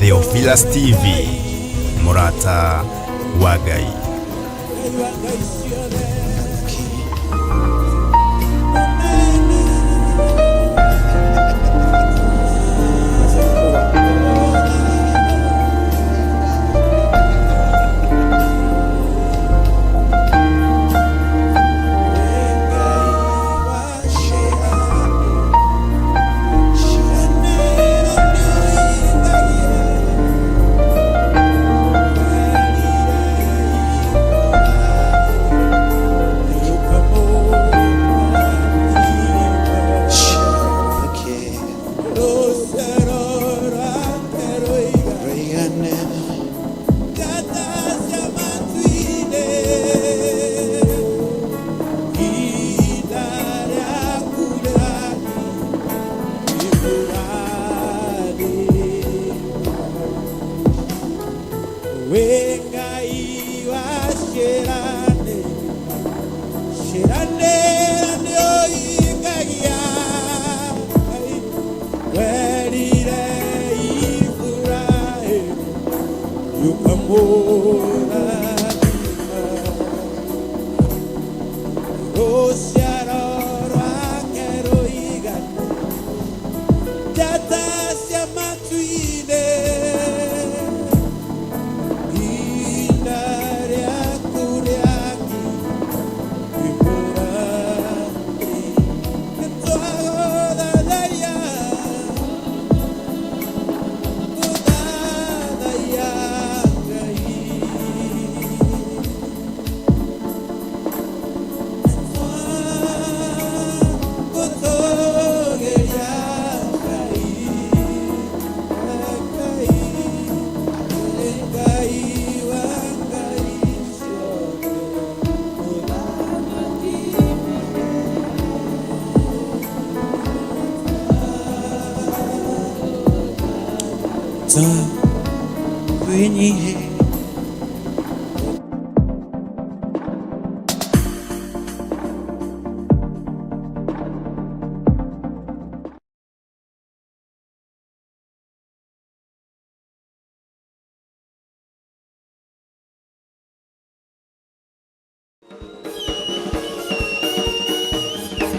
Theophilus TV, mũrata wa Ngai.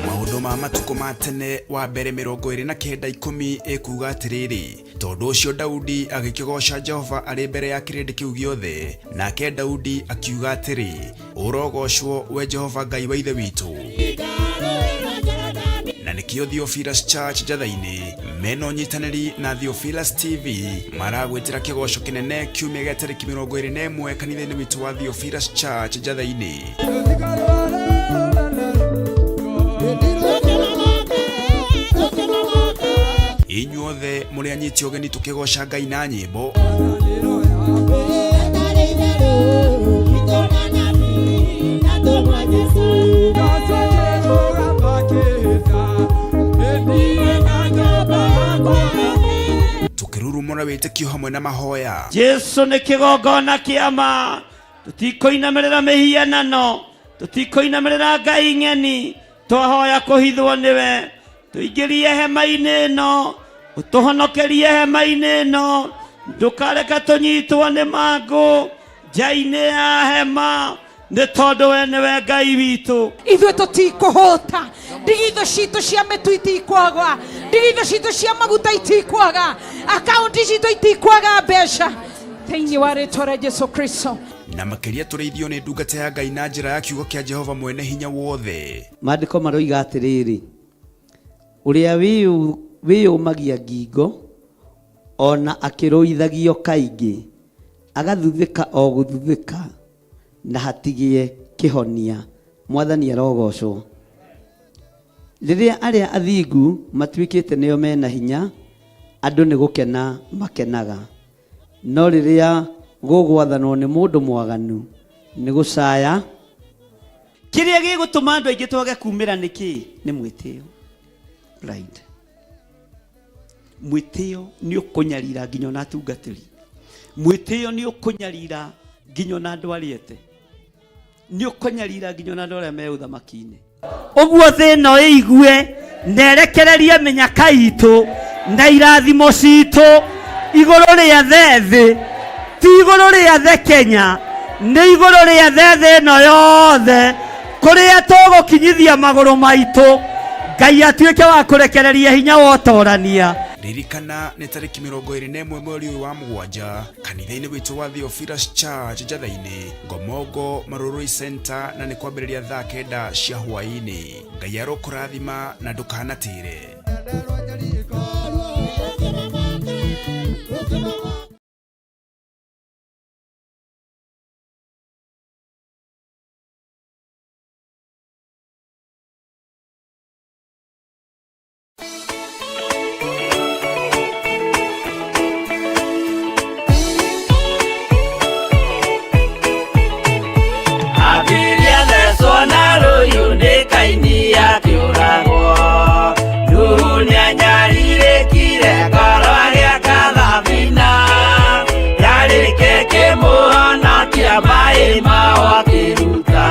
Maũndũ ma matukũ ma tene wa mbere 29 10 ĩkuuga atĩrĩrĩ, tondũ ũcio Daudi agĩkĩgooca Jehova arĩ mbere ya kĩrĩndĩ kĩu gĩothe, nake Daudi akiuga atĩrĩ, Ũrogoocwo we Jehova Ngai wa ithe witũ. Na nĩkĩo Theophilus Church Njatha-inĩ mena ũnyitanĩri na Theophilus TV maragwĩtĩra kĩgoco kĩnene kiumia gĩa tarĩki 21 kanitha-inĩ witũ wa Theophilus Church Njatha-inĩ. Inyuothe mũrĩ anyiti ũgeni tũkĩgoca Ngai na nyĩmbo. Tũkĩrurumũra wĩtĩkio hamwe na mahoya. Jesu nĩ kĩgongona kĩa ma tũtikũinamĩrĩra mĩhianano tũtikũinamĩrĩra ngai ng'eni twahoya kũhithwo nĩwe tũingĩrie hema-inĩ ĩno ũtũhonokerie hema-inĩ ĩno ndũkareke tũnyitwo nĩ mangũ nja-inĩ ya hema nĩ tondũ we nĩwe ngai witũ. Ithuĩ tũtikũhũta, ndigithũ citũ cia mĩtu itikwaga, ndigithũ citũ cia maguta itikwaga, akaunti citũ itikwaga mbeca thĩinĩ wa rĩtwa rĩa Jesu Kristo. Na makĩria tũrĩithio nĩ ndungata ya Ngai na njĩra ya kiugo kĩa Jehova mwene hinya wothe. Maandĩko maroiga atĩrĩrĩ, ũrĩa wĩyũmagia ngingo, o na akĩrũithagio kaingĩ, agathuthĩka o gũthuthĩka, na hatigĩe kĩhonia. Mwathani arogoocwo. Rĩrĩa arĩa athingu matuĩkĩte nĩo mena hinya, andũ nĩ gũkena makenaga. No rĩrĩa gũgwathanwo nĩ mũndũ mwaganu, nĩ gũcaya. Kĩrĩa gĩgũtũma andũ aingĩ twage kumĩra nĩ kĩĩ? Nĩ mwĩtĩo. Pride. Mwĩtĩo nĩ ũkũnyarira nginya ona atungatĩri. Mwĩtĩo nĩ ũkũnyarira nginya ona andũ arĩa ete. Nĩ ũkũnyarira nginya ona andũ arĩa me ũthamaki-inĩ. Ũguo thĩ ĩno ĩigue na ĩrekererie mĩnyaka itũ na irathimo citũ. Igũrũ rĩa the thĩ, ti igũrũ rĩa the Kenya, nĩ igũrũ rĩa the thĩ ĩno yothe, kũrĩa tũgũkinyithia magũrũ maitũ, Ngai atuĩke wa kũrekereria hinya wa ũtorania. Ririkana nĩ tarĩki 21 mweri ũyũ wa 7 kanitha-inĩ witũ wa Theophilus Church Njatha-inĩ, Ngomongo Marurui Center, na nĩ kwambĩrĩria thaa 9 cia hwaĩ-inĩ. Ngai arokũrathima na ndũkanatĩre. Abiria thecwo na rũhiũ nĩ Kaini akĩũragwo. Nuhu nĩanyarirĩkire ngoro agĩaka thabina, yarĩke kĩmũhonokia maĩ mao akĩruta.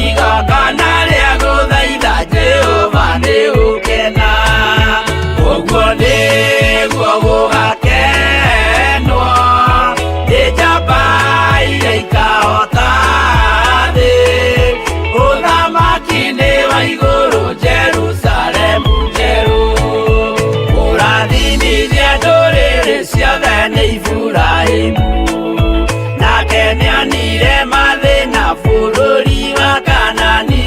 Igongona rĩa gũthaitha Jehova nĩ gũkena, ũguo nĩguo gũgakenwo nĩ njamba iria ikahota thĩ. Ũthamaki nĩ wa igũrũ, Jerusalemu njerũ, kũrathimithia ndũrĩrĩ ciothe nĩ Iburahĩmu. Nake nĩonire mathĩna bũrũri wa Kanani,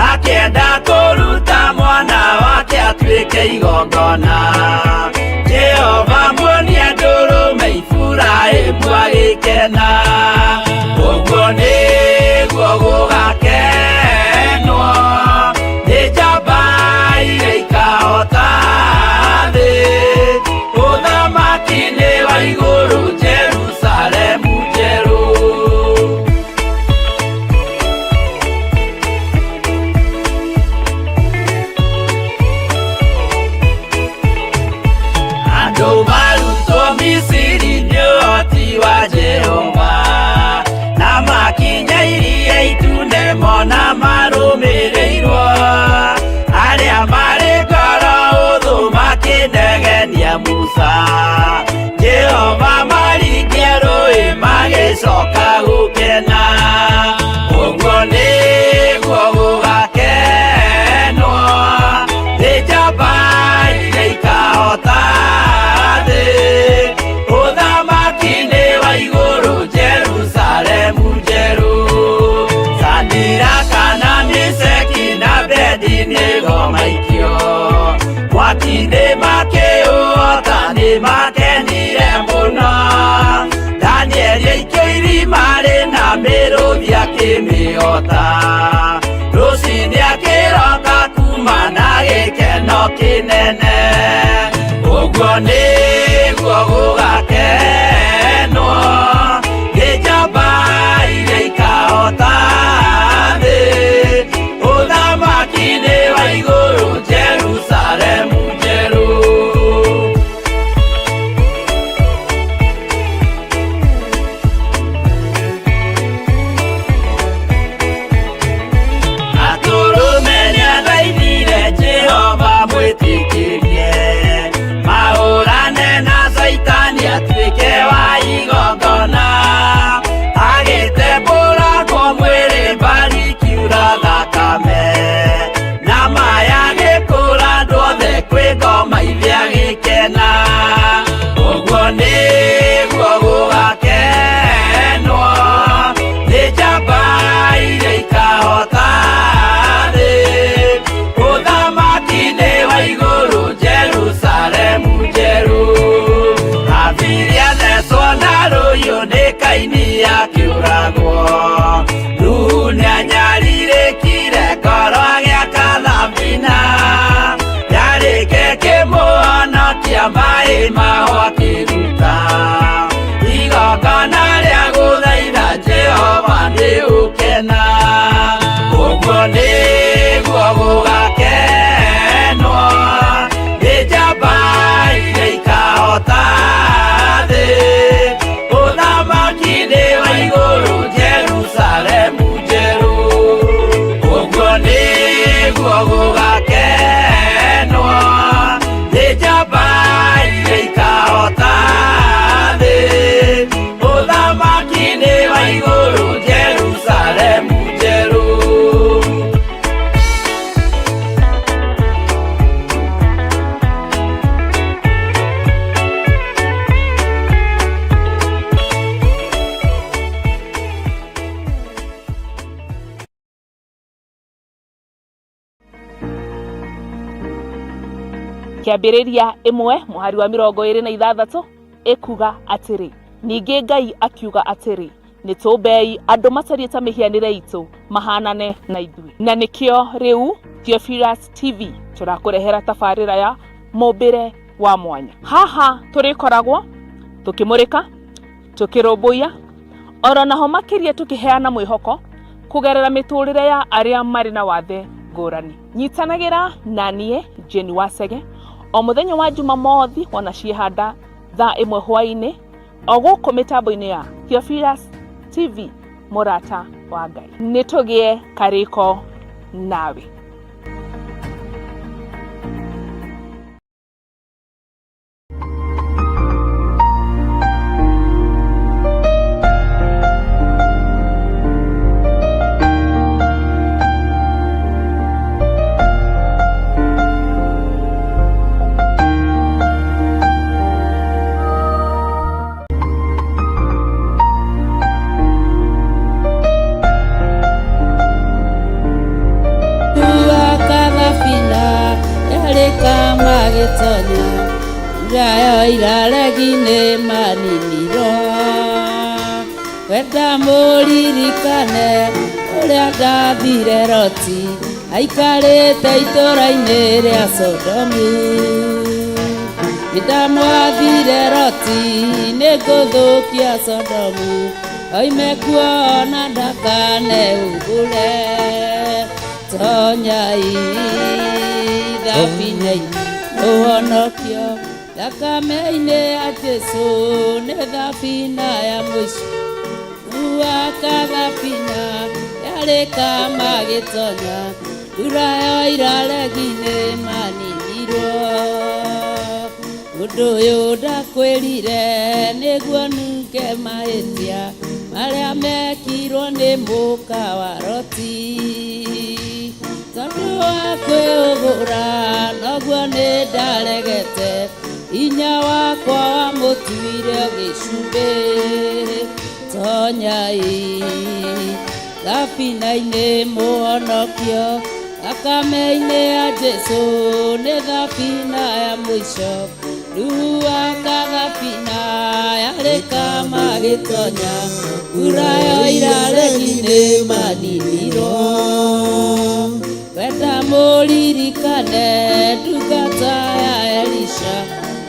akĩenda kũruta mwana wake atuĩke igongona. Jehova muonia ndũrũme, Iburahĩmu agĩkena. Ũguo nĩguo gũgakenwo nĩ njamba iria ikahota thĩ. Ũthamaki nĩ wa igũrũ, Jerusalemu njerũ. Andũ marutwo Misiri nĩ ũhoti wa Jehova, na makinya Iria Itune mona marũmĩrĩirwo. Arĩa marĩ ngoro ũthũ makĩnegenia Musa, Jehova maringia rũĩ magĩcoka gũkena. Ũguo nĩguo gũgakenwo nĩ njamba iria ikahota thĩ. Ũthamaki nĩ wa igũrũ, Jerusalemu njerũ. Sadiraka na Misheki na Abedinego maikio mwaki-inĩ makĩũhota, nĩ makenire mũno. Danieli aikio irima rĩna mĩrũthi akĩmĩhota, rũcinĩ akĩroka kuma na gĩkeno kĩnene. Ũguo nĩguo gũgakenwo nĩ njamba iria ikahota thĩ. Ũthamaki nĩ wa igũrũ, Jerusalemu njerũ. Atũrũme nĩathaithire Jehova mwĩtĩkĩrie mahũrane na Caitani atuĩke wa igongona, agĩtembũrangwo mwĩrĩ mbari kiura thakame, na maya gĩkũra andũ othe kwĩ ngoma iria gĩkena. Ũguo nĩguo gũgakenwo nĩ njamba iria ikahota thĩ. Ũthamaki nĩ wa igũrũ, Jerusalemu njerũ. Abiria thecwo na rũhiũ nĩ Kaini akĩũragwo. Nuhu nĩanyarirĩkire ngoro agĩaka thabina, yarĩke kĩmũhonokia maĩ mao akĩruta. Igongona rĩa gũthaitha Jehova nĩ ũkena, ũguo nĩguo gũgakenwo nĩ njamba iria ikahota thĩ. Ũthamaki nĩ wa igũrũ, Jerusalemu njerũ. Ũguo nĩguo gũgakenwo nĩ njamba iria ikahota Kĩambĩrĩria ĩmwe mũhari wa 26 ĩkuga atĩrĩ, ningĩ Ngai akiuga atĩrĩ, nĩ tũmbei andũ matariĩ ta mĩhianĩre itũ mahanane na ithuĩ. Na nĩkĩo rĩu Theophilus TV tũrakũrehera tabarĩra ya mũmbĩre wa mwanya. Haha tũrĩkoragwo tũkĩmũrĩka, tũkĩrũmbũiya, oro naho makĩria tũkĩheana mwĩhoko kũgerera mĩtũrĩre ya arĩa marĩ na wathe ngũrani. Nyitanagĩra na niĩ Jane Wacege o mũthenya wa Jumamothi wona ciĩhanda thaa 1 hwaĩ-inĩ o gũkũ mĩtambo-inĩ ya Theophilus TV, mũrata wa Ngai. Nĩ tũgĩe karĩko nawe. Wenda mũririkane ũrĩa ndathire Loti aikarĩte itũũra-inĩ rĩa Sodomu. Nĩndamwathire Loti nĩngũthũkia Sodomu, oime kuo na ndakanehumbũre. Tonyai thabina-inĩ ũhonokio, thakame-inĩ ya Jesũ nĩ thabina ya mũico. Aka thabina yarĩ kama gĩtonya, mbura yoira regi nĩ maninirwo. Ũndũ ũyũ ndakwĩrire nĩguo nunge mahĩtia marĩa mekirwo nĩ mũka wa Loti. Tondũ wa kwĩũgũra noguo nĩ ndaregete, hinya wakwa wamũtuire gĩcumbĩ. Tonyai thabina-inĩ mũhonokio, thakame-inĩ ya Jesũ nĩ thabina ya mũico. Nuhu aka thabina yarĩ kama gĩtonya, mbura yoira regi nĩ maninirwo. Wenda mũririkane ndungata ya Elisha,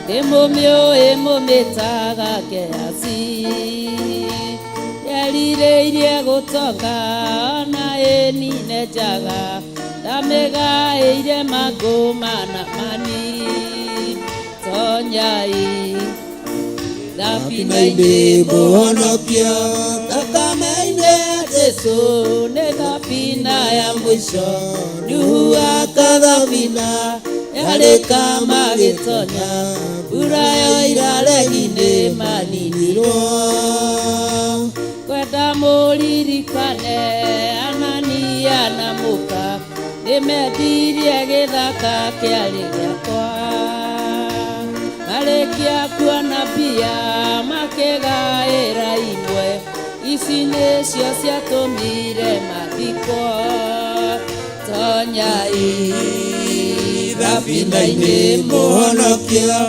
ndĩmũmĩũĩ mũmĩtaga Gehazi. Erirĩirie gũtonga ona ĩnine njaga, ndamĩgaĩire mangũ mana mani. Tonyai thabina-inĩ mũhonokio, thakame-inĩ ya Jesũ nĩ thabina ya mũico. Nuhu aka thabina yarĩ kama gĩtonya, mbura yoira regi nĩ maninirwo. Kwenda mũririkane Anania na mũka, nĩmendirie gĩthaka kĩarĩ gĩakwa. Marĩkia kuona mbia makĩgaĩra imwe, ici nĩcio ciatũmire mathikwo. Tonyai thabina-inĩ mũhonokio,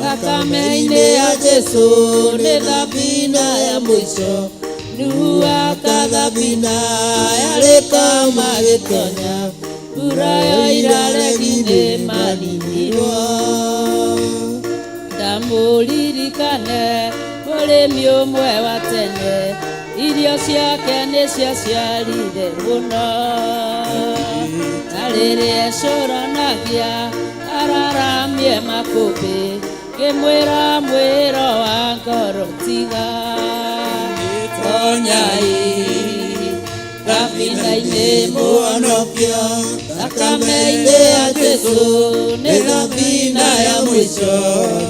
thakame-inĩ ya Jesũ nĩ thabina ya mũico. Nuhu aka thabina yarĩ kama gĩtonya, mbura yoira regi nĩ maninirwo. Ndamũririkane mũrĩmi ũmwe wa tene, irio ciake nĩ ciaciarire mũno. Na rĩrĩa ecũranagia araramie makũmbĩ, ngĩmwĩra mwĩro wa ngoro tiga. Tonyai thabina-inĩ mũhonokio, thakame-inĩ ya Jesũ nĩ thabina ya mũico.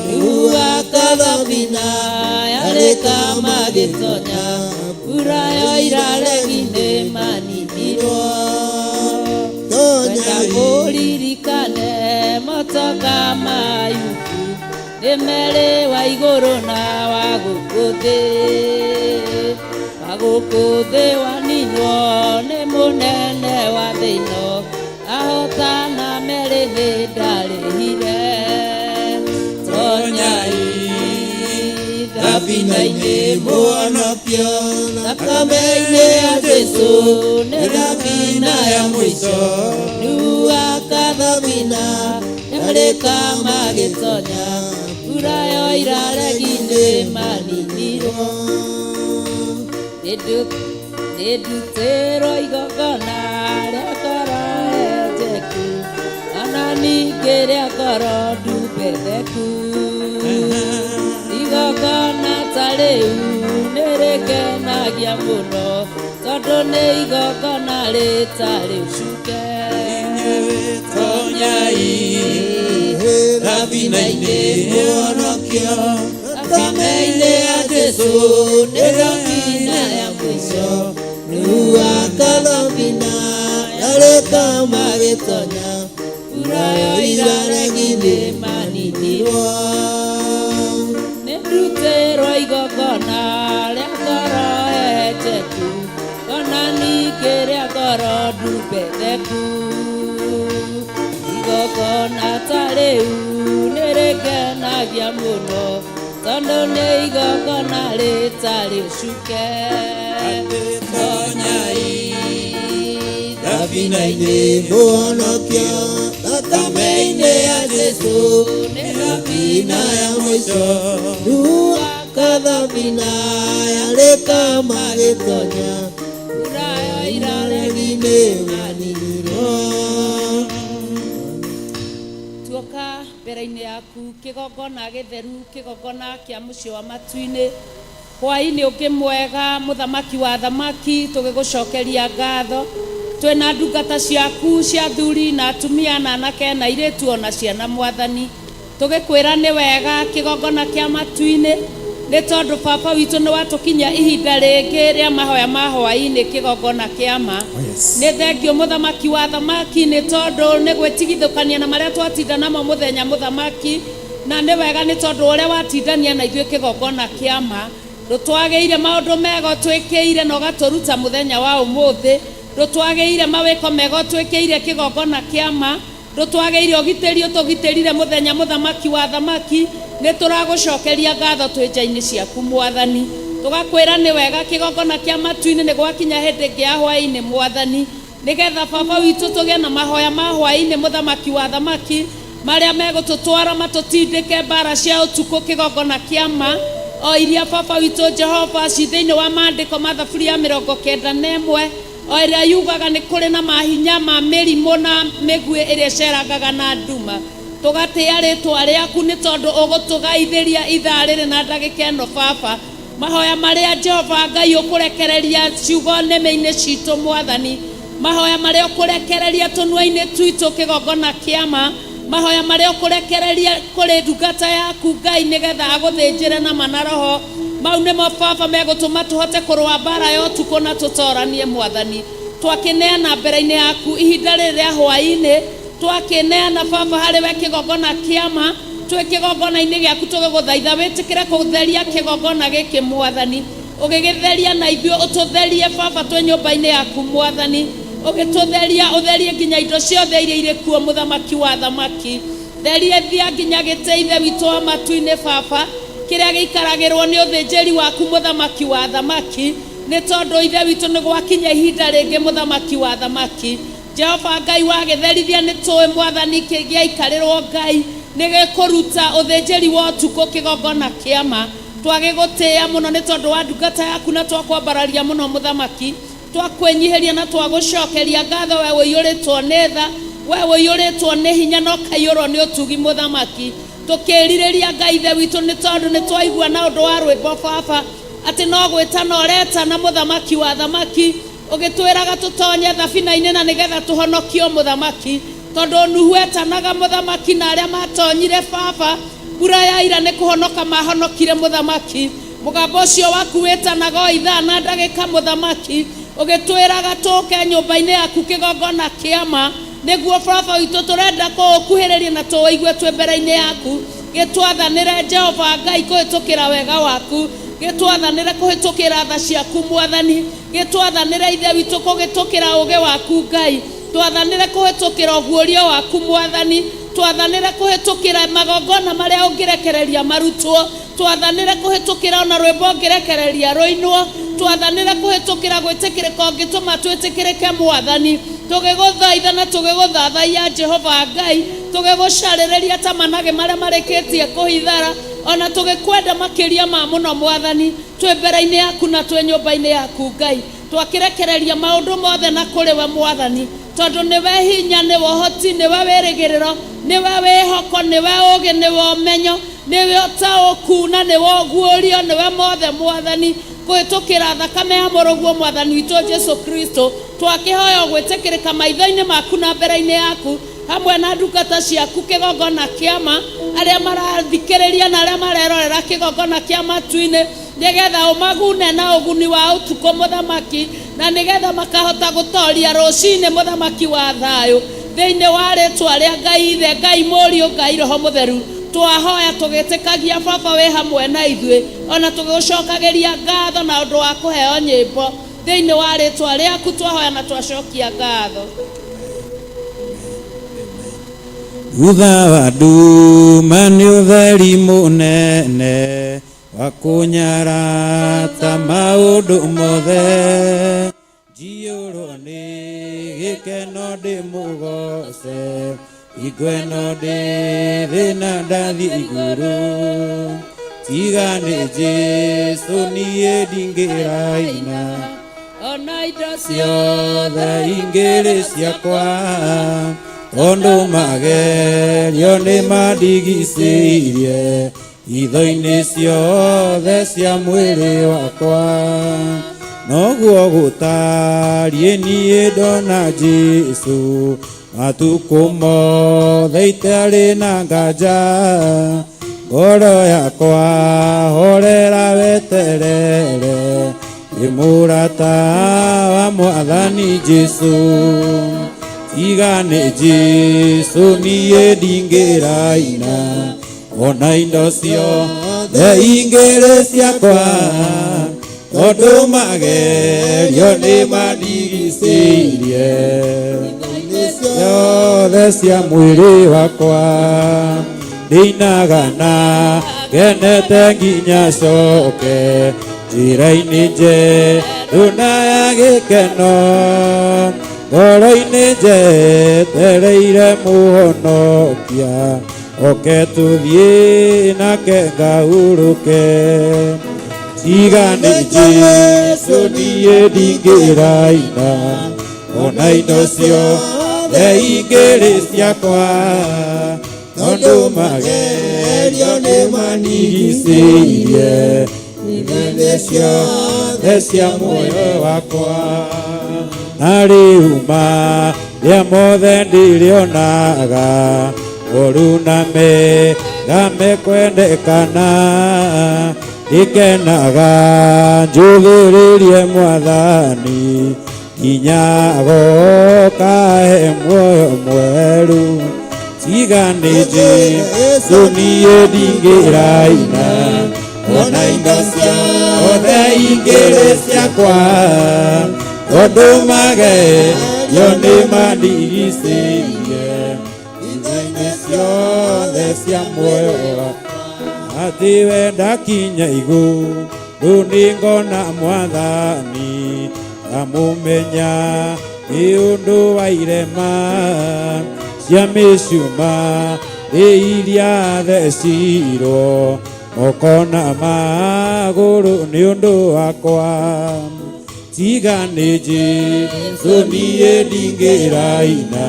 Nuhu aka thabina yarĩ kama gĩtonya, mbura yoira regi nĩ maninirwo. Wenda mũririkane motoka ma Ayubu, nĩ merĩ wa igũrũ na wa gũkũ thĩ. Wa gũkũ thĩ waninwo nĩ mũnene wa thĩ ĩno, ahotana merĩ nĩ ndarĩhire. Tonyai thabina-inĩ mũhonokio thakame-inĩ ya Jesũ nĩ thabina ya mũico Nuhu akathabina yarĩka magĩtonya mbura yoira regi nĩ maninirwo nĩndutĩrwo igongona rĩa ngoro enjeku ona ningĩ rĩa ngoro ndumbetheku igongona ta rĩu nĩrĩkenagia mũno tondũ nĩ igongona rĩtarĩ ũcuke Tonyai thabina-inĩ mũhonokio thakame-inĩ ya Jesũ nĩ thabina ya mũico Nuhu akathabina yarĩka magĩtonya mbura yoira regi nĩ maninirwo nĩndutĩrwo igongona rĩa ngoro hehenjeku ona ningĩ rĩa ngoro ndumbetheku igongona ta rĩu nĩrĩkenagia mũno tondũ nĩ igongona rĩtarĩ ũcuke Tonyai thabina-inĩ mũhonokio thakame-inĩ ya Jesũ nĩ thabina ya mũico Nuhu akathabina yarĩka magĩtonya mbura yoira regi regi nĩ maninirwo tuoka mbere-inĩ yaku kĩgongona gĩtheru kĩgongona kĩa mũciĩ wa matu-inĩ hwaĩ-inĩ ũngĩ mwega mũthamaki wa thamaki tũgĩgũcokeria ngatho twĩna ndungata ciaku cia athuri na atumia na anake na airĩtu ona ciana mwathani tũgĩkwĩra nĩ wega kĩgongona kĩa matu-inĩ nĩ tondũ baba witũ nĩ watũkinyia ihinda rĩngĩ rĩa mahoya ma hwaĩ-inĩ kĩgongona kĩa ma nĩ thengio mũthamaki wa thamaki nĩ tondũ nĩ gwĩtigithũkania na marĩa twatinda namo mũthenya mũthamaki na nĩ wega nĩ tondũ ũrĩa watindania na ithuĩ kĩgongona kĩa ma ndũtwagĩire maũndũ mega ũtwĩkĩire na ũgatũruta mũthenya wa ũmũthĩ ndũtwagĩire mawĩko mega ũtwĩkĩire kĩgongona kĩa ma ndũtwagĩire ũgitĩri ũtũgitĩrire mũthenya mũthamaki wa thamaki nĩ tũragũcokeria ngatho twĩ nja-inĩ ciaku mwathani tũgakwĩra nĩ wega kĩgongona kĩa matu-inĩ nĩ gwakinya hĩndĩ ĩngĩ ya hwaĩ-inĩ mwathani nĩgetha baba witũ tũgĩe na mahoya ma hwaĩ-inĩ mũthamaki wa thamaki marĩa megũtũtwara matũtindĩke mbara cia ũtukũ kĩgongona kĩa ma o iria baba witũ Jehova ci thĩinĩ wa maandĩko ma thaburi ya 91 o ĩrĩa yugaga nĩ kũrĩ na mahinya ma mĩrimũ na mĩguĩ ĩrĩa ĩcerangaga na nduma tũgatĩĩa rĩtwa rĩaku nĩ tondũ ũgũtũgaithĩria ithaa rĩrĩ na ndagĩka ĩno baba mahoya marĩa Jehova Ngai ũkũrekereria ciugo nĩmĩ-inĩ citũ mwathani mahoya marĩa ũkũrekereria tũnua-inĩ twitũ kĩgongona kĩa ma mahoya marĩa ũkũrekereria kũrĩ ndungata yaku Ngai nĩgetha agũthĩnjĩre na ma na roho mau nĩmo baba megũtũma tũhote kũrũa mbara ya ũtukũ na tũtoranie mwathani twakĩneana mbere-inĩ yaku ihinda rĩrĩ rĩa hwaĩ-inĩ twakĩneana baba harĩ we kĩgongona kĩa ma twĩ kĩgongona-inĩ gĩaku tũgĩgũthaitha wĩtĩkĩre kũtheria kĩgongona gĩkĩ mwathani ũgĩgĩtheria na ithuĩ ũtũtherie baba twĩ nyũmba-inĩ yaku mwathani ũgĩtũtheria ũtherie nginya indo ciothe iria irĩ kuo mũthamaki wa thamaki therie thia nginya gĩtĩ ithe witũ wa matu-inĩ baba kĩrĩa gĩikaragĩrwo nĩ ũthĩnjĩri waku mũthamaki wa thamaki nĩ tondũ ithe witũ nĩ gwakinya ihinda rĩngĩ mũthamaki wa thamaki Jehova Ngai wagĩtherithia nĩ tũĩ mwathani kĩgĩaikarĩrwo Ngai nĩ gĩkũruta ũthĩnjĩri wa ũtukũ kĩgongona kĩa ma twagĩgũtĩĩa mũno nĩ tondũ wa ndungata yaku na twakwambararia mũno mũthamaki twakwĩnyihĩria na twagũcokeria ngatho we ũiyũrĩtwo nĩ tha we ũiyũrĩtwo nĩ hinya na ũkaiyũrwo nĩ ũtugi mũthamaki tũkĩrirĩria Ngai ithe witũ nĩ tondũ nĩ twaigua na ũndũ wa rwĩmbo baba atĩ no gwĩtana ũretana mũthamaki wa thamaki ũgĩtwĩraga tũtonye thabina-inĩ na nĩgetha tũhonokio mũthamaki tondũ Nuhu etanaga mũthamaki na arĩa matonyire baba mbura ya ira nĩ kũhonoka mahonokire mũthamaki mũgambo ũcio waku wĩtanaga o ithaa na ndagĩka mũthamaki ũgĩtwĩraga tũke nyũmba-inĩ yaku kĩgongona kĩa ma nĩguo baba witũ tũrenda kũũkuhĩrĩria na tũũigue twĩ mbere-inĩ yaku gĩtwathanĩre Jehova Ngai kũhĩtũkĩra wega waku gĩtwathanĩre kũhĩtũkĩra tha ciaku mwathani gĩtwathanĩre ithe witũ kũhĩtũkĩra ũũgĩ waku Ngai twathanĩre kũhĩtũkĩra ũguũrio waku mwathani Twathanĩre kũhĩtũkĩra magongona marĩa ũngĩrekereria marutwo. Twathanĩre kũhĩtũkĩra ona rwĩmbo ũngĩrekereria rũinwo. Twathanĩre kũhĩtũkĩra gwĩtĩkĩrĩka ũngĩtũma twĩtĩkĩrĩke Mwathani. Tũgĩgũthaitha na tũgĩgũthathaiya Jehova Ngai, tũgĩgũcarĩrĩria ta managĩ marĩa marĩkĩtie kũhithara, ona tũgĩkwenda makĩria ma mũno Mwathani, twĩ mbere-inĩ yaku na twĩ nyũmba-inĩ yaku Ngai. Twakĩrekereria maũndũ mothe na kũrĩ we Mwathani, tondũ nĩwe hinya, nĩwe ũhoti, nĩwe wĩrĩgĩrĩro, nĩwe wĩhoko, nĩwe ũũgĩ, nĩwe ũmenyo, nĩwe ũtaũku, na nĩwe ũguũrio, nĩwe mothe Mwathani. Kũhĩtũkĩra thakame ya Mũrũguo Mwathani witũ Jesu Kristo, twakĩhoya ũgwĩtĩkĩrĩka maitho-inĩ maku na mbere-inĩ yaku, hamwe na ndungata ciaku kĩgongona kĩa ma, arĩa marathikĩrĩria na arĩa marerorera kĩgongona kĩa matu-inĩ, nĩgetha ũmagune na ũguni wa ũtukũ mũthamaki, na nĩgetha makahota gũtoria rũcinĩ mũthamaki wa thayũ. Thĩinĩ wa rĩtwa rĩa Ngai Ithe, Ngai Mũriũ, Ngai Roho Mũtheru, twahoya tũgĩtĩkagia Baba wĩ hamwe na ithuĩ, ona tũgĩgũcokagĩria ngatho na ũndũ wa kũheo nyĩmbo. Thĩinĩ wa rĩtwa rĩaku twahoya na twacokia ngatho. Thutha wa nduma nĩ ũtheri mũnene wa kũnyarata maũndũ mothe, njiyũrwo nĩ gĩkeno ndĩmũgoce, hingo ĩno ndĩ thĩna ndathiĩ igũrũ, tiga nĩ Jesũ niĩ ndingĩraina, ona indo ciothe ingĩrĩ ciakwa, tondũ magerio nĩ mandigicĩirie itho-inĩ ciothe cia mwĩrĩ wakwa. Noguo gũtariĩ niĩ ndona Jesũ, matukũ mothe itarĩ na nganja, ngoro yakwa horera weterere, ndĩ mũrata wa Mwathani Jesũ. Tiga nĩ Jesũ niĩ ndingĩraina, ona indo ciothe ingĩrĩ ciakwa, tondũ magerio nĩ mandigicĩirie ciothe cia mwĩrĩ wakwa. Ndĩinaga na ngenete nginya coke njĩra-inĩ njerũ na ya gĩkeno, ngoro-inĩ njetereire Mũhonokia, oke tũthiĩ nake ngahurũke. Tiga nĩ Jesũ niĩ ndingĩraina, ona indo ciothe ingĩrĩ ciakwa, tondũ magerio nĩ mandigicĩirie itho-inĩ ciothe cia muoyo wakwa. Na rĩu marĩa mothe ndĩrĩonaga, ũru na mega mekwendekana, ndĩkenaga njũthĩrĩrie Mwathani, nginya agoka he muoyo mwerũ. Tiga nĩ Jesũ niĩ ndingĩraina, ona indo ciothe ingĩrĩ ciakwa, tondũ magerio nĩ mandigicĩirie itho-inĩ ciothe cia muoyo wakwa. Atĩ we ndakinya igũrũ nĩngona Mwathani, ngamũmenya nĩ ũndũ wa irema cia mĩcuma iria thecirwo moko na magũrũ nĩ ũndũ wakwa. Tiga nĩ Jesũ niĩ ndingĩraina,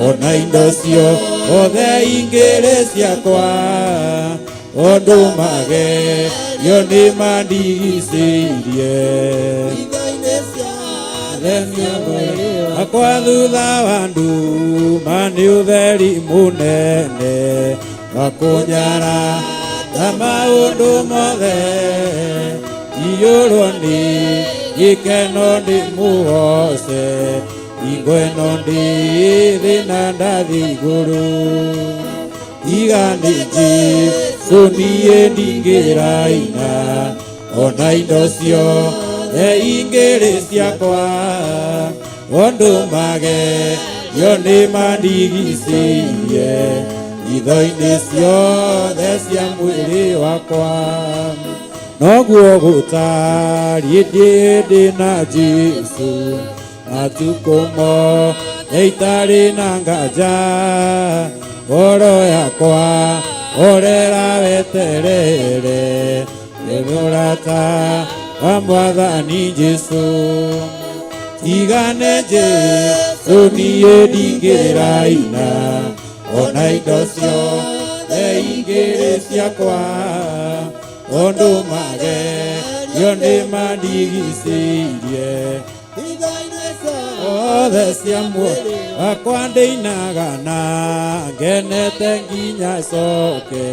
ona indo ciothe ingĩrĩ ciakwa, tondũ magerio nĩ mandigicĩirie akwa. Thutha wa nduma nĩ ũtheri mũnene wa kũnyara ta maũndũ mothe, iyũrwo nĩ gĩkeno ndĩmũgoce, hingo ĩno ndĩ thĩna ndathiĩ igũrũ. Tiga nĩ Jesũ niĩ ndingĩraina, ona indo ciothe ingĩrĩ ciakwa, tondũ magerio Yo nĩ mandigicĩirie itho-inĩ ciothe cia mwĩrĩ wakwa noguo gũtariĩ ndĩ na Jesũ matukũ mothe itarĩ na nganja ngoro yakwa horera weterere nĩ mũrata wa mwathani Jesũ tigane Jesũ niĩ ndingĩraina ona indo ciothe ingĩrĩ ciakwa tondũ magerio nĩ mandigicĩirie othe cia muoyo wakwa ndĩinaga na ngenete nginya coke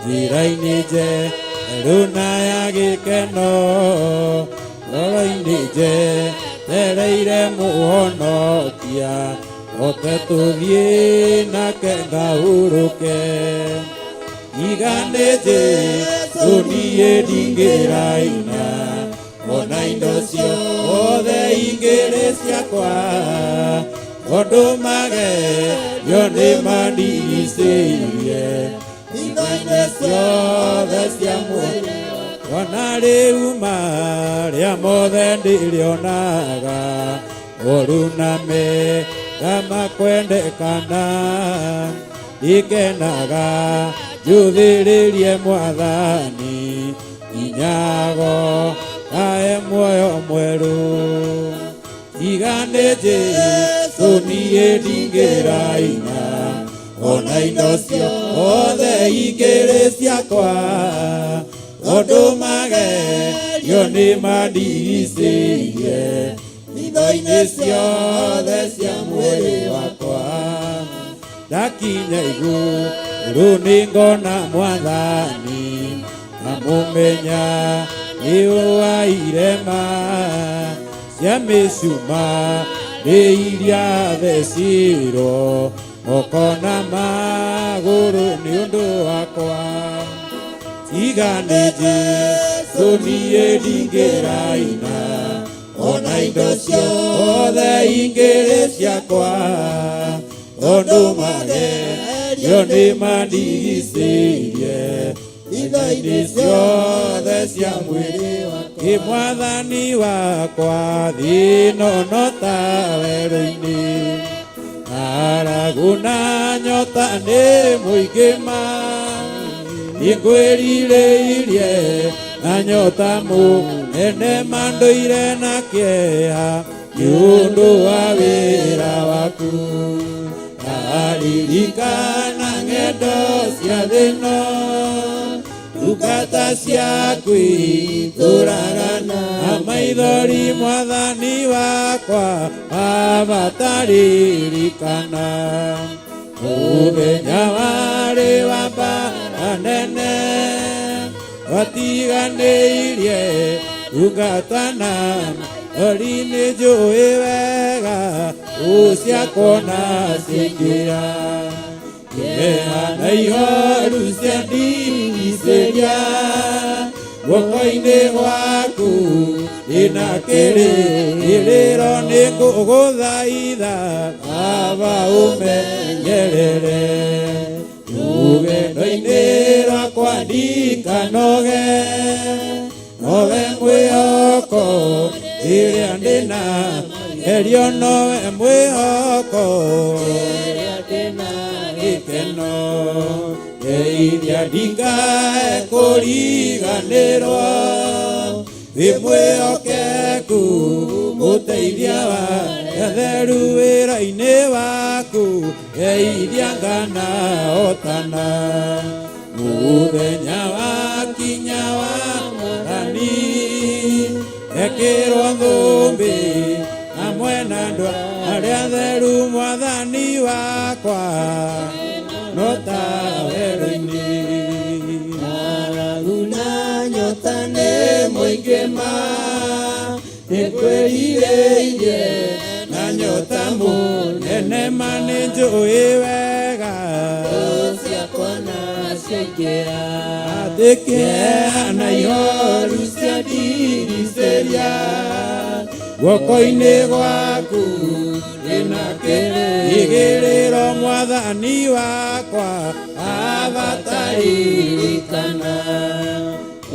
njĩra-inĩ njerũ na ya gĩkeno ngoro-inĩ njetereire mũhonokia oke tũthiĩ nake ngahurũke igane Jesũ niĩ ndingĩraina ona indo ciothe ingĩrĩ ciakwa tondũ magerio nĩ mandigicĩirie indo-inĩ ciothe cia muoyo ona rĩu marĩa mothe ndĩrĩonaga ũru na mega makwendekana ndikenaga njũthĩrĩrie mwathani nginyago kae muoyo mwerũ tigane Jesũ niĩ ndingĩraina ona indo ciothe ingĩrĩ ciakwa tondũ magerio nĩ mandigicĩirie indo-inĩ ciothe cia mwĩrĩ wakwa ndakinya igũrũ nĩ ngona mwathani ngamũmenya nĩ wa irema cia mĩcuma nĩ iria thecirwo moko na magũrũ nĩ ũndũ wakwa tigane Jesũ niĩ ndingĩraina ona indo ciothe ingĩrĩ ciakwa tondũ magerio nĩ mandigicĩirie indo-inĩ ciothe cia mwĩrĩ wakwa ĩ mwathani wakwa thĩno no ta werũ-inĩ ng'aragu na nyota nĩ mũingĩ ma nĩngwĩrirĩirie na nyota mũnene mandũire na kĩeha nĩ ũndũ wa wĩra waku ndaririkana ng'endo cia thĩno ndungata ciaku itũraga na maithori mwathani wakwa abataririkana mũthenya warĩ wa mbara nene watiganĩirie ndungata na maithori nĩ njũĩ wega ũciakona ciaingĩra kĩeha na ihoru cia ndigicĩria guoko-inĩ gwaku ndĩna kĩrĩrĩro nĩ ngũgũthaitha baba ũmenyerere rũgendo-inĩ rwakwa ndikanoge nowe mwĩhoko ĩrĩa ndĩna gerio nowe mwĩhoko ĩrĩa ndĩna gĩkeno ndeithia ndikae kũriganĩrwo wĩ mwĩhokeku ũteithia wa theru wĩra-inĩ waku ndeithia ngana otana mũthenya wakinya wa mwathani ekĩrwo thũmbĩ hamwe na andũ arĩa theru mwathani wakwa no ta werũ-inĩ ng'aragu na nyota nĩ mũingĩ ma nĩngwĩrirĩirie na nyota mũnene ma nĩ njũĩ wega ciakwa na ciaingĩra atĩ kĩeha na ihoru cia ndiricĩria guoko-inĩ gwaku ndĩna kĩrĩrĩro Kĩrĩro mwathani wakwa abataririkana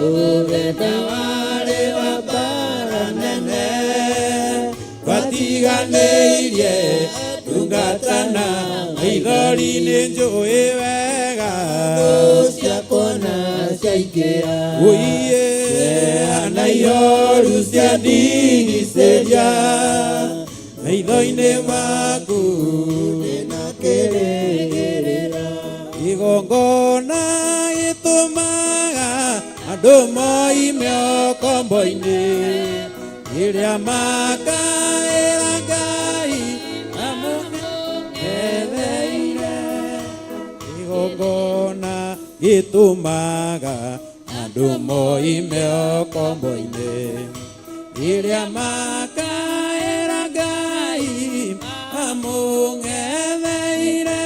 ũgeta warĩ wa mbara nene twatiganĩirie tungatana maithori nĩ njũĩ wega ciakona ciaingĩra ũiye na ihoru cia ndigicĩria maitho-inĩ maku ndĩna kĩrĩgĩrĩra igongona gĩtũmaga andũ moime ũkombo-inĩ ĩrĩa makaĩra Ngai amũngetheire igongona gĩtũmaga andũ moime ũkombo-inĩ ĩrĩa makaĩra Ngai amũng'etheire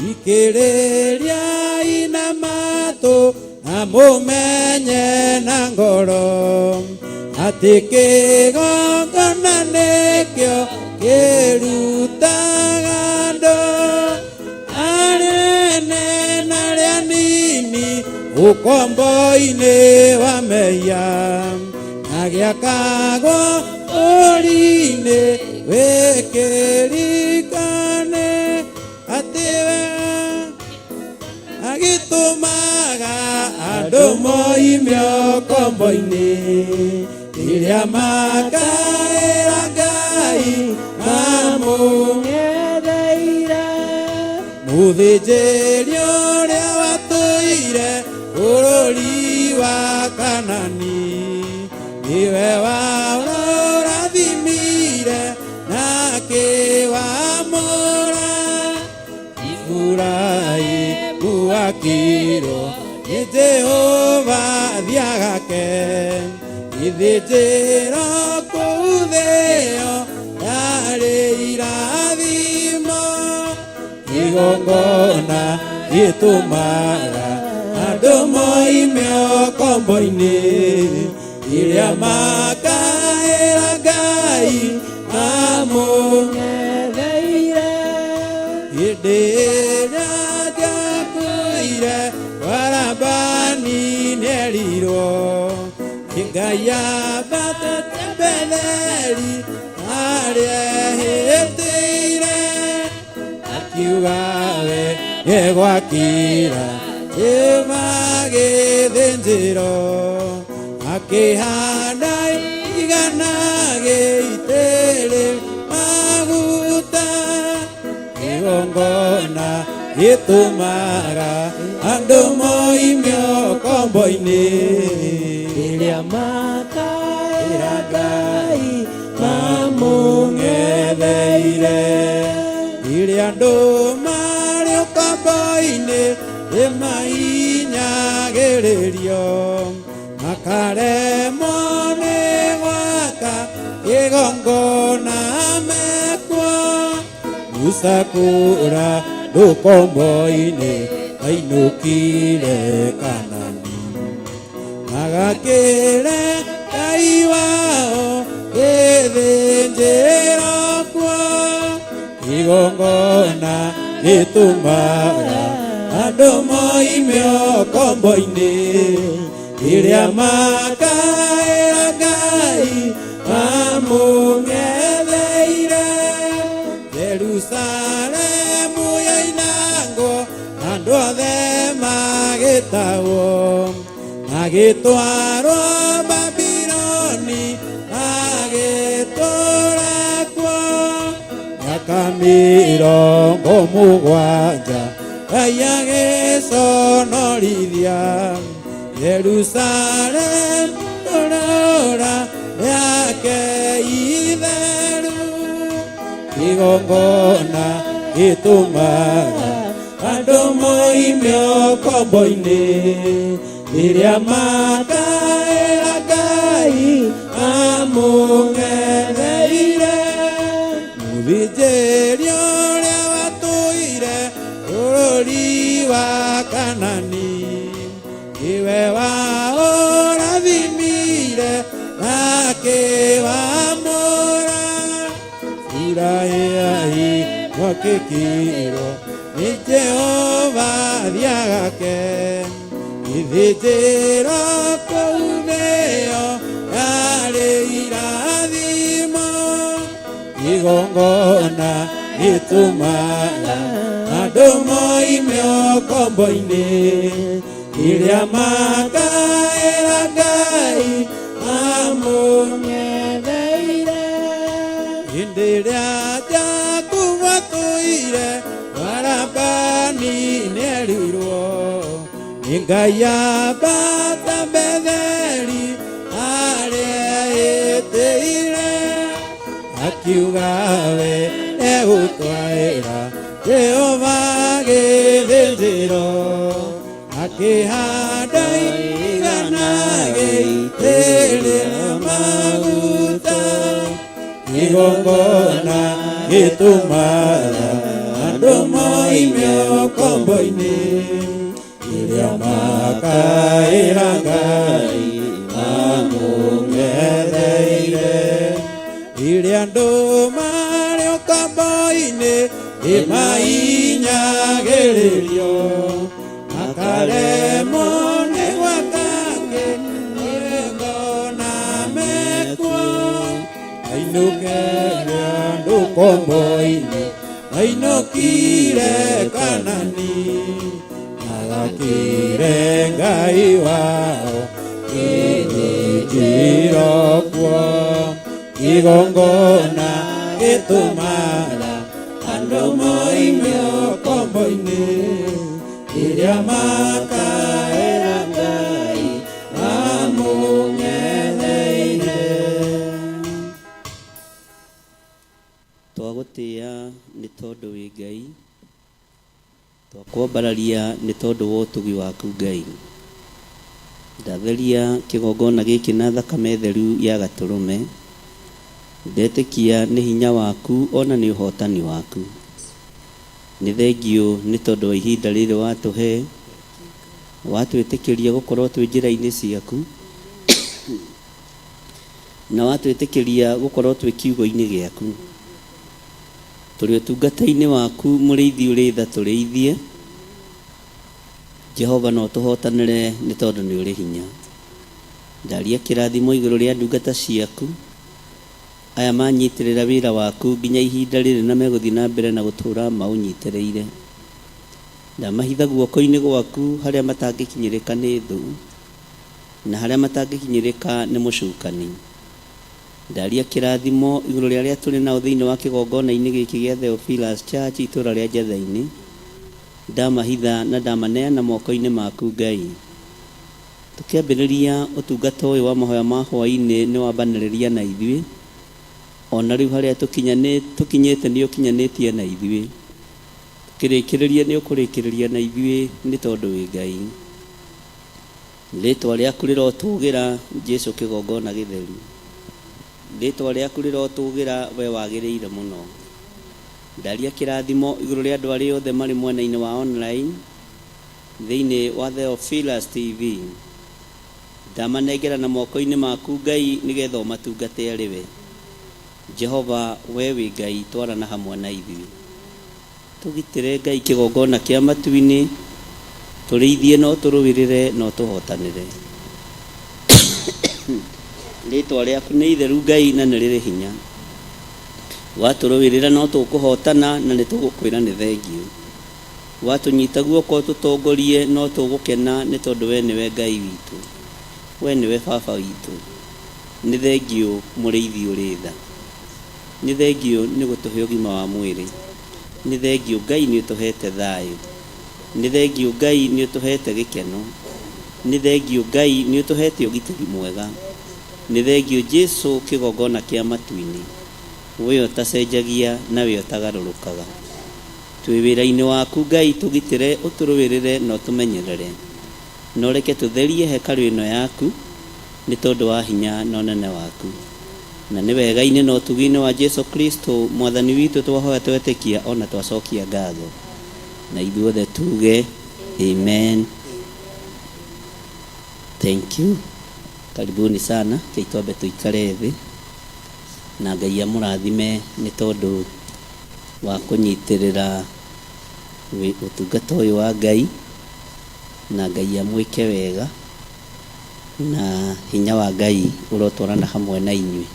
ikĩrĩria ina matũ na mũmenye na ngoro atĩ kĩgongona nĩkĩo kĩrutaga andũ arĩa na arĩa nini ũkombo-inĩ wa mehia na gĩakagwo ũri-inĩ wĩkĩrikane atĩ we agĩtũmaga andũ moime ũkombo-inĩ ĩrĩa makaĩra Ngai mamũng'etheire mũthĩnjĩri ũrĩa watũire bũrũri wa Kanani nĩwe waũrathimire na akĩwamũra Iburahĩmu akĩrwo nĩ Jehova thiagake ithĩnjĩro kũu thĩo yarĩ irathimo igongona gĩtũmaga andũ moime ũkombo-inĩ ĩrĩa makaĩra Ngai amũng'etheire hĩndĩ ĩrĩa njakuire Barabani nĩerirwo nĩ Ngai ambatĩte Betheli harĩa ehĩtĩire akiuga we nĩegwakĩra Jehova gĩthĩnjĩro akĩhanda igana gĩitĩrĩ maguta igongona gĩtũmaga andũ moime ũkombo-inĩ rĩrĩa makaĩra Ngai mamũng'etheire rĩrĩa andũ marĩ ũkombo-inĩ nĩmahinyagĩrĩrio makaremwo nĩ gwaka kĩgongona mekuo Musa kũra ndũkombo-inĩ ainũkire Kanani agakĩre Ngai wao gĩthĩnjĩro kuo igongona gĩtũmaga andũ moime ũkombo-inĩ ĩrĩa makaĩra Ngai mamũng'etheire Jerusalemu yoinangwo andũ othe magĩtahwo magĩtwarwo Babiloni magĩtũra kuo mĩaka mĩrongo mũgwanja Ngai agĩconorithia Jerusalemu rũra rĩake itheru igongona gĩtũmaga andũ moime ũkombo-inĩ rĩrĩa makaĩra Ngai amũng'etheire mũthĩnjĩri ũrĩa watũire bũrũri wa Kanani nĩwe waũrathimire na akĩwamũra Iburahĩmu Gĩkirwo nĩ Jehova thiagake gĩthĩnjĩro kũu nĩyo yarĩ irathimo igongona gĩtũmaga andũ moime ũkombo-inĩ ĩrĩa makaĩra Ngai amũng'etheire hĩndĩ ĩrĩa Jakubu atũire Barabani nĩerirwo nĩ Ngai ambata Betheli harĩa ĩtĩire akiuga we egũtwaĩra Jehova gĩthĩnjĩro akĩhanda igana gĩitĩrĩra maguta igongona gĩtũmaga andũ moime ũkombo-inĩ ĩrĩa makaĩra Ngai amũng'etheire ĩrĩa andũ marĩ ũkombo-inĩ ĩmainyagĩrĩrio makaremwo nĩ gwaka kĩgongona mekuo ainũke andũ ũkombo-inĩ ainũkire Kanani agakire Ngai wao gĩthĩnjĩro kuo igongona gĩtũmaga andũ moime ũkombo-inĩ ĩrĩa makaĩra Ngai amũng'etheire. Twagũtĩa nĩ tondũ wĩ Ngai, twakwambararia nĩ tondũ wa ũtugi waku Ngai. Ndatheria kĩgongona gĩkĩ na thakame theru ya gatũrũme, ndetĩkia nĩ hinya waku ona nĩ ũhotani waku. Nĩ thengiũ nĩ tondũ wa ihinda rĩrĩ watũhe, watwĩtĩkĩria gũkorwo twĩ njĩra-inĩ ciaku, na watwĩtĩkĩria gũkorwo twĩ kiugo-inĩ gĩaku. Tũrĩ ũtungata-inĩ waku mũrĩithi ũrĩ tha tũrĩithie, Jehova no tũhotanĩre nĩ tondũ nĩ ũrĩ hinya. Ndaria kĩrathimo igũrũ rĩa ndungata ciaku, aya manyitĩrĩra wĩra waku nginya ihinda rĩrĩ na megũthiĩ na mbere na gũtũũra maũnyitĩrĩire. Ndamahitha guoko-inĩ gwaku harĩa matangĩkinyĩrĩka nĩ thũ, na harĩa matangĩkinyĩrĩka nĩ mũcukani. Ndaria kĩrathimo igũrũ rĩa arĩa tũrĩ nao thĩinĩ wa kĩgongona-inĩ gĩkĩ gĩa Theophilus Church itũũra rĩa Njetha-inĩ. Ndamahitha na ndamaneana moko-inĩ maku Ngai. Tũkĩambĩrĩria ũtungata ũyũ wa mahoya ma hwaĩ-inĩ nĩ wambanĩrĩria na ithuĩ, ona rĩu harĩa tũkinyĩte nĩ ũkinyanĩtie na ithuĩ. Tũkĩrĩkĩrĩria nĩ ũkũrĩkĩrĩria na ithuĩ nĩ tondũ wĩ Ngai. Rĩtwa rĩaku rĩrotũgĩra Jesu kĩgongona gĩtheru. Rĩtwa rĩaku rĩrotũgĩra we wagĩrĩire mũno. Ndaria kĩrathimo igũrũ rĩa andũ arĩa othe marĩ mwena-inĩ wa online thĩinĩ wa Theophilus TV. Ndamanengera na moko-inĩ maku Ngai nĩgetha ũmatungate arĩ we. Jehova we wĩ Ngai twarana hamwe na ithuĩ. Tũgitĩre Ngai kĩgongona kĩa matu-inĩ, tũrĩithie no tũrũĩrĩre no tũhotanĩre. Rĩtwa rĩaku nĩ itheru Ngai na nĩ rĩrĩ hinya. Watũrũĩrĩra no tũkũhotana na nĩ tũgũkwĩra nĩ thengiũ. Watũnyita guoko tũtongorie no tũgũkena nĩ tondũ we nĩwe Ngai witũ. We nĩwe baba witũ. Nĩ thengiũ mũrĩithi ũrĩ tha. Nĩ thengiũ nĩ gũtũhe ũgima wa mwĩrĩ. Nĩ thengiũ Ngai nĩ ũtũhete thayũ. Nĩ thengiũ Ngai nĩ ũtũhete gĩkeno. Nĩ thengiũ Ngai nĩ ũtũhete ũgitĩri mwega. Nĩ thengiũ Jesu kĩgongona kĩa matu-inĩ. We ũtacenjagia na we ũtagarũrũkaga. Twĩ wĩra-inĩ waku Ngai tũgitĩre ũtũrũĩrĩre na ũtũmenyerere. Na ũreke tũtherie hekarũ ĩno yaku nĩ tondũ wa hinya na ũnene waku. Na nĩ wega-inĩ na ũtugi-inĩ wa Jesu Kristo mwathani witũ twahoya twetĩkia ona twacokia ngatho. Na ithuothe tuge amen. Thank you. Karibuni sana. Kei twambe tũikare thĩ na Ngai amũrathime nĩ tondũ wa kũnyitĩrĩra ũtungata ũyũ wa Ngai, na Ngai amwĩke wega, na hinya wa Ngai ũrotwarana hamwe na inyuĩ.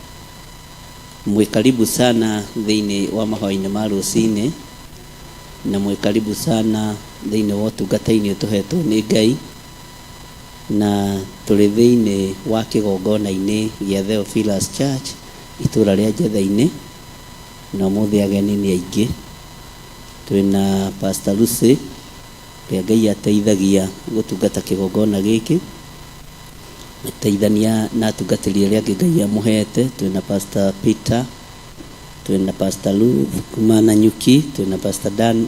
Mwĩ karibu sana thĩinĩ wa mahoya-inĩ ma rũcinĩ, na mwĩ karibu sana thĩinĩ wa ũtungata-inĩ ũtũhetwo nĩ Ngai, na tũrĩ thĩinĩ wa kĩgongona-inĩ gĩa Theophilus Church itũra rĩa Njetha-inĩ, na ũmũthĩ ageni nĩ aingĩ. Twĩna Pastor Lucy ũrĩa Ngai ateithagia gũtungata kĩgongona gĩkĩ, ateithania na atungatĩri arĩa angĩ Ngai amũhete. Twĩna Pastor Peter, twĩna Pastor Ruth kuma Nanyuki, twĩna Pastor Dan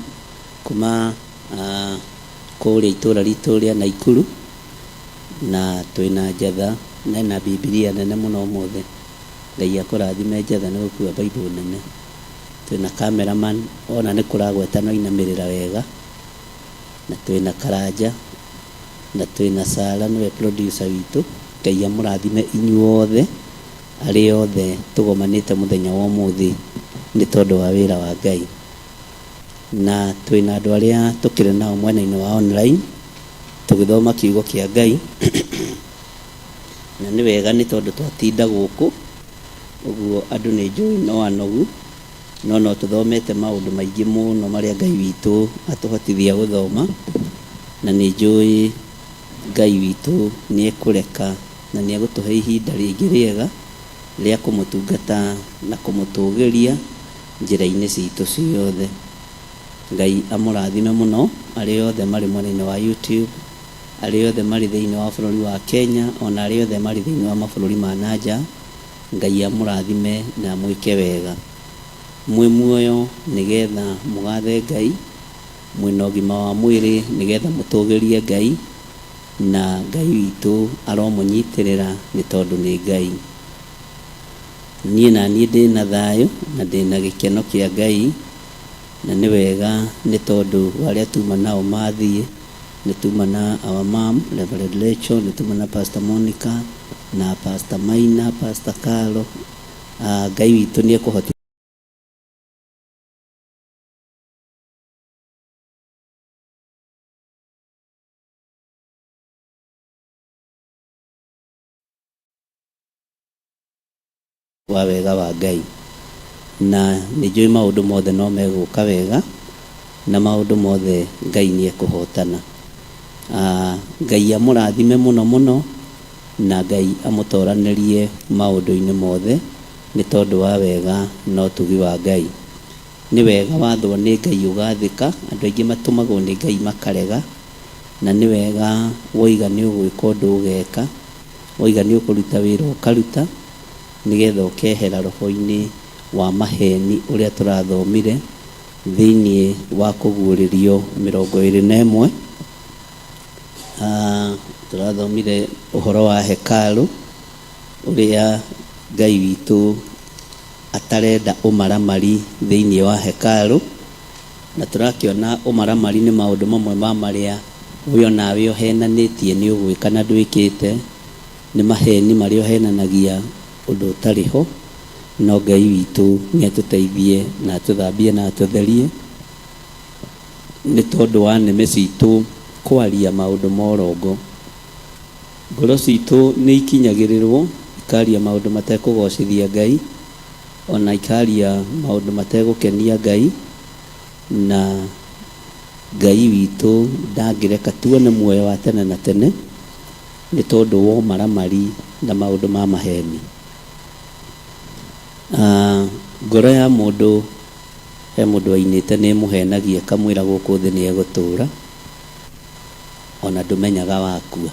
kuma kũrĩa itũra ritũ rĩa Naikuru, na twĩna Njatha na ena Bibilia nene mũno ũmũthĩ. Ngai akũrathime Njatha nĩ gũkua Bible nene. Twĩna cameraman ona nĩ kũragweta no inamĩrĩra wega, na twĩna Karanja, na twĩna Sara nĩwe producer witũ. Ngai amũrathime inyuothe arĩa othe tũgomanĩte mũthenya wa ũmũthĩ nĩ tondũ wa wĩra wa Ngai. Na twĩna andũ arĩa tũkĩrĩ nao mwena-inĩ wa online tũgĩthoma kiugo kĩa Ngai, na nĩ wega nĩ tondũ twatinda gũkũ ũguo andũ nĩ njũĩ no anogu, no no tũthomete maũndũ maingĩ mũno marĩa Ngai witũ atũhotithia gũthoma, na nĩ njũĩ Ngai witũ nĩ ekũreka na nĩ egũtũhe ihinda rĩngĩ rĩega rĩa kũmũtungata na kũmũtũgĩria njĩra-inĩ citũ ciothe. Ngai amũrathime mũno arĩa othe marĩ mwena-inĩ wa YouTube, arĩa othe marĩ thĩinĩ wa bũrũri wa Kenya, ona arĩa othe marĩ thĩinĩ wa mabũrũri ma na nja. Ngai amũrathime na amwĩke wega. Mwĩ muoyo nĩgetha mũgathe Ngai, mwĩna ũgima wa mwĩrĩ nĩgetha mũtũgĩrie Ngai, na Ngai witũ aromũnyitĩrĩra nĩ tondũ nĩ Ngai. Niĩ na niĩ ndĩna thayũ na ndĩna gĩkeno kĩa Ngai, na nĩ wega nĩ tondũ wa arĩa tuma nao mathiĩ. Nĩ tuma na our mom Reverend Rachel, nĩ tuma na Pastor Monica na Pastor Maina, Pastor Carlo. Ngai witũ nĩ ekũhotithia wa wega wa Ngai, na nĩ njũĩ maũndũ mothe no megũka wega, na maũndũ mothe Ngai nĩ ekũhotana. Ngai amũrathime mũno mũno, na Ngai amũtoranĩrie maũndũ-inĩ mothe nĩ tondũ wa wega na ũtugi wa Ngai. Nĩ wega wathwo nĩ Ngai ũgathĩka, andũ aingĩ matũmagwo nĩ Ngai makarega, na nĩ wega woiga nĩ ũgwĩka ũndũ ũgeka, woiga nĩ ũkũruta wĩra ũkaruta, nĩgetha ũkehera roho-inĩ wa maheni ũrĩa tũrathomire thĩinĩ wa kũguũrĩrio 21. Tũrathomire ũhoro wa hekarũ, ũrĩa Ngai witũ atarenda ũmaramari thĩinĩ wa hekarũ, na tũrakĩona ũmaramari nĩ maũndũ mamwe ma marĩa we onawe ũhenanĩtie nĩ ũgwĩka na ndwĩkĩte, nĩ maheni marĩa ũhenanagia ũndũ ũtarĩ ho, no Ngai witũ nĩ atũteithie na atũthambie na atũtherie nĩ tondũ wa nĩmĩ citũ kwaria maũndũ ma ũrongo. Ngoro citũ nĩ ikinyagĩrĩrwo ikaria maũndũ matekũgocithia Ngai, ona ikaria maũndũ mategũkenia Ngai, na Ngai witũ ndangĩreka tuone muoyo wa tene na tene nĩ tondũ wa ũmaramari na maũndũ ma maheni. Ngoro ya mũndũ, he mũndũ wainĩte nĩ ĩmũhenagia ĩkamwĩra gũkũ thĩ nĩ egũtũra, ona ndũmenyaga wakua.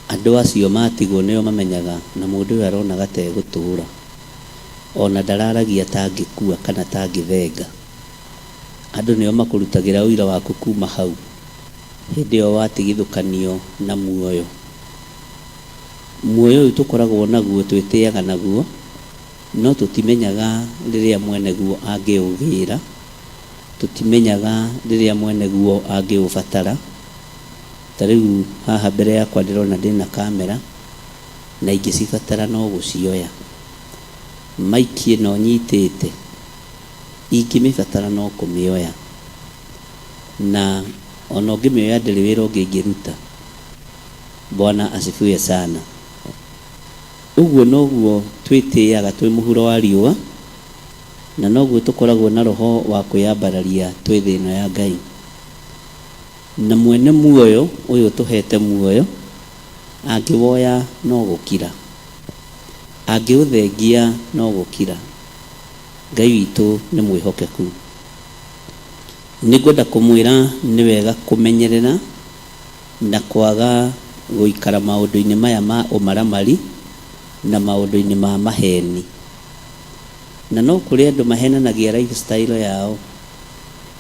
Andũ acio matigwo nĩo mamenyaga, na mũndũ ũyũ aronaga ta egũtũra, ona ndararagia ta angĩkua kana ta angĩthenga. Andũ nĩo makũrutagĩra ũira waku kuma hau hĩndĩ ĩyo watigithũkanio na muoyo. Muoyo ũyũ tũkoragwo naguo twĩtĩaga naguo, no tũtimenyaga rĩrĩa mwene guo angĩũgĩra, tũtimenyaga rĩrĩa mwene guo angĩũbatara. Ta rĩu haha mbere yakwa ndĩrona ndĩna kamera, na ingĩcibatara no gũcioya. Maiki ĩno nyitĩte, Ingĩmĩbatara no kũmĩoya. Na ona ũngĩmĩoya ndĩrĩ wĩra ũngĩ ingĩruta. Bwana asifiwe sana. Ũguo noguo twĩtĩaga twĩ mũhuro wa riũa, na noguo tũkoragwo na roho wa kwĩyambararia twĩ thĩ ĩno ya Ngai. Na mwene muoyo ũyũ ũtũhete muoyo, angĩwoya no gũkira, angĩũthengia no gũkira. Ngai witũ nĩ mwĩhokeku. Nĩngwenda kũmwĩra nĩ wega kũmenyerera na kwaga gũikara maũndũ-inĩ maya ma ũmaramari na maũndũ-inĩ ma maheni. Na no kũrĩ andũ mahenanagia lifestyle yao.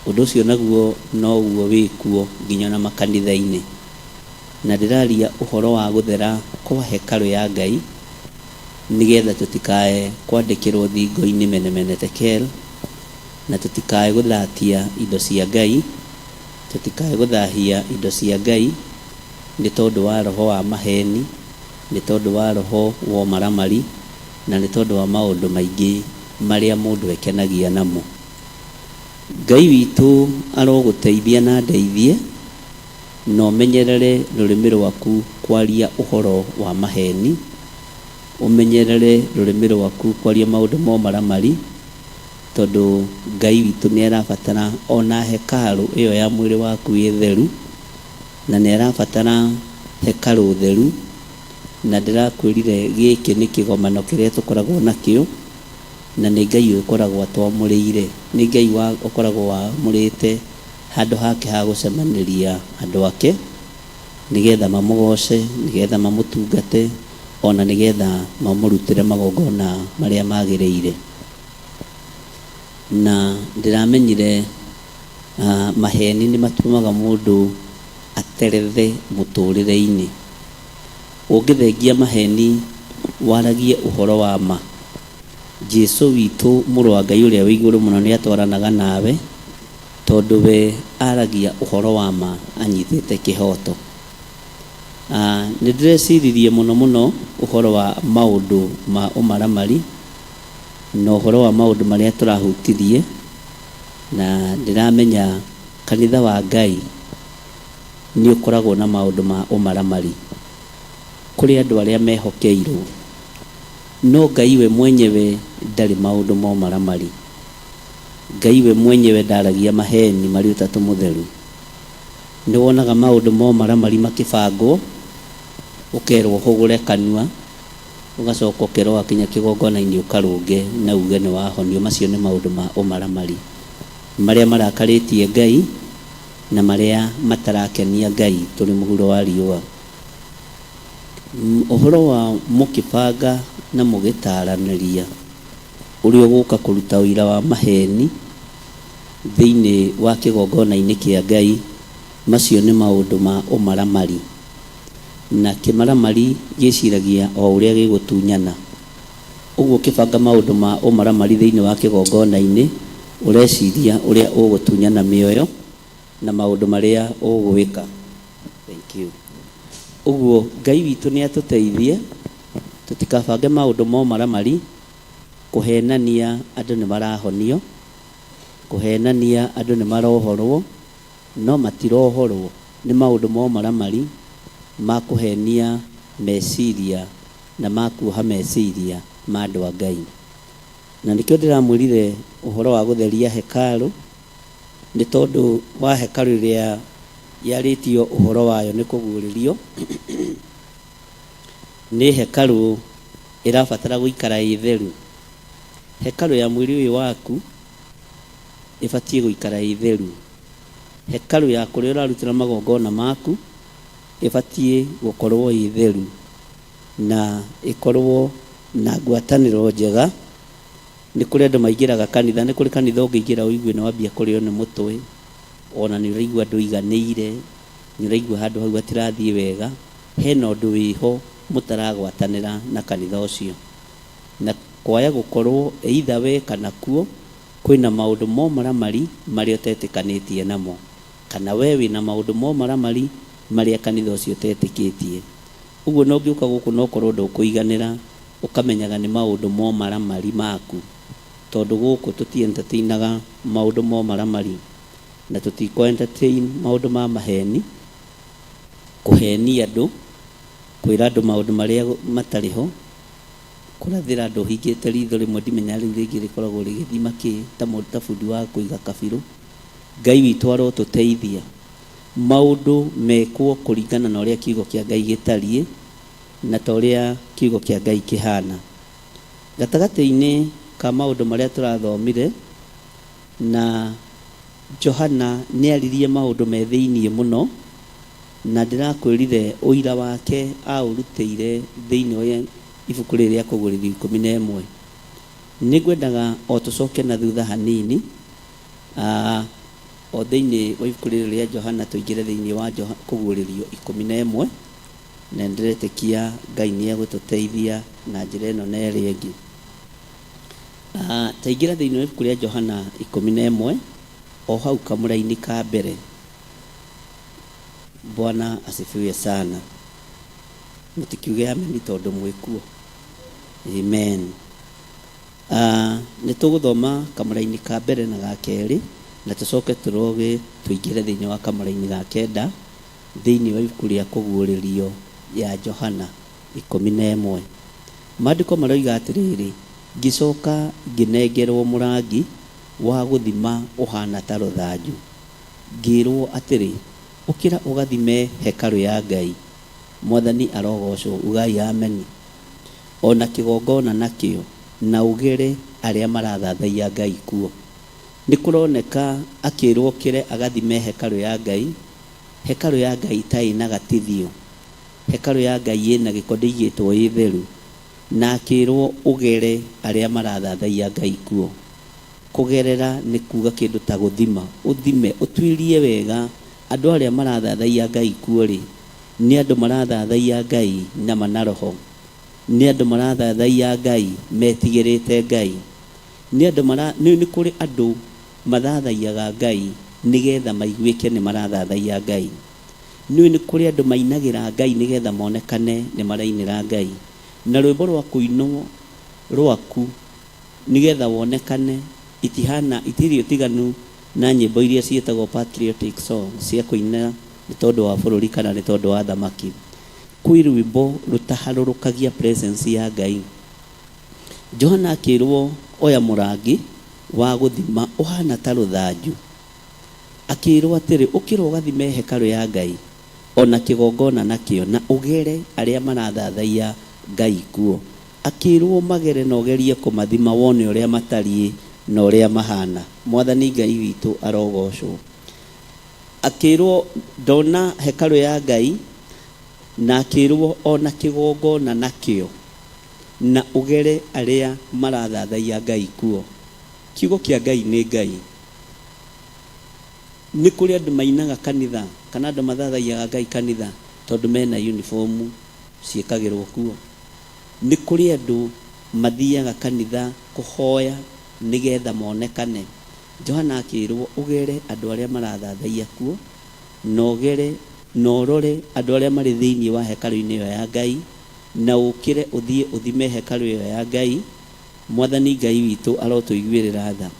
Ũndũ ũcio naguo noguo wĩkuo nginya ona makanitha-inĩ. Na ndĩraria ũhoro wa gũthera kwa hekarũ ya Ngai nĩgetha tũtikae kwandĩkĩrwo thingo-inĩ mene mene tekel, na tũtikae gũthatia indo cia Ngai, tũtikae gũthahia indo cia Ngai nĩ tondũ wa roho wa maheni, nĩ tondũ wa roho wa ũmaramari, na nĩ tondũ wa maũndũ maingĩ marĩa mũndũ ekenagia namo. Ngai witũ arogũteithia na andeithie, na ũmenyerere rũrĩmĩ rwaku kwaria ũhoro wa maheni, ũmenyerere rũrĩmĩ rwaku kwaria maũndũ ma ũmaramari, tondũ Ngai witũ nĩ arabatara ona hekarũ ĩyo ya mwĩrĩ waku ĩ theru, na nĩ arabatara hekarũ theru, na ndĩrakwĩrire gĩkĩ nĩ kĩgomano kĩrĩa tũkoragwo nakĩo, Na nĩ Ngai ũkoragwo atwamũrĩire. Nĩ Ngai ũkoragwo wamũrĩte handũ hake ha gũcemanĩria andũ ake, nĩgetha mamũgooce, nĩgetha mamũtungate, o na nĩgetha mamũrutĩre magongona marĩa magĩrĩire. Na ndĩramenyire maheni nĩ matũmaga mũndũ aterethe mũtũrĩre-inĩ. Ũngĩthengia maheni waragie ũhoro wa ma, Jesu witũ Mũrũ wa Ngai Ũrĩa wĩ Igũrũ Mũno nĩatwaranaga nawe, tondũ we aragia ũhoro wa ma anyitĩte kĩhooto. Nĩndĩreciririe mũno mũno ũhoro wa maũndũ ma ũmaramari, na ũhoro wa maũndũ marĩa tũrahutirie, na ndĩramenya kanitha wa Ngai nĩ ũkoragwo na maũndũ ma ũmaramari. Kũrĩ andũ arĩa mehokeirwo. No Ngai we mwenyewe ndarĩ maũndũ ma ũmaramari. Ngai we mwenyewe ndaragia maheeni marĩ Ũtatũ Mũtheru. Nĩ wonaga maũndũ ma ũmaramari makĩbangwo, ũkerwo ũhũgũre kanua, ũgacoka ũkerwo wakinya kĩgongona-inĩ ũkarũnge na uge nĩ wahonio. Macio nĩ maũndũ ma ũmaramari marĩa marakarĩtie Ngai na marĩa matarakenia Ngai tũrĩ mũhuro wa riũa. Ũhoro wa mũkĩbanga na mũgĩtaaranĩria ũrĩa ũgũũka kũruta ũira wa maheeni thĩinĩ wa kĩgongona-inĩ kĩa Ngai, macio nĩ maũndũ ma ũmaramari. Na kĩmaramari gĩĩciragia o ũrĩa gĩgũtunyana. Ũguo ũkĩbanga maũndũ ma ũmaramari thĩinĩ wa kĩgongona-inĩ, ũreciria ũrĩa ũgũtunyana mĩoyo na maũndũ marĩa ũgwĩka. Thank you. Ũguo Ngai witũ nĩ atũteithie tũtikabange maũndũ ma ũmaramari, kũhenania andũ nĩ marahonio, kũhenania andũ nĩ marohorwo, no matirohorwo nĩ maũndũ ma ũmaramari ma kũhenia meciria na ma kuoha meciria ma andũ a Ngai. Na nĩkĩo ndĩramwĩrire ũhoro wa gũtheria hekarũ, Nĩ tondũ wa hekarũ ĩrĩa yarĩtio ũhoro wayo nĩ kũguũrĩrio, nĩ hekarũ ĩrabatara gũikara ĩ theru. Hekarũ ya mwĩrĩ ũyũ waku ĩbatiĩ gũikara ĩ theru. Hekarũ ya kũrĩa ũrarutĩra magongona maku ĩbatiĩ gũkorwo ĩ theru na ĩkorwo na ngwatanĩro njega. Nĩ kũrĩ andũ maingĩraga kanitha, nĩ kũrĩ kanitha ũngĩingĩra ũigue nĩ wambia kũrĩo nĩ mũtwe, ona nĩ ũraigua ndũiganĩire, nĩ ũraigua handũ hau hatirathiĩ wega, hena ũndũ wĩho mũtaragwatanĩra na kanitha ũcio. Na kwaya gũkorwo either we kana kuo, kwĩna maũndũ ma ũmaramari marĩa ũtetĩkanĩtie namo, kana we wĩna maũndũ ma ũmaramari marĩa kanitha ũcio ũtetĩkĩtie. Ũguo ona ũngĩũka gũkũ na ũkorwo ndũkũiganĩra, ũkamenyaga nĩ maũndũ ma ũmaramari maku. Tondũ gũkũ tũti entertainaga maũndũ ma ũmaramari, na tũtikũ entertain maũndũ ma maheni, kũhenia andũ, kwĩra andũ maũndũ marĩa matarĩ ho, kũrathĩra andũ ũhingĩte ritho rĩmwe ndimenya rĩu rĩngĩ rĩkoragwo rĩgĩthima kĩ ta mũndũ ta bundi wa kũiga kabirũ. Ngai witũ arotũteithia maũndũ mekwo kũringana na ũrĩa kiugo kĩa Ngai gĩtariĩ na ta ũrĩa kiugo kĩa Ngai kĩhana. Gatagatĩ-inĩ ka maũndũ marĩa tũrathomire, na Johana nĩaririe maũndũ me thĩiniĩ mũno, na ndĩrakwĩrire ũira wake aũrutĩire thĩinĩ wa ibuku rĩrĩ rĩa Kũguũrĩrio 11. Nĩngwendaga o tũcoke na thutha hanini, o thĩinĩ wa ibuku rĩrĩ rĩa Johana tũingĩre thĩinĩ wa Kũguũrĩrio 11. Na nĩndĩretĩkia Ngai nĩegũtũteithia na njĩra ĩno na ĩrĩa ĩngĩ. Taingĩra thĩinĩ wa ibuku rĩa Johana 11, o hau kamũraini ka mbere. Bwana asifiwe sana. Mũtikiuge ameni tondũ mwĩkuo. Amen. Nĩ tũgũthoma kamũraini ka mbere na ga kerĩ, na tũcoke tũroge tũingĩre thĩinĩ wa kamũraini ga kenda thĩinĩ wa ibuku rĩa Kũguũrĩrio ya Johana 11. Maandĩko maroiga atĩrĩrĩ, Ngĩcoka ngĩnengerwo mũrangi wa gũthima ũhaana ta rũthanju, ngĩĩrwo atĩrĩ, Ũkĩra ũgathime hekarũ ya Ngai. Mwathani arogoocwo. Ugai ameni. O na kĩgongona nakĩo, na ũgere arĩa marathathaiya Ngai kuo. Nĩ kũroneka akĩĩrwo okĩre agathime hekarũ ya Ngai, hekarũ ya Ngai ta ĩna gatithio, hekarũ ya Ngai ĩna gĩko ndĩigĩtwo ĩ theru, na akĩĩrwo ũgere arĩa marathathaiya Ngai kuo. Kũgerera nĩ kuuga kĩndũ ta gũthima, ũthime, ũtuĩrie wega andũ arĩa marathathaiya Ngai kuo-rĩ, nĩ andũ marathathaiya Ngai na ma na roho? Nĩ andũ marathathaiya Ngai metigĩrĩte Ngai? Nĩ andũ mara, nĩ nĩ kũrĩ andũ mathathaiyaga Ngai nĩgetha maiguĩke nĩ marathathaiya Ngai. Nĩũĩ nĩ kũrĩ andũ mainagĩra Ngai nĩgetha monekane nĩ marainĩra Ngai. Na rwĩmbo rwa kũinwo rwaku nĩgetha wonekane itihana, itirĩ ũtiganu na nyĩmbo iria ciĩtagwo patriotic songs cia kũina nĩ tondũ wa bũrũri kana nĩ tondũ wa thamaki. Kwĩ rwĩmbo rũtaharũrũkagia presence ya Ngai. Johana akĩrwo, Oya mũrangi wa gũthima ũhaana ta rũthanju. Akĩĩrwo atĩrĩ, Ũkĩra ũgathime hekarũ ya Ngai, o na kĩgongona nakĩo, na ũgere arĩa marathathaiya Ngai kuo. Akĩĩrwo, Magere na ũgerie kũmathima wone ũrĩa matariĩ na ũrĩa mahaana. Mwathani Ngai witũ arogoocwo. Akĩĩrwo, Ndona hekarũ ya Ngai, na akĩĩrwo o na kĩgongona nakĩo, na ũgere arĩa marathathaiya Ngai kuo. Kiugo kĩa Ngai nĩ Ngai. Nĩ kũrĩ andũ mainaga kanitha kana andũ mathathaiyaga Ngai kanitha tondũ mena uniform ciĩkagĩrwo kuo. Nĩ kũrĩ andũ mathiaga kanitha kũhoya nĩgetha monekane. Johana akĩrwo ũgere andũ arĩa marathathaiya kuo na ũgere na ũrore andũ arĩa marĩ thĩinĩ wa hekarũ-inĩ ĩyo ya Ngai na ũkĩre ũthiĩ ũthime hekarũ ĩyo ya Ngai. Mwathani Ngai witũ arotũiguĩrĩra tha.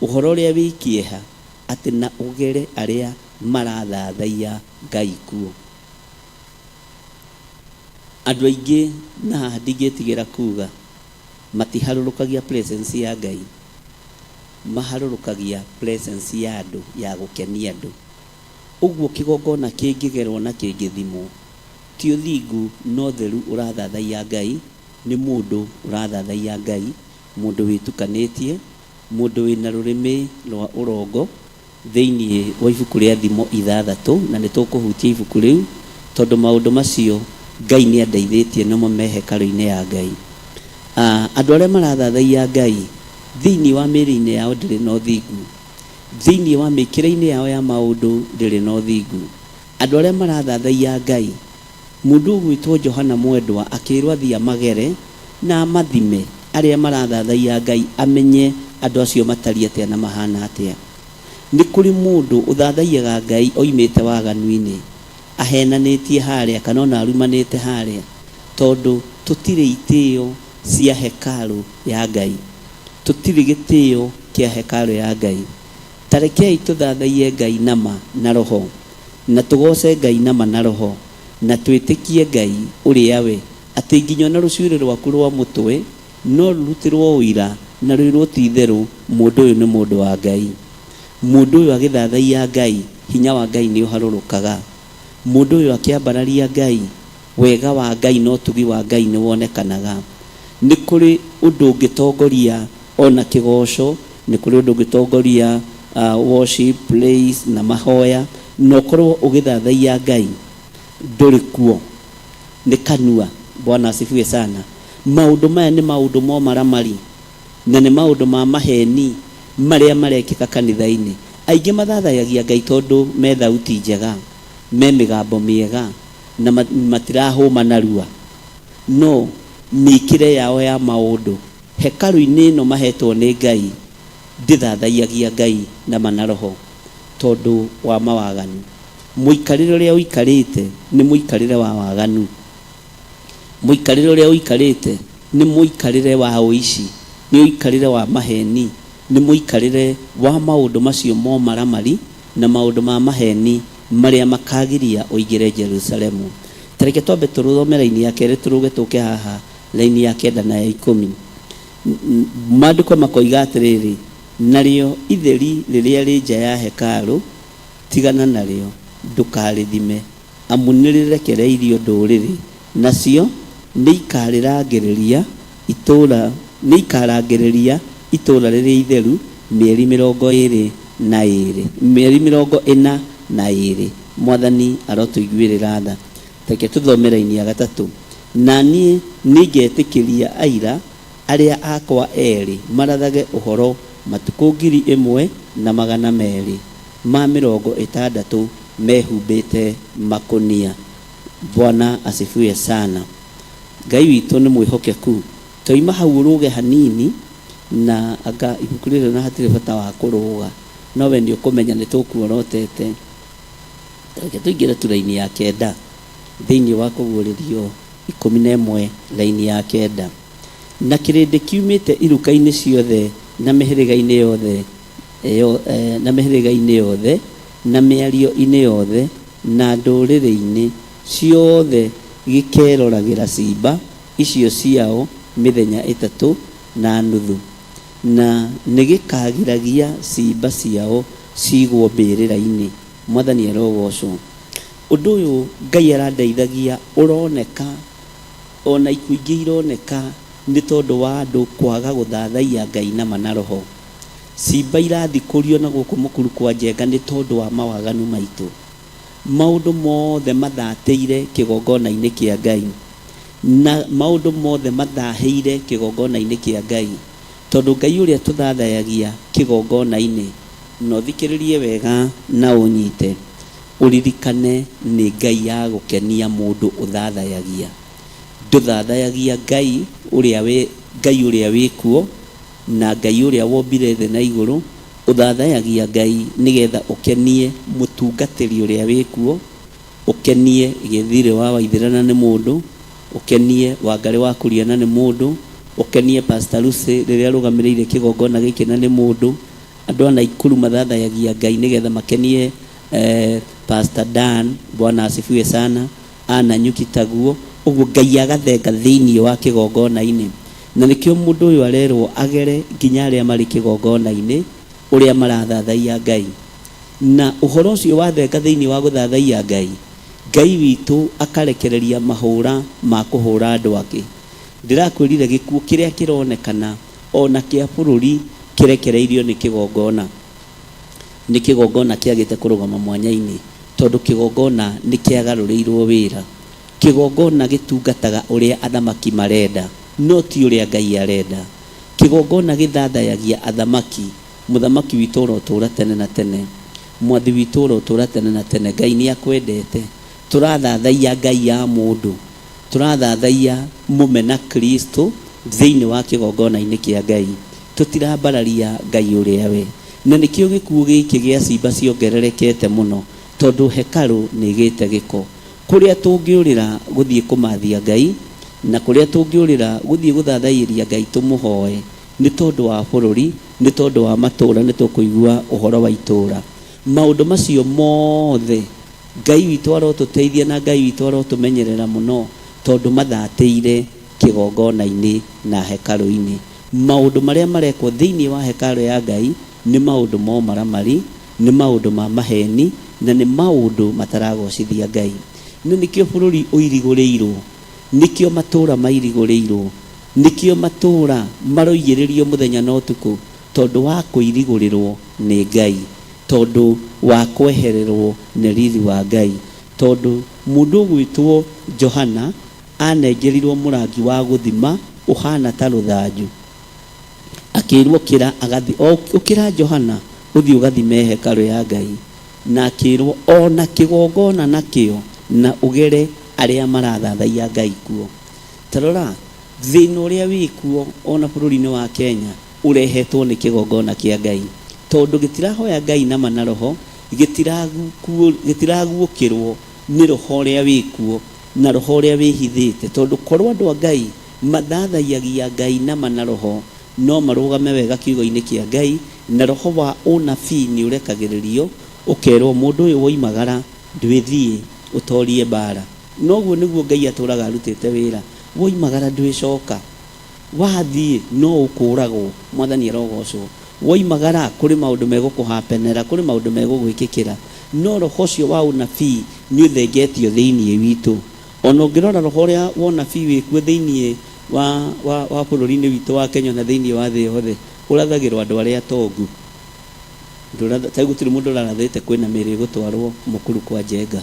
Ũhoro ũrĩa wĩ kĩeha atĩ na ũgere arĩa marathathaiya Ngai kuo. Andũ aingĩ na haha ndingĩtigĩra kuga matiharũrũkagia presence ya Ngai, maharũrũkagia presence ya andũ ya gũkenia andũ. Ũguo kĩgongona kĩngĩgerwo na kĩngĩthimwo, ti ũthingu na ũtheru ũrathathaiya Ngai, nĩ mũndũ ũrathathaiya Ngai, mũndũ wĩtukanĩtie, Mũndũ wĩ na rũrĩmĩ rwa ũrongo thĩinĩ wa ibuku rĩa Thimo ithathatũ, na nĩ tũkũhutia ibuku rĩu tondũ maũndũ macio Ngai nĩ andeithĩtie nĩmo me hekarũ-inĩ ya Ngai. Andũ arĩa marathathaiya Ngai thĩinĩ wa mĩĩrĩ-inĩ yao ndĩrĩ na ũthingu, thĩinĩ wa mĩkĩre-inĩ yao ya maũndũ ndĩrĩ na ũthingu. Andũ arĩa marathathaiya Ngai Mũndũ ũgwĩtwo Johana Mwendwa akĩĩrwo athiĩ amagere na amathime arĩa marathathaiya Ngai amenye andũ acio matariĩ atĩa na mahana atĩa. Nĩ kũrĩ mũndũ ũthathaiyaga Ngai oimĩte waganu-inĩ, ahenanĩtie harĩa kana ona arumanĩte harĩa, tondũ tũtirĩ itĩo cia hekarũ ya Ngai. Tũtirĩ gĩtĩo kĩa hekarũ ya Ngai. Ta rekei tũthathaiye Ngai na ma na roho, na tũgooce Ngai na ma na roho, na twĩtĩkie Ngai ũrĩa we, atĩ nginya o na rũcuĩrĩ rwaku rwa mũtwe no rũrutĩrwo ũira na rwĩrwo ti-itherũ mũndũ ũyũ nĩ mũndũ wa Ngai. Mũndũ ũyũ agĩthathaiya Ngai, hinya wa Ngai nĩũharũrũkaga. Mũndũ ũyũ akĩambararia Ngai, wega wa Ngai na ũtugi wa Ngai nĩwonekanaga. Nĩ kũrĩ ũndũ ũngĩtongoria o na kĩgooco, nĩ kũrĩ ũndũ ũngĩtongoria worship, praise na mahoya, na ũkorwo ũgĩthathaiya Ngai ndũrĩ kuo. Nĩ kanua. Bwana asifiwe sana. Maũndũ maya nĩ maũndũ ma ũmaramari. Na nĩ maũndũ ma maheeni marĩa marekĩka kanitha-inĩ. Aingĩ mathathayagia Ngai tondũ me thauti njega, me mĩgambo mĩega, na matirahũma narua. No mĩĩkĩre yao ya maũndũ hekarũ-inĩ ĩno mahetwo nĩ Ngai ndĩthathaiyagia Ngai na ma na roho tondũ wa mawaganu. Mũikarĩre ũrĩa ũikarĩte nĩ mũikarĩre wa waganu. Mũikarĩre ũrĩa ũikarĩte nĩ mũikarĩre wa ũici, nĩ ũikarĩre wa maheni, nĩ mũikarĩre wa maũndũ macio ma ũmaramari na maũndũ ma maheni marĩa makagiria ũingĩre Jerusalemu. Ta reke twambe tũthome raini ya kerĩ tũrũge tũke haha raini ya kenda na ya ikũmi. Maandĩko makoiga atĩrĩrĩ, Narĩo itheri rĩrĩa rĩ nja ya hekarũ, tigana narĩo, ndũkarĩthime, Amu nĩrĩrekereirio ndũrĩrĩ, nacio nĩikarĩrangĩrĩria itũũra, nĩikarangĩrĩria itũũra rĩrĩa itheru mĩeri mĩrongo ĩĩrĩ na ĩĩrĩ, mĩeri mĩrongo ĩna na ĩĩrĩ. Mwathani arotũiguĩrĩra tha. Reke tũthome raini ya gatatũ. Na niĩ nĩngetĩkĩria aira arĩa akwa eerĩ marathage ũhoro matukũ 1200. ma mĩrongo ĩtandatũ mehumbĩte makũnia. Bwana asifiwe sana. Ngai witũ nĩ mwĩhokeku. Toima hau ũrũge hanini na anga ibuku rĩrĩ ona hatirĩ bata wa kũrũga no we nĩ ũkũmenya nĩ tũkuorotete. Reke tũingĩre tu raini ya kenda thĩinĩ wa Kũguũrĩrio 11 raini ya kenda. Na kĩrĩndĩ kiumĩte iruka-inĩ ciothe na mĩhĩrĩga-inĩ yothe na mĩhĩrĩga-inĩ yothe, na mĩario-inĩ yothe, na ndũrĩrĩ-inĩ ciothe gĩkeroragĩra ciimba icio ciao mĩthenya ĩtatũ na nuthu, na nĩgĩkagiragia ciimba ciao ciigwo mbĩrĩra-inĩ. Mwathani arogoocwo. Ũndũ ũyũ Ngai arandeithagia ũroneka, o na ikuũ ingĩ ironeka nĩ tondũ wa andũ kwaga gũthathaiya Ngai na ma na roho. Ciimba irathikũrio na gũkũ mũkuru kwa Njenga nĩ tondũ wa mawaganu maitũ. Maũndũ mothe mathatĩire kĩgongona-inĩ kĩa Ngai. Na maũndũ mothe mathahĩire kĩgongona-inĩ kĩa Ngai. Tondũ Ngai ũrĩa tũthathayagia kĩgongona-inĩ, na ũthikĩrĩrie wega na ũnyite, ũririkane nĩ Ngai ya gũkenia mũndũ ũthathayagia. Ndũthathayagia Ngai ũrĩa wĩ Ngai ũrĩa wĩkuo, na Ngai ũrĩa wombire thĩ na igũrũ, ũthathayagia Ngai nĩgetha ũkenie mũtungatĩri ũrĩa wĩ kuo, ũkenie Gĩthirĩ wa Waithĩra na nĩ mũndũ, ũkenie Wangarĩ wa Kuria na nĩ mũndũ, ũkenie Pastor Lucy rĩrĩa arũgamĩrĩire kĩgongona gĩkĩ na nĩ mũndũ. Andũ a Naikuru mathathayagia Ngai nĩgetha makenie Pastor Dan, Bwana asifiwe sana. A Nanyuki taguo, ũguo Ngai agathenga thĩinĩ wa kĩgongona-inĩ. Na nĩkĩo mũndũ ũyũ arerwo agere nginya arĩa marĩ kĩgongona-inĩ ũrĩa marathathaiya Ngai. Na ũhoro ũcio wathenga thĩinĩ wa gũthathaiya Ngai, Ngai witũ akarekereria mahũra ma kũhũra andũ ake. Ndĩrakwĩrire gĩkuũ kĩrĩa kĩronekana o na kĩa bũrũri kĩrekereirio nĩ kĩgongona. Nĩ kĩgongona kĩagĩte kũrũgama mwanya-inĩ tondũ kĩgongona nĩ kĩagarũrĩirwo wĩra. Kĩgongona gĩtungataga ũrĩa athamaki marenda, no ti ũrĩa Ngai arenda. Kĩgongona gĩthathayagia athamaki, Mũthamaki witũ ũrotũũra tene na tene. Mwathi witũ ũrotũũra tene na tene. Ngai nĩ akwendete. Tũrathathaiya Ngai ya mũndũ. Tũrathathaiya mũmena Kristo thĩinĩ wa kĩgongona-inĩ kĩa Ngai. Tũtirambararia Ngai ũrĩa we. Na nĩkĩo gĩkuũ gĩkĩ gĩa ciimba ciongererekete mũno, tondũ hekarũ nĩ ĩgĩte gĩko. Kũrĩa tũngĩũrĩra gũthiĩ kũmathia Ngai, na kũrĩa tũngĩũrĩra gũthiĩ gũthathaiĩria Ngai tũmũhoe, Nĩ tondũ wa bũrũri, nĩ tondũ wa matũũra, nĩ tũkũigua ũhoro wa itũũra. Maũndũ macio mothe Ngai witũ arotũteithia na Ngai witũ arotũmenyerera mũno tondũ mathatĩire kĩgongona-inĩ na hekarũ-inĩ. Maũndũ marĩa marekwo thĩinĩ wa hekarũ ya Ngai nĩ maũndũ ma ũmaramari, nĩ maũndũ ma maheni, na nĩ maũndũ mataragocithia Ngai. Na nĩkĩo bũrũri ũirigũrĩirwo, nĩkĩo matũũra mairigũrĩirwo, nĩkĩo matũũra maroigĩrĩrio mũthenya na ũtukũ, tondũ wa kũirigũrĩrwo nĩ Ngai, tondũ wa kwehererwo nĩ riri wa Ngai. Tondũ mũndũ ũgwĩtwo Johana anengerirwo mũrangi wa gũthima ũhana ta rũthanju, akĩrwo ũkĩra agathi, ũkĩra Johana ũthiĩ ũgathime hekarũ ya Ngai. Na akĩrwo ona kĩgongona nakĩo na ũgere arĩa marathathaiya Ngai kuo. Ta rora thĩna ũrĩa wĩkuo ona bũrũri-inĩ wa Kenya ũrehetwo nĩ kĩgongona kĩa Ngai, tondũ gĩtirahoya Ngai nama na roho, gĩtiraguũkĩrwo nĩ roho ũrĩa wĩkuo na roho ũrĩa wĩhithĩte. Tondũ korwo andũ a Ngai mathathaiyagia Ngai nama na roho, no marũgame wega kiugo-inĩ kĩa Ngai, na roho wa ũnabii nĩ ũrekagĩrĩrio, ũkerwo mũndũ ũyũ woimagara ndwĩthiĩ ũtorie mbara. Noguo nĩguo Ngai atũraga arutĩte wĩra, woimagara ndwĩcoka, wathiĩ no ũkũragwo. Mwathani arogocwo. Woimagara kũrĩ maũndũ megũkũhapenera, kũrĩ maũndũ megũgwĩkĩkĩra, no roho ũcio wa ũnabii nĩ ũthengetio thĩinĩ witũ. Ona ũngĩrora roho ũrĩa wa ũnabii wĩkuo thĩinĩ wa, wa, wa bũrũri-inĩ witũ wa Kenya na thĩinĩ wa thĩ yothe, ũrathagĩrwo andũ arĩa atongu. Ta rĩu gũtirĩ mũndũ ũrarathĩte kwĩna mĩĩrĩ ĩgũtwarwo Mũkuru kwa Njenga,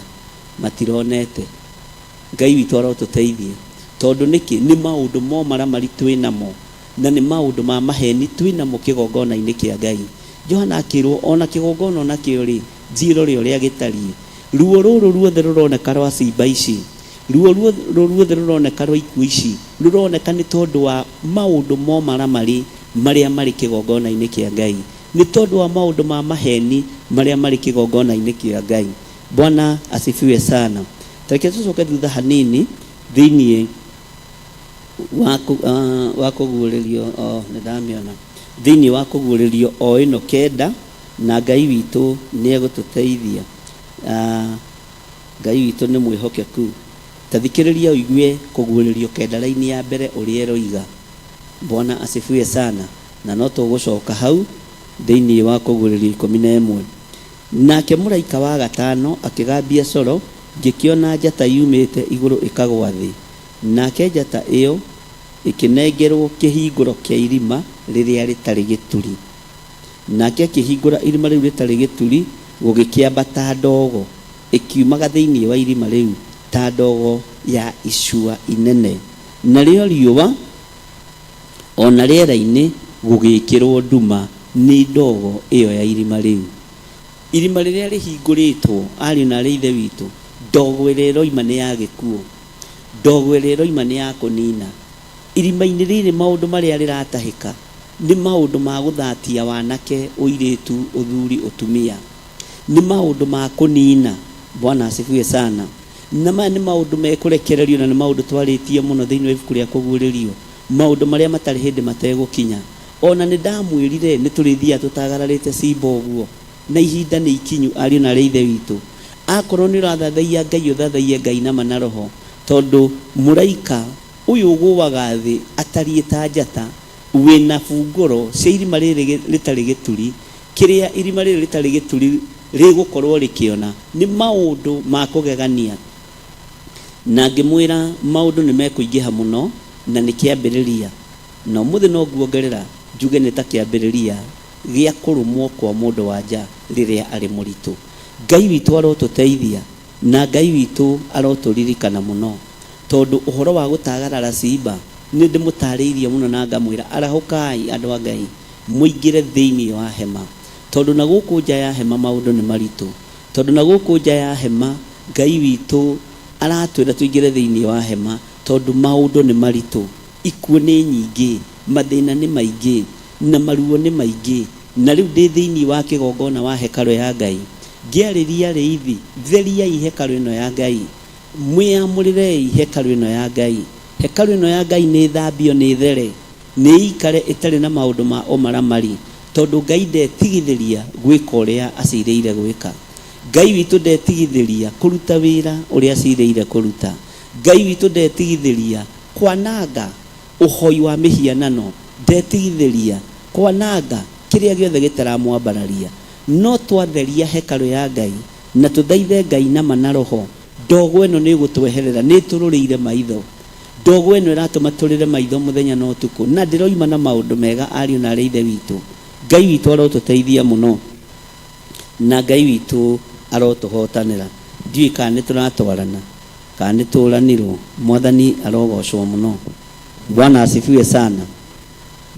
matironete. Ngai witũ arotũteithia. Tondũ nĩkĩ? Nĩ maũndũ ma ũmaramari twĩ namo, na nĩ maũndũ ma maheni twĩ namo kĩgongona-inĩ kĩa Ngai. Johana akĩrwo, o na kĩgongona o nakĩo-rĩ, thiĩ ũrore ũrĩa gĩtariĩ. Ruo rũrũ ruothe rũroneka rwa ciimba ici, ruo rũrũ ruothe rũroneka rwa ikuũ ici, rũroneka nĩ tondũ wa maũndũ ma ũmaramari marĩa marĩ kĩgongona-inĩ kĩa Ngai. Nĩ tondũ wa maũndũ ma maheni marĩa marĩ kĩgongona-inĩ kĩa Ngai. Bwana asifiwe sana. Ta reke tũcoke thutha hanini thĩinĩ wa wa kũguũrĩrio, oh, nĩ ndamĩona, thĩinĩ wa kũguũrĩrio o ĩno kenda, na Ngai witũ nĩ egũtũteithia. Ngai witũ nĩ mwĩhokeku. Ta thikĩrĩria ũigue kũguũrĩrio kenda raini ya mbere ũrĩa ĩroiga. Bwana asifiwe sana. Na no tũgũcoka hau thĩinĩ wa kũguũrĩrio 11. Nake mũraika wa gatano akĩgambia coro, ngĩkĩona njata yumĩte igũrũ ĩkagũa thĩ, nake njata ĩo ĩkĩnengerũo kĩhingũro kĩa irima rĩrĩa rĩtarĩ gĩturi. Nake akĩhingũra irima rĩu rĩtarĩ gĩturi, gũgĩkĩambata ndogo ĩkiumaga thĩinĩ wa irima rĩu ta ndogo ya icua inene, narĩo riũa o na rĩera-inĩ gũgĩĩkĩrũo nduma nĩ ndogo ĩyo ya irima rĩu. Irima rĩrĩa rĩhingũrĩtwo, ariũ na aarĩ a Ithe witũ, ndogo ĩrĩa ĩroima nĩ ya gĩkuũ. Ndogo ĩrĩa ĩroima nĩ ya kũniina. Irima-inĩ rĩrĩ maũndũ marĩa rĩratahĩka nĩ maũndũ ma gũthatia wanake, ũirĩtu, ũthuri, ũtumia. Nĩ maũndũ ma kũniina. Bwana asifiwe sana. Na maya nĩ maũndũ mekũrekererio na nĩ maũndũ twarĩtie mũno thĩinĩ wa ibuku rĩa Kũguũrĩrio, maũndũ marĩa matarĩ hĩndĩ mategũkinya. O na nĩ ndamwĩrire nĩ tũrĩthiaga tũtagararĩte ciimba ũguo, na ihinda nĩ ikinyu, ariũ na aarĩ a Ithe witũ. Akorwo nĩ ũrathathaiya Ngai, ũthathaiye Ngai na ma na roho, tondũ mũraika ũyũ ũgũaga thĩ atariĩ ta njata, wĩna bungũro cia irima rĩrĩ rĩtarĩ gĩturi, Kĩrĩa irima rĩrĩ rĩtarĩ gĩturi rĩgũkorũo rĩkĩona nĩ maũndũ ma kũgegania. Na ngĩmwĩra maũndũ nĩ mekũingĩha mũno na nĩ kĩambĩrĩria. Na ũmũthĩ no nguongerera njuge nĩ ta kĩambĩrĩria gĩa kũrũmwo kwa mũndũ wa nja rĩrĩa arĩ mũritũ. Ngai witũ arotũteithia na Ngai witũ arotũririkana mũno tondũ ũhoro wa gũtagarara ciimba nĩ ndĩmũtarĩirie mũno na ngamwĩra arahũkai andũ a Ngai. Mũingĩre thĩinĩ wa hema, tondũ na gũkũ nja ya hema maũndũ nĩ maritũ. Tondũ na gũkũ nja ya hema Ngai witũ aratwĩra tũingĩre thĩinĩ wa hema, tondũ maũndũ nĩ maritũ. Ikuũ nĩ nyingĩ, mathĩna nĩ maingĩ, na maruo nĩ maingĩ. Na rĩu ndĩ thĩinĩ wa kĩgongona wa hekarũ ya Ngai, ngĩarĩria arĩithi, theriai hekarũ ĩno ya Ngai, mwĩamũrĩrei hekarũ ĩno ya Ngai. Hekarũ ĩno ya Ngai nĩ ĩthambio, nĩ ĩthere. Nĩ ĩikare ĩtarĩ na maũndũ ma ũmaramari, tondũ Ngai ndetigithĩria gwĩka ũrĩa acirĩire gwĩka. Ngai witũ ndetigithĩria kũruta wĩra ũrĩa acirĩire kũruta. Ngai witũ ndetigithĩria kwananga ũhoi wa mĩhianano, ndetigithĩria kwananga kĩrĩa gĩothe gĩtaramwambararia. No twatheria hekarũ ya Ngai na tũthaithe Ngai na ma na roho, ndogo ĩno nĩ ĩgũtweherera, nĩ ĩtũrũrĩire maitho. Ndogo ĩno ĩratũma tũrĩre maitho mũthenya na ũtukũ, na ndĩroima na maũndũ mega ariũ na aarĩ a Ithe witũ. Ngai witũ arotũteithia mũno, na Ngai witũ arotũhotanĩra. Ndiũĩ kana nĩ tũratwarana, kana nĩ tũranirwo. Mwathani arogocwo mũno. Bwana asifiwe sana.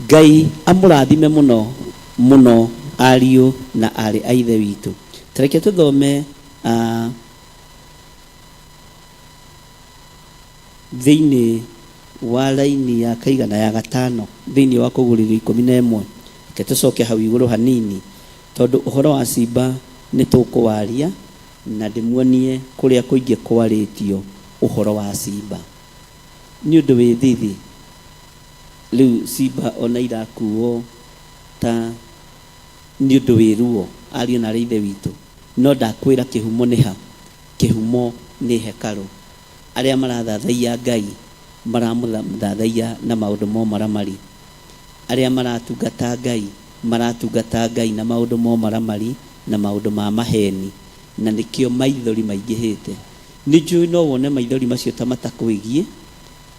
Ngai amũrathime mũno mũno ariũ na aarĩ a Ithe witũ. Ta reke tũthome uh, Thĩinĩ wa raini ya kaigana ya gatano thĩinĩ wa kũgũrĩrio 11. Reke tũcoke hau igũrũ hanini tondũ ũhoro wa ciimba nĩ tũkũwaria na ndĩmuonie kũrĩa kũingĩ kwarĩtio ũhoro wa ciimba. Nĩ ũndũ wĩ thithi rĩu ciimba ona irakuo ta nĩ ũndũ wĩ ruo ariũ na aarĩ a Ithe witũ, no ndakwĩra kĩhumo nĩ ha? Kĩhumo nĩ hekarũ. Arĩa marathathaiya Ngai maramũthathaiya na maũndũ ma ũmaramari. Arĩa maratungata Ngai maratungata Ngai na maũndũ ma ũmaramari na maũndũ ma maheeni, na nĩkĩo maithori maingĩhĩte. Nĩ njũĩ no wone maithori macio ta matakwĩgiĩ,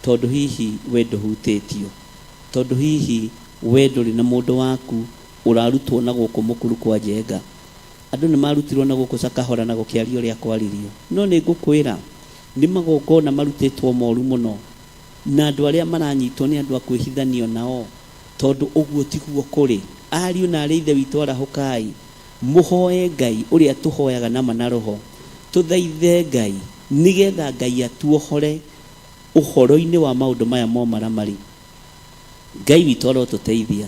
tondũ hihi we ndũhutĩtio, tondũ hihi we ndũrĩ na mũndũ waku ũrarutwo na gũkũ mũkuru kwa Njenga. Andũ nĩ marutirwo na gũkũ Sakahora na gũkĩario ũrĩa kwaririo. No nĩ ngũkwĩra, nĩ magongona marutĩtwo moru mũno, na andũ arĩa maranyitwo nĩ andũ a kwĩhithanio nao, tondũ ũguo tiguo kũrĩ. Ariũ na aarĩ a Ithe witũ arahũkai, mũhoe Ngai ũrĩa tũhoyaga na ma na Roho, tũthaithe Ngai, nĩ getha Ngai atuohore ũhoro-inĩ wa maũndũ maya ma ũmaramari. Ngai witũ arotũteithia.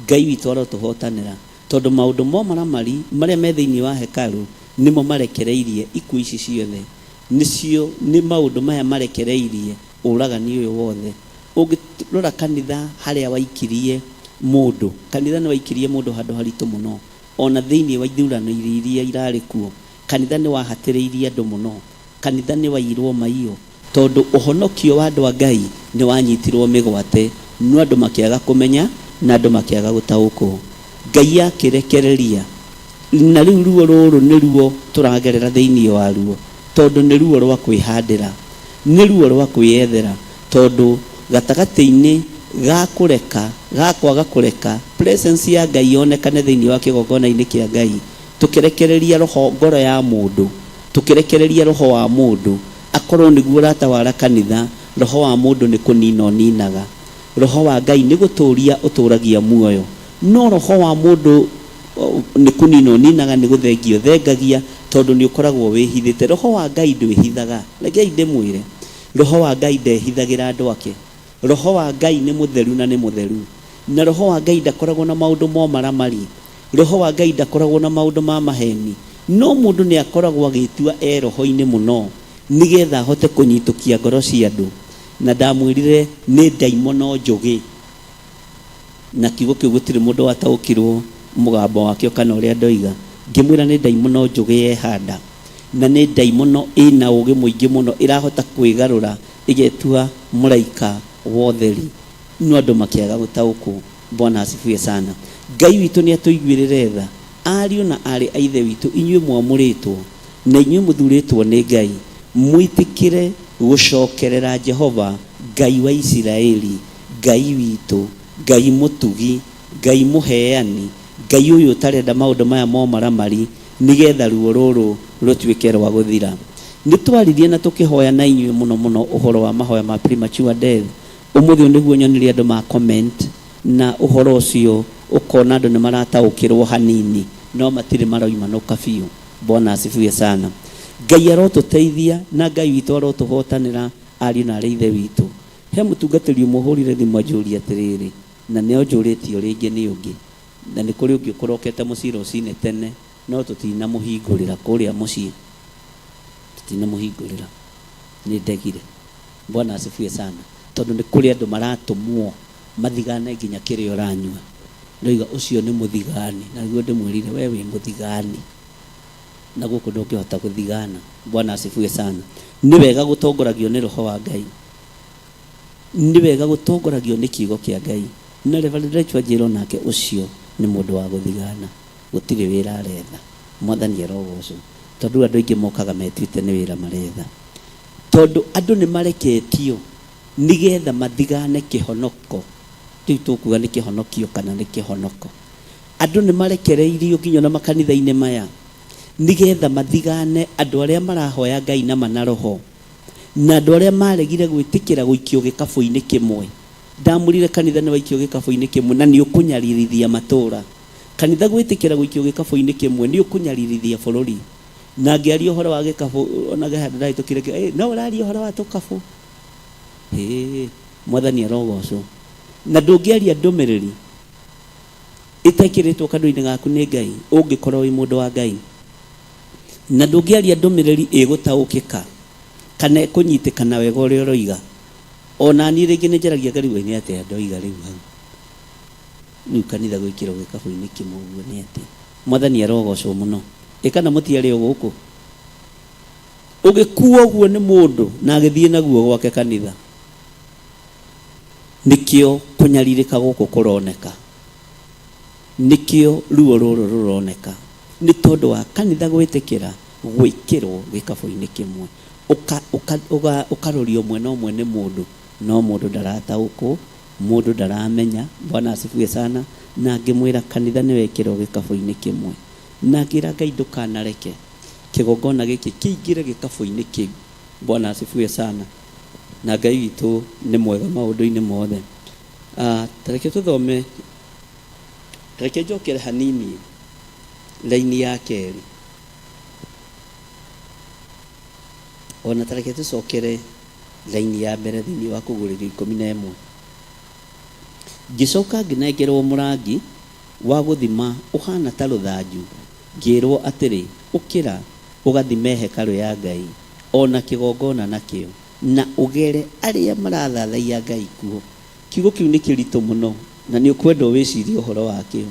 Ngai witũ arotũhotanĩra. Tondũ maũndũ ma ũmaramari marĩa me thĩinĩ wa hekarũ nĩmo marekereirie ikuũ ici ciothe, nĩcio, nĩ maũndũ maya marekereirie ũragani ũyũ wothe. Ũngĩrora kanitha harĩa waikirie mũndũ, kanitha nĩ waikirie mũndũ handũ haritũ mũno, o na thĩinĩ wa ithurano iria irarĩ kuo, kanitha nĩ wahatĩrĩirie andũ mũno, kanitha nĩ waiyirwo maiyo. Tondũ ũhonokio wa andũ a Ngai nĩ wanyitirwo mĩgwate, no andũ makĩaga kũmenya na andũ makĩaga gũtaũkwo. Ngai akĩrekereria. Na rĩu ruo rũrũ nĩruo tũragerera thĩinĩ waruo, tondũ nĩ ruo rwa kwĩhandĩra. Nĩ ruo rwa kwĩyethera, tondũ gatagatĩ-inĩ ga kũreka, ga kwaga kũreka presence ya Ngai yonekane thĩinĩ wa kĩgongona-inĩ kĩa Ngai, tũkĩrekereria roho, ngoro ya mũndũ, tũkĩrekereria roho wa mũndũ akorwo nĩguo ũratawara kanitha, roho wa mũndũ nĩ kũnina ũninaga. Roho wa Ngai nĩ gũtũũria ũtũũragia muoyo. No roho wa mũndũ nĩ kũnina ũninaga, nĩ gũthengia ũthengagia, tondũ nĩ ũkoragwo wĩhithĩte. Roho wa Ngai ndwĩhithaga. Rekei ndĩmwĩre, Roho wa Ngai ndehithagĩra andũ ake. Roho wa Ngai nĩ mũtheru na nĩ mũtheru. Na Roho wa Ngai ndakoragwo na maũndũ ma ũmaramari. Roho wa Ngai ndakoragwo na maũndũ ma maheeni. No mũndũ nĩ akoragwo agĩĩtua e roho-inĩ mũno nĩgetha ahote kũnyitũkia ngoro cia andũ. Na ndamwĩrire nĩ ndaimono njũgĩ. Na kiugo kĩu gũtirĩ mũndũ wataũkirwo mũgambo wakĩo kana ũrĩa ndoiga. Ngĩmwĩra nĩ ndaimono njũgĩ yehanda. Na nĩ ndaimono ĩna ũgĩ mũingĩ mũno ĩrahota kwĩgarũra ĩgetua mũraika wa ũtheri. No andũ makĩaga gũtaũkwo. Bwana asifiwe sana. Ngai witũ nĩ atũiguĩrĩre tha. Ariũ na aarĩ a Ithe witũ inyuĩ mwamũrĩtwo, na inyuĩ mũthurĩtwo nĩ Ngai, mwĩtĩkĩre gũcokerera Jehova Ngai wa Isiraeli, Ngai witũ, Ngai mũtugi, Ngai mũheani, Ngai ũyũ ũtarenda maũndũ maya ma ũmaramari, nĩ getha ruo rũrũ rũtuĩke rwa gũthira. Nĩ twaririe na tũkĩhoya na inyuĩ mũno mũno ũhoro wa mahoya ma premature death. Ũmũthĩ ũyũ nĩguo nyonire andũ ma comment na ũhoro ũcio ũkona andũ nĩ marataũkĩrwo hanini no matirĩ maroimanũka biũ. Bwana asifiwe sana. Ngai arotũteithia na Ngai witũ arotũhotanĩra ariũ na arĩ ithe witũ. He mũtungatĩri ũmwe ũhũrire thimũ anjũria atĩrĩrĩ, na nĩ anjũrĩtie rĩngĩ nĩ ũngĩ, na nĩ kũrĩ ũngĩ ũkũrokete mũciĩ rũcinĩ tene no tũtinamũhingũrĩra kũrĩa mũciĩ, tũtinamũhingũrĩra, nĩ ndegire. Bwana asifiwe sana. Tondũ nĩ kũrĩ andũ maratũmwo. Mathigane nginya kĩrĩa ũranyua. Ndoiga ũcio nĩ mũthigani, na nĩguo ndĩmwĩrire we wĩ mũthigani. Na gũkũ ndũngĩhota gũthigana. Bwana asifiwe sana. Nĩ wega gũtongoragio nĩ Roho wa Ngai. Nĩ wega gũtongoragio nĩ kiugo kĩa Ngai. Na Reverend Rachel anjĩra onake ũcio nĩ mũndũ wa gũthigana. Gũtirĩ wĩra aretha. Mwathani arogocwo. Tondũ andũ aingĩ mokaga metuĩte nĩ wĩra maretha. Tondũ andũ nĩ mareketio nĩgetha mathigane kĩhonoko. Rĩu tũkuga nĩ kĩhonokio kana nĩ kĩhonoko. Andũ nĩ marekereirio nginya ona makanitha-inĩ maya nĩgetha mathigane andũ arĩa marahoya Ngai na ma na roho na andũ arĩa maregire gwĩtĩkĩra gũikio gĩkabũ-inĩ kĩmwe. Ndamũrire kanitha nĩ waikio gĩkabũ-inĩ kĩmwe na nĩ ũkũnyaririthia matũra. Kanitha gwĩtĩkĩra gũikio gĩkabũ-inĩ kĩmwe nĩ ũkũnyaririthia bũrũri. Na ngĩaria ũhoro wa gĩkabũ ona he handũ ndahĩtũkire ngiuga, no ũraria ũhoro wa tũkabũ? Hĩĩ, Mwathani arogocwo. Na ndũngĩaria ndũmĩrĩri ĩtekĩrĩtwo kanua-inĩ gaku nĩ Ngai ũngĩkorwo wĩ mũndũ wa Ngai. Na ndũngĩaria ndũmĩrĩri ĩgũtaũkĩka kana ĩkũnyitĩkana wega ũrĩa ũroiga. Ona niĩ rĩngĩ nĩ njaragia ngarigwo nĩ atĩa ndoiga rĩu hau. Rĩu kanitha gwĩkĩrwo gĩkabũ-inĩ kĩmwe ũguo nĩ atĩa? Mwathani arogocwo mũno. Ĩ kana mũtiarĩ o gũkũ? Ũgĩkuo ũguo nĩ mũndũ na agĩthiĩ naguo gwake kanitha. Nĩkĩo kũnyarirĩka gũkũ kũroneka. Nĩkĩo ruo rũrũ rũroneka. Nĩ tondũ wa kanitha gwĩtĩkĩra gwĩkĩrwo gĩkabũ-inĩ kĩmwe. Ũka, ũka, ũka, ũkarorio mwena ũmwe nĩ mũndũ, no mũndũ ndarataũkwo, mũndũ ndaramenya. Bwana asifiwe sana. Na ngĩmwĩra kanitha nĩ wekĩrwo gĩkabũ-inĩ kĩmwe. Na ngĩra Ngai ndũkanareke kĩgongona gĩkĩ kĩingĩre gĩkabũ-inĩ kĩu. Bwana asifiwe sana. Na Ngai witũ nĩ mwega maũndũ-inĩ mothe. Ah, ta reke tũthome, ta reke njokere hanini raini ya kerĩ. Ona ta reke tũcokere raini ya mbere thĩinĩ wa Kũguũrĩrio 11. Ngĩcoka ngĩnengerwo mũrangi wa gũthima ũhaana ta rũthanju, ngĩĩrwo atĩrĩ, Ũkĩra, ũgathime hekarũ ya Ngai, o na kĩgongona nakĩo, na ũgere arĩa marathathaiya Ngai kuo. Kiugo kĩu nĩ kĩritũ mũno, na nĩ ũkwenda ũwĩcirie ũhoro wakĩo.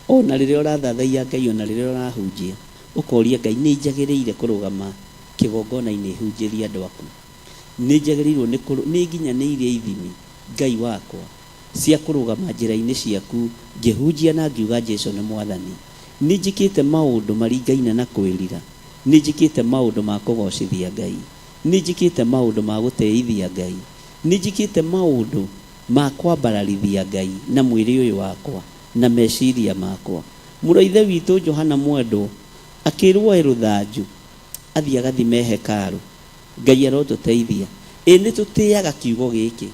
O na rĩrĩa ũrathathaiya Ngai, o na rĩrĩa ũrahunjia, ũkoria Ngai, nĩ njagĩrĩire kũrũgama kĩgongona-inĩ hunjĩrie andũ aku? Nĩ njagĩrĩirwo nĩ kũrũ, nĩ nginyanĩirie ithimi, Ngai wakwa, cia kũrũgama njĩra-inĩ ciaku ngĩhunjia na ngiuga Jesu nĩ Mwathani? Nĩ njĩkĩte maũndũ maringaine na kwĩrira? Nĩ njĩkĩte maũndũ ma kũgocithia Ngai? Nĩ njĩkĩte maũndũ ma gũtĩithia Ngai? Nĩ njĩkĩte maũndũ ma kwambararithia Ngai na mwĩrĩ ũyũ wakwa na meciria makwa? Mũrũ wa Ithe witũ Johana mwendwo akĩrwo oe rũthanju athiĩ agathime hekarũ. Ngai arotũteithia. Ĩ nĩ tũtĩaga kiugo gĩkĩ?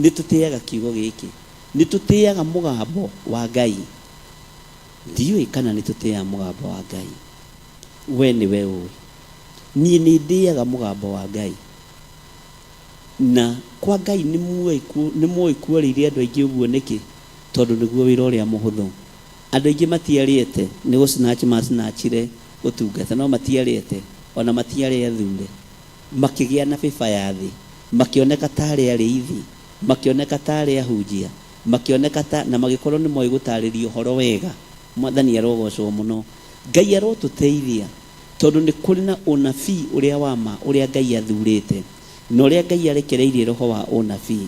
Nĩ tũtĩaga kiugo gĩkĩ? Nĩ tũtĩaga mũgambo wa Ngai? Ndiũĩ kana nĩ tũtĩaga mũgambo wa Ngai. We nĩwe ũĩ. Niĩ nĩ ndĩaga mũgambo wa Ngai. Na kwa Ngai nĩ mũĩ kuorĩire andũ aingĩ ũguo nĩkĩ? Tondũ nĩguo wĩra ũrĩa mũhũthũ. Andũ aingĩ matiarĩete nĩ gũ snatch ma snatchire ũtungata, no matiarĩete, ona matiarĩ athure. Makĩgĩa na favor ya thĩ, makĩoneka ta arĩ arĩithi, makĩoneka ta arĩ ahunjia, makĩoneka ta, na magĩkorwo nĩ moĩ gũtarĩria ũhoro wega. Mwathani arogocwo mũno. Ngai arotũteithia tondũ nĩ kũrĩ na ũnabii ũrĩa wa ma ũrĩa Ngai athurĩte na ũrĩa Ngai arekereirie roho wa ũnabii.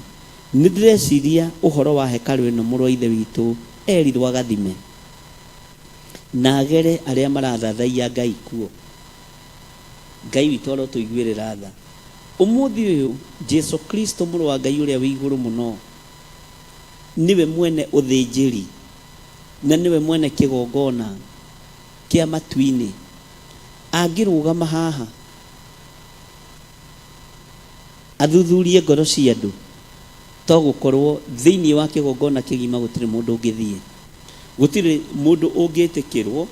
Nĩ ndĩreciria ũhoro wa hekarũ ĩno mũrũ wa Ithe witũ erirwo agathime na agere arĩa marathathaiya Ngai kuo. Ngai witũ arotũiguĩrĩra tha. Ũmũthĩ ũyũ Jesu Kristo mũrũ wa Ngai ũrĩa wĩ igũrũ mũno nĩwe mwene ũthĩnjĩri na nĩwe mwene kĩgongona kĩa matu-inĩ. Angĩrũgama haha athuthurie ngoro cia andũ, to gũkorwo thĩinĩ wa kĩgongona kĩgima gũtirĩ mũndũ ũngĩthiĩ. Gũtirĩ mũndũ ũngĩtĩkĩrwo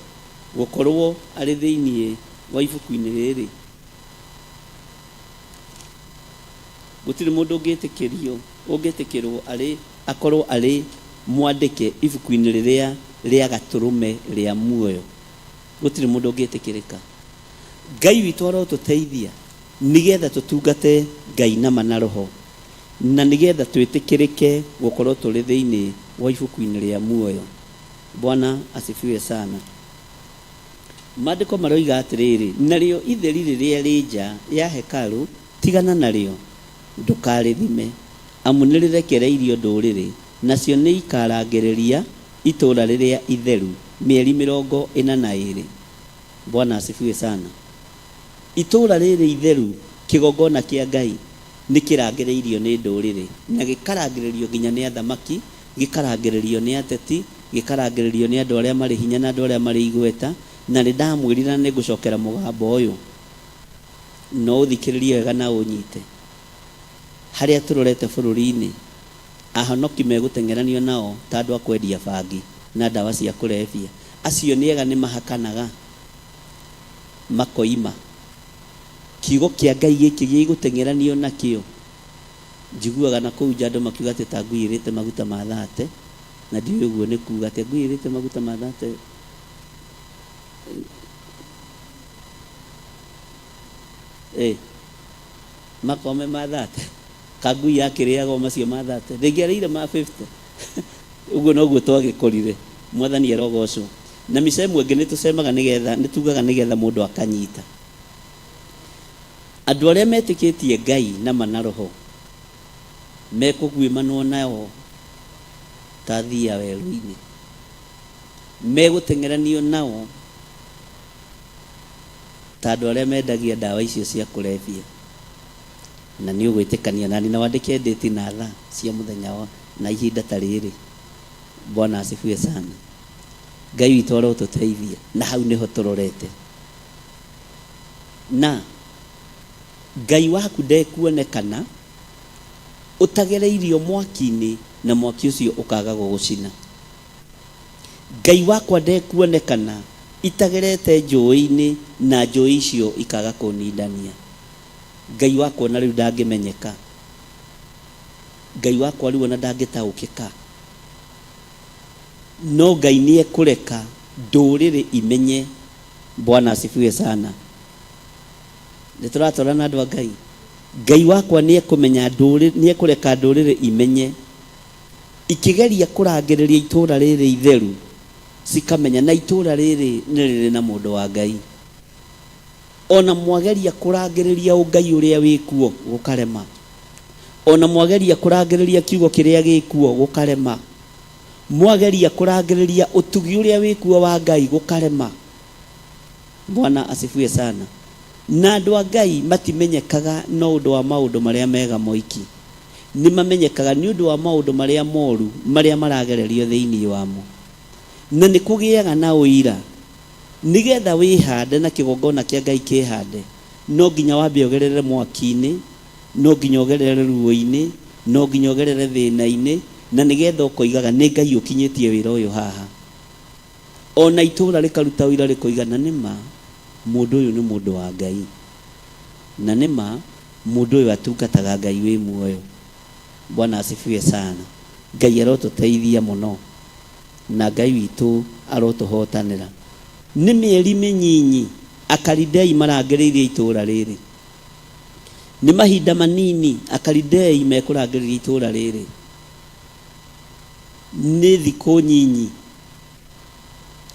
gũkorwo arĩ thĩinĩ wa ibuku-inĩ rĩrĩ. Gũtirĩ mũndũ ũngĩtĩkĩrio, ũngĩtĩkĩrwo arĩ, akorwo arĩ mwandĩke ibuku-inĩ rĩrĩa rĩa Gatũrũme rĩa muoyo. Gũtirĩ mũndũ ũngĩtĩkĩrĩka. Ngai witũ arotũteithia nĩgetha tũtungate Ngai na ma na roho. Na nĩgetha twĩtĩkĩrĩke gũkorwo tũrĩ thĩinĩ wa ibuku-inĩ rĩa muoyo. Bwana asifiwe sana. Maandĩko maroiga atĩrĩrĩ, narĩo itheri rĩrĩa rĩ nja ya hekarũ, tigana narĩo, ndũkarĩthime, amu nĩrĩrekereirio ndũrĩrĩ, nacio nĩikarangĩrĩria itũũra rĩrĩa itheru mĩeri mĩrongo ĩna na ĩĩrĩ. Bwana asifiwe sana. Itũũra rĩrĩ itheru, kĩgongona kĩa Ngai, nĩ kĩrangĩrĩirio nĩ ndũrĩrĩ, na gĩkarangĩrĩrio nginya nĩ athamaki, gĩkarangĩrĩrio nĩ ateti, gĩkarangĩrĩrio nĩ andũ arĩa marĩ hinya na andũ arĩa marĩ igweta. Na nĩ ndamwĩrire na nĩ ngũcokera mũgambo ũyũ, no ũthikĩrĩrie wega na ũnyite. Harĩa tũrorete bũrũri-inĩ, ahonoki megũteng'eranio nao ta andũ a kwendia bangi na ndawa cia kũrebia. Acio nĩ ega nĩ mahakanaga makoima. Kiugo kĩa Ngai gĩkĩ gĩgũteng'eranio nakĩo, njiguaga na kũu nja andũ makiuga atĩ ta ngui ĩrĩte maguta ma thate, na ndiũĩ ũguo nĩ kuga atĩa, ngui ĩrĩte maguta ma thate. Ĩ, makome ma thate, ka ngui yakĩrĩaga o macio ma thate, ndĩngĩarĩire ma 50. Ũguo noguo twagĩkorire. Mwathani arogocwo. Na mĩcemo ĩngĩ nĩtũcemaga nĩgetha, nĩtugaga nĩgetha mũndũ akanyita. Andũ arĩa metĩkĩtie Ngai na ma na roho mekũguĩmanwo nao ta thiya werũ-inĩ. Megũteng'eranio nao ta andũ arĩa mendagia ndawa icio cia kũrebia. Na nĩ ũgwĩtĩkania nani na wandĩke ndĩti na thaa cia mũthenya wa na ihinda ta rĩrĩ. Bwana asifiwe sana. Ngai witũ arotũteithia na hau nĩho tũrorete. Na Ngai waku ndekuonekana ũtagereirio mwaki-inĩ na mwaki ũcio ũkaga gũgũcina. Ngai wakwa ndekuonekana itagerete njũĩ-inĩ na njũĩ icio ikaga kũnindania. Ngai wakwa ona rĩu ndangĩmenyeka. Ngai wakwa rĩu ona ndangĩtaũkĩka. No Ngai nĩekũreka ndũrĩrĩ imenye. Bwana asifiwe sana. Nĩtũratwarana andũ a Ngai? Ngai wakwa nĩekũmenya ndũrĩrĩ, nĩekũreka ndũrĩrĩ imenye. Ikĩgeria kũrangĩrĩria itũũra rĩrĩ itheru, cikamenya na itũũra rĩrĩ nĩ rĩrĩ na mũndũ wa Ngai. Ona mwageria kũrangĩrĩria ũngai ũrĩa wĩkuo, gũkarema. Ona mwageria kũrangĩrĩria kiugo kĩrĩa gĩkuo, gũkarema. Mwageria kũrangĩrĩria ũtugi ũrĩa wĩkuo wa Ngai, gũkarema. Bwana asifiwe sana. Na andũ a Ngai matimenyekaga no ũndũ wa maũndũ marĩa mega moiki. Nĩ mamenyekaga nĩ ũndũ wa maũndũ marĩa moru marĩa maragererio thĩinĩ wamo. Na nĩ kũgĩaga na ũira. Nĩgetha wĩhande na kĩgongona kĩa Ngai kĩhande, no nginya wambe ũgerere mwaki-inĩ, no nginya ũgerere ruo-inĩ, no nginya ũgerere thĩna-inĩ, na nĩgetha ũkoigaga nĩ Ngai ũkinyĩtie wĩra ũyũ haha. O na itũũra rĩkaruta ũira rĩkoiga na nĩ ma mũndũ ũyũ nĩ mũndũ wa Ngai, na nĩ ma mũndũ ũyũ atungataga Ngai wĩ muoyo. Bwana asifiwe sana. Ngai arotũteithia mũno. Na Ngai witũ arotũhootanĩra. Nĩ mĩeri mĩnyinyi Akalidei marangĩrĩirie itũũra rĩrĩ. Nĩ mahinda manini Akalidei mekũrangĩrĩria itũũra rĩrĩ. Nĩ thikũ nyinyi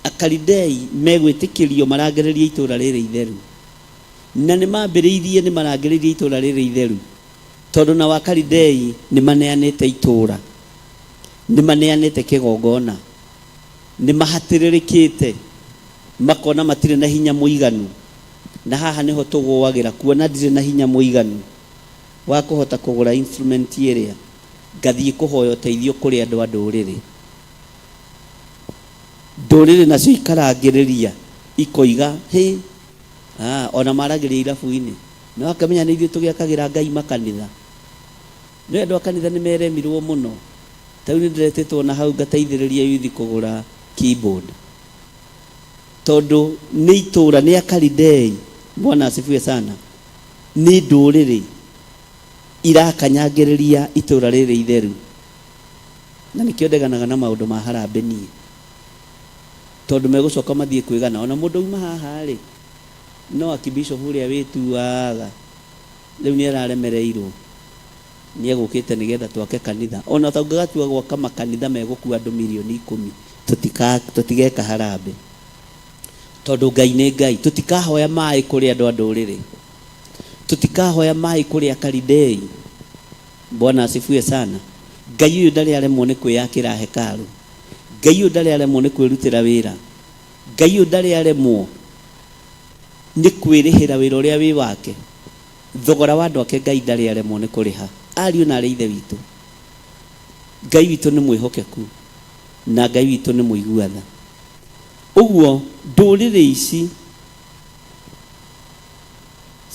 Akalidei megwĩtĩkĩrio marangĩrĩrie itũũra rĩrĩ itheru. Na nĩ mambĩrĩirie nĩ marangĩrĩirie itũũra rĩrĩ itheru, tondũ nao Akalidei nĩ maneanĩte itũũra. Nĩmaneanĩte kĩgongona, nĩmahatĩrĩrĩkĩte, makona matirĩ na hinya mũiganu. Na haha nĩho tũgũagĩra, kuona ndirĩ na hinya mũiganu wa kũhota kũgũra instrument ĩrĩa, ngathiĩ kũhoya ũteithio kũrĩ andũ a ndũrĩrĩ. Ndũrĩrĩ nacio ikarangĩrĩria, ikoiga, hĩ, ah, ona maragĩria irabu-inĩ. Na wakĩmenya nĩ ithuĩ tũgĩakagĩra Ngai makanitha. Nĩũĩ andũ a kanitha nĩ meremirwo mũno. Ta rĩu nĩ ndĩretĩtwo na hau ngateithĩrĩrie yuthi kũgũra keyboard. Tondũ nĩ itũũra, nĩ Akalidei, Bwana asifiwe sana, nĩ ndũrĩrĩ irakanyangĩrĩria itũũra rĩrĩ itheru. Na nĩkĩo ndeganaga na maũndũ ma harambee niĩ. Tondũ megũcoka mathiĩ kwĩgana. Ona mũndũ auma haha rĩ, no akibishopu ũrĩa wĩtuaga rĩu nĩ araremereirwo. Nĩ egũkĩte nĩgetha twake kanitha. Ona tũngĩgatua gwaka makanitha megũkua andũ mirioni ikũmi, tũtigeka harambee. Tondũ Ngai nĩ Ngai. Tũtikahoya maĩ kũrĩ andũ a ndũrĩrĩ. Tũtikahoya maĩ kũrĩ Akalidei. Bwana asifiwe sana. Ngai ũyũ ndarĩ aremwo nĩ kwĩyakĩra hekarũ. Ngai ũyũ ndarĩ aremwo nĩ kwĩrutĩra wĩra. Ngai ũyũ ndarĩ aremwo nĩ kwĩrĩhĩra wĩra ũrĩa wĩ wake. Thogora wa andũ ake Ngai ndarĩ aremwo nĩ kũrĩha. Ariũ na aarĩ a Ithe witũ, Ngai witũ nĩ mwĩhokeku na Ngai witũ nĩ mũigua tha. Ũguo ndũrĩrĩ ici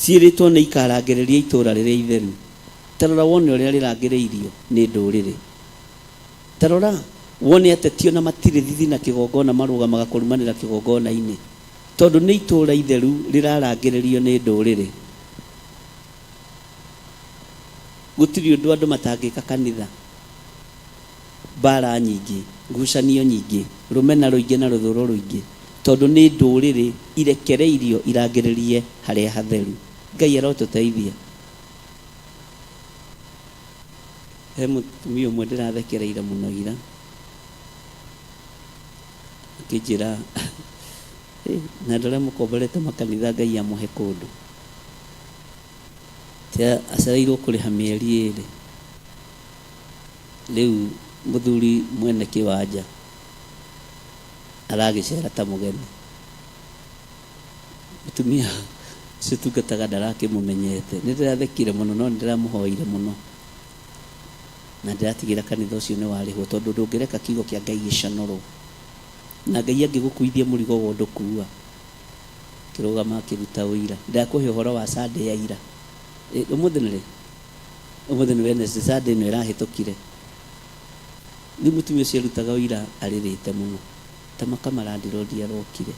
ciĩrĩtwo nĩ ikarangĩrĩria itũũra rĩrĩa itheru. Ta rora wone ũrĩa rĩrangĩrĩirio nĩ ndũrĩrĩ. Ta rora wone ateti o na matirĩ thithi na kĩgongona marũgamaga kũrumanĩra kĩgongona-inĩ. Tondũ nĩ itũũra itheru rĩrarangĩrĩrio nĩ ndũrĩrĩ. Gũtirĩ ũndũ andũ matangĩka kanitha. Mbaara nyingĩ, ngucanio nyingĩ, rũmena rũingĩ na rũthũro rũingĩ, tondũ nĩ ndũrĩrĩ irekereirio irangĩrĩrie harĩa hatheru. Ngai arotũteithia. He mũtumia ũmwe ndĩrathekereire mũno ira. Akĩnjĩra, na andũ arĩa mũkomborete makanitha Ngai amũhe kũndũ. Atĩ acereirwo kũrĩha mĩeri ĩrĩ. Rĩu mũthuri mwene kĩwanja aragĩcera ta mũgeni. Mũtumia ũcio tungataga ndarakĩmũmenyete. Nĩ ndĩrathekire mũno no nĩ ndĩramũhoeire mũno. Na ndĩratigĩra kanitha ũcio nĩ warĩhwo tondũ ndũngĩreka kiugo kĩa Ngai gĩconorwo. Na Ngai angĩgũkuithia mũrigo wa ũndũ kua. Akĩrũgama akĩruta ũira. Ndakũhe ũhoro wa Sunday ya ira. Ũmũthĩ nĩ rĩ? Ũmũthĩ nĩ Wednesday, Sunday ĩno ĩrahĩtũkire. Rĩu mũtumia ũcio arutaga ũira arĩrĩte mũno. Ta makamarandirondi arokire.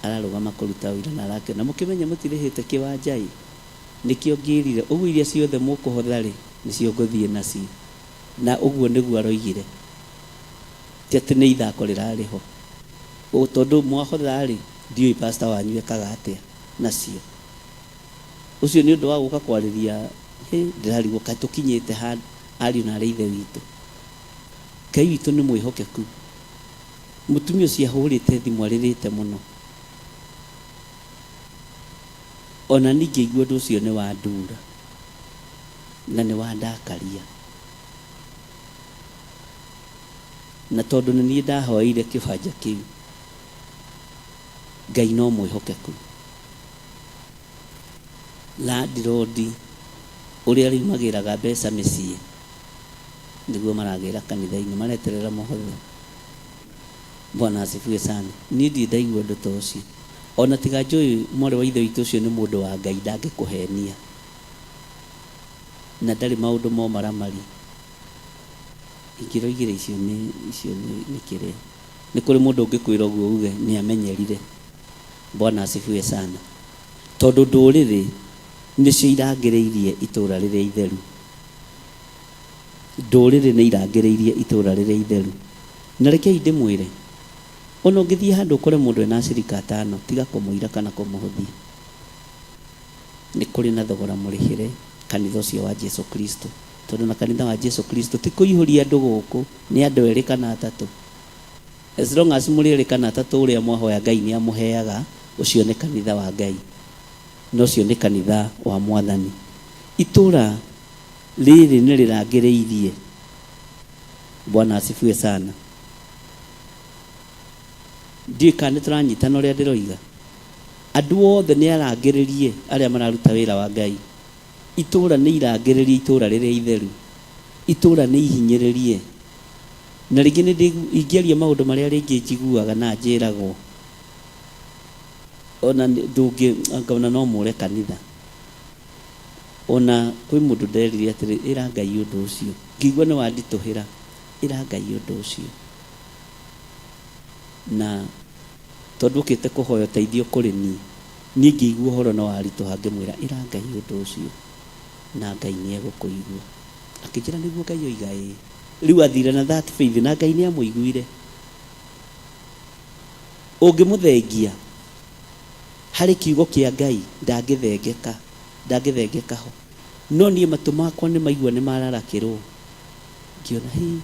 Ararũgama kũruta ũira na arakena. Mũkĩmenye mũtirĩhĩte kĩwanja ĩ. Nĩkĩo ngĩrire, ũguo iria ciothe mũkũhotha-rĩ, nĩcio ngũthiĩ nacio. Na ũguo nĩguo aroigire. Ti atĩ nĩ ithako rĩrarĩ ho. Tondũ mwahotha-rĩ, ndiũĩ pastor wanyu ekaga atĩa nacio. Ũcio nĩ ũndũ wa gũka kwarĩria, hĩ, ndĩrarigwo kaĩ tũkinyĩte ha ariũ na aarĩ a Ithe witũ. Ngai witũ nĩ mwĩhokeku. Mũtumia ũcio ahũrĩte thimũ arĩrĩte mũno. O na niĩ ngĩigua ũndũ ũcio nĩ wanduura, na nĩ wandakaria. Na tondũ nĩ niĩ ndahoeire kĩwanja kĩu, Ngai no mwĩhokeku. Landirondi ũrĩa rĩu magĩraga mbeca mĩciĩ, nĩguo maragĩra kanitha-inĩ, mareterera mũhothe. Bwana asifiwe sana. Niĩ ndirĩ ndaigua ũndũ ta ũcio. Ona tiga njũĩ mwarĩ wa ithe witũ ũcio nĩ mũndũ wa Ngai ndangĩkũhenia. Na ndarĩ maũndũ ma ũmaramari. Ingĩroigire icio nĩ icio nĩ nĩ kĩrĩa. Nĩ kũrĩ mũndũ ũngĩkwĩra ũguo uge nĩ amenyerire. Bwana asifiwe sana. Tondũ ndũrĩrĩ nĩcio irangĩrĩirie itũra rĩrĩa itheru. Ndũrĩrĩ nĩ irangĩrĩirie itũra rĩrĩa itheru. Na rekei ndĩmwĩre, ona ũngĩthiĩ handũ ũkore mũndũ ena acirika atano, tiga kũmũira kana kũmũhũthia. Nĩ kũrĩ na thogora mũrĩhĩre kanitha ũcio wa Jesu Kristo. Tondũ na kanitha wa Jesu Kristo ti kũihũria andũ gũkũ, nĩ andũ erĩ kana atatũ. As long as mũrĩ erĩ kana atatũ ũrĩa mwahoya Ngai nĩ amũheaga, ũcio nĩ kanitha wa Ngai. Na ũcio nĩ kanitha wa Mwathani. Itũra rĩrĩ nĩ rĩrangĩrĩirie. Bwana asifiwe sana. Ndiũĩ kana nĩ tũranyitana ũrĩa ndĩroiga. Andũ othe nĩ arangĩrĩrie arĩa mararuta wĩra wa Ngai. Itũũra nĩ irangĩrĩrie itũũra rĩrĩa itheru. Itũũra nĩ ihinyĩrĩrie. Na rĩngĩ nĩ ingĩaria maũndũ marĩa rĩngĩ njiguaga na njĩragwo, ona ndũngĩ, ngona no mũre kanitha. Ona kwĩ mũndũ nderire atĩrĩ, ĩra Ngai ũndũ ũcio. Ngĩigua nĩ wanditũhĩra, ĩra Ngai ũndũ ũcio. Na tondũ okĩte kũhoya ũteithio kũrĩ niĩ, niĩ ngĩigua ũhoro no waritũha ngĩmwĩra, ĩra Ngai ũndũ ũcio na Ngai nĩ egũkũigua. Akĩnjĩra nĩguo Ngai oiga ĩĩ. Rĩu athire na that faith na Ngai nĩ amũiguire. Ũngĩmũthengia harĩ kiugo kĩa Ngai ndangĩthengeka, ndangĩthengeka ho. No niĩ matũ makwa nĩ maigua nĩ mararakĩrwo. Ngĩona hĩ,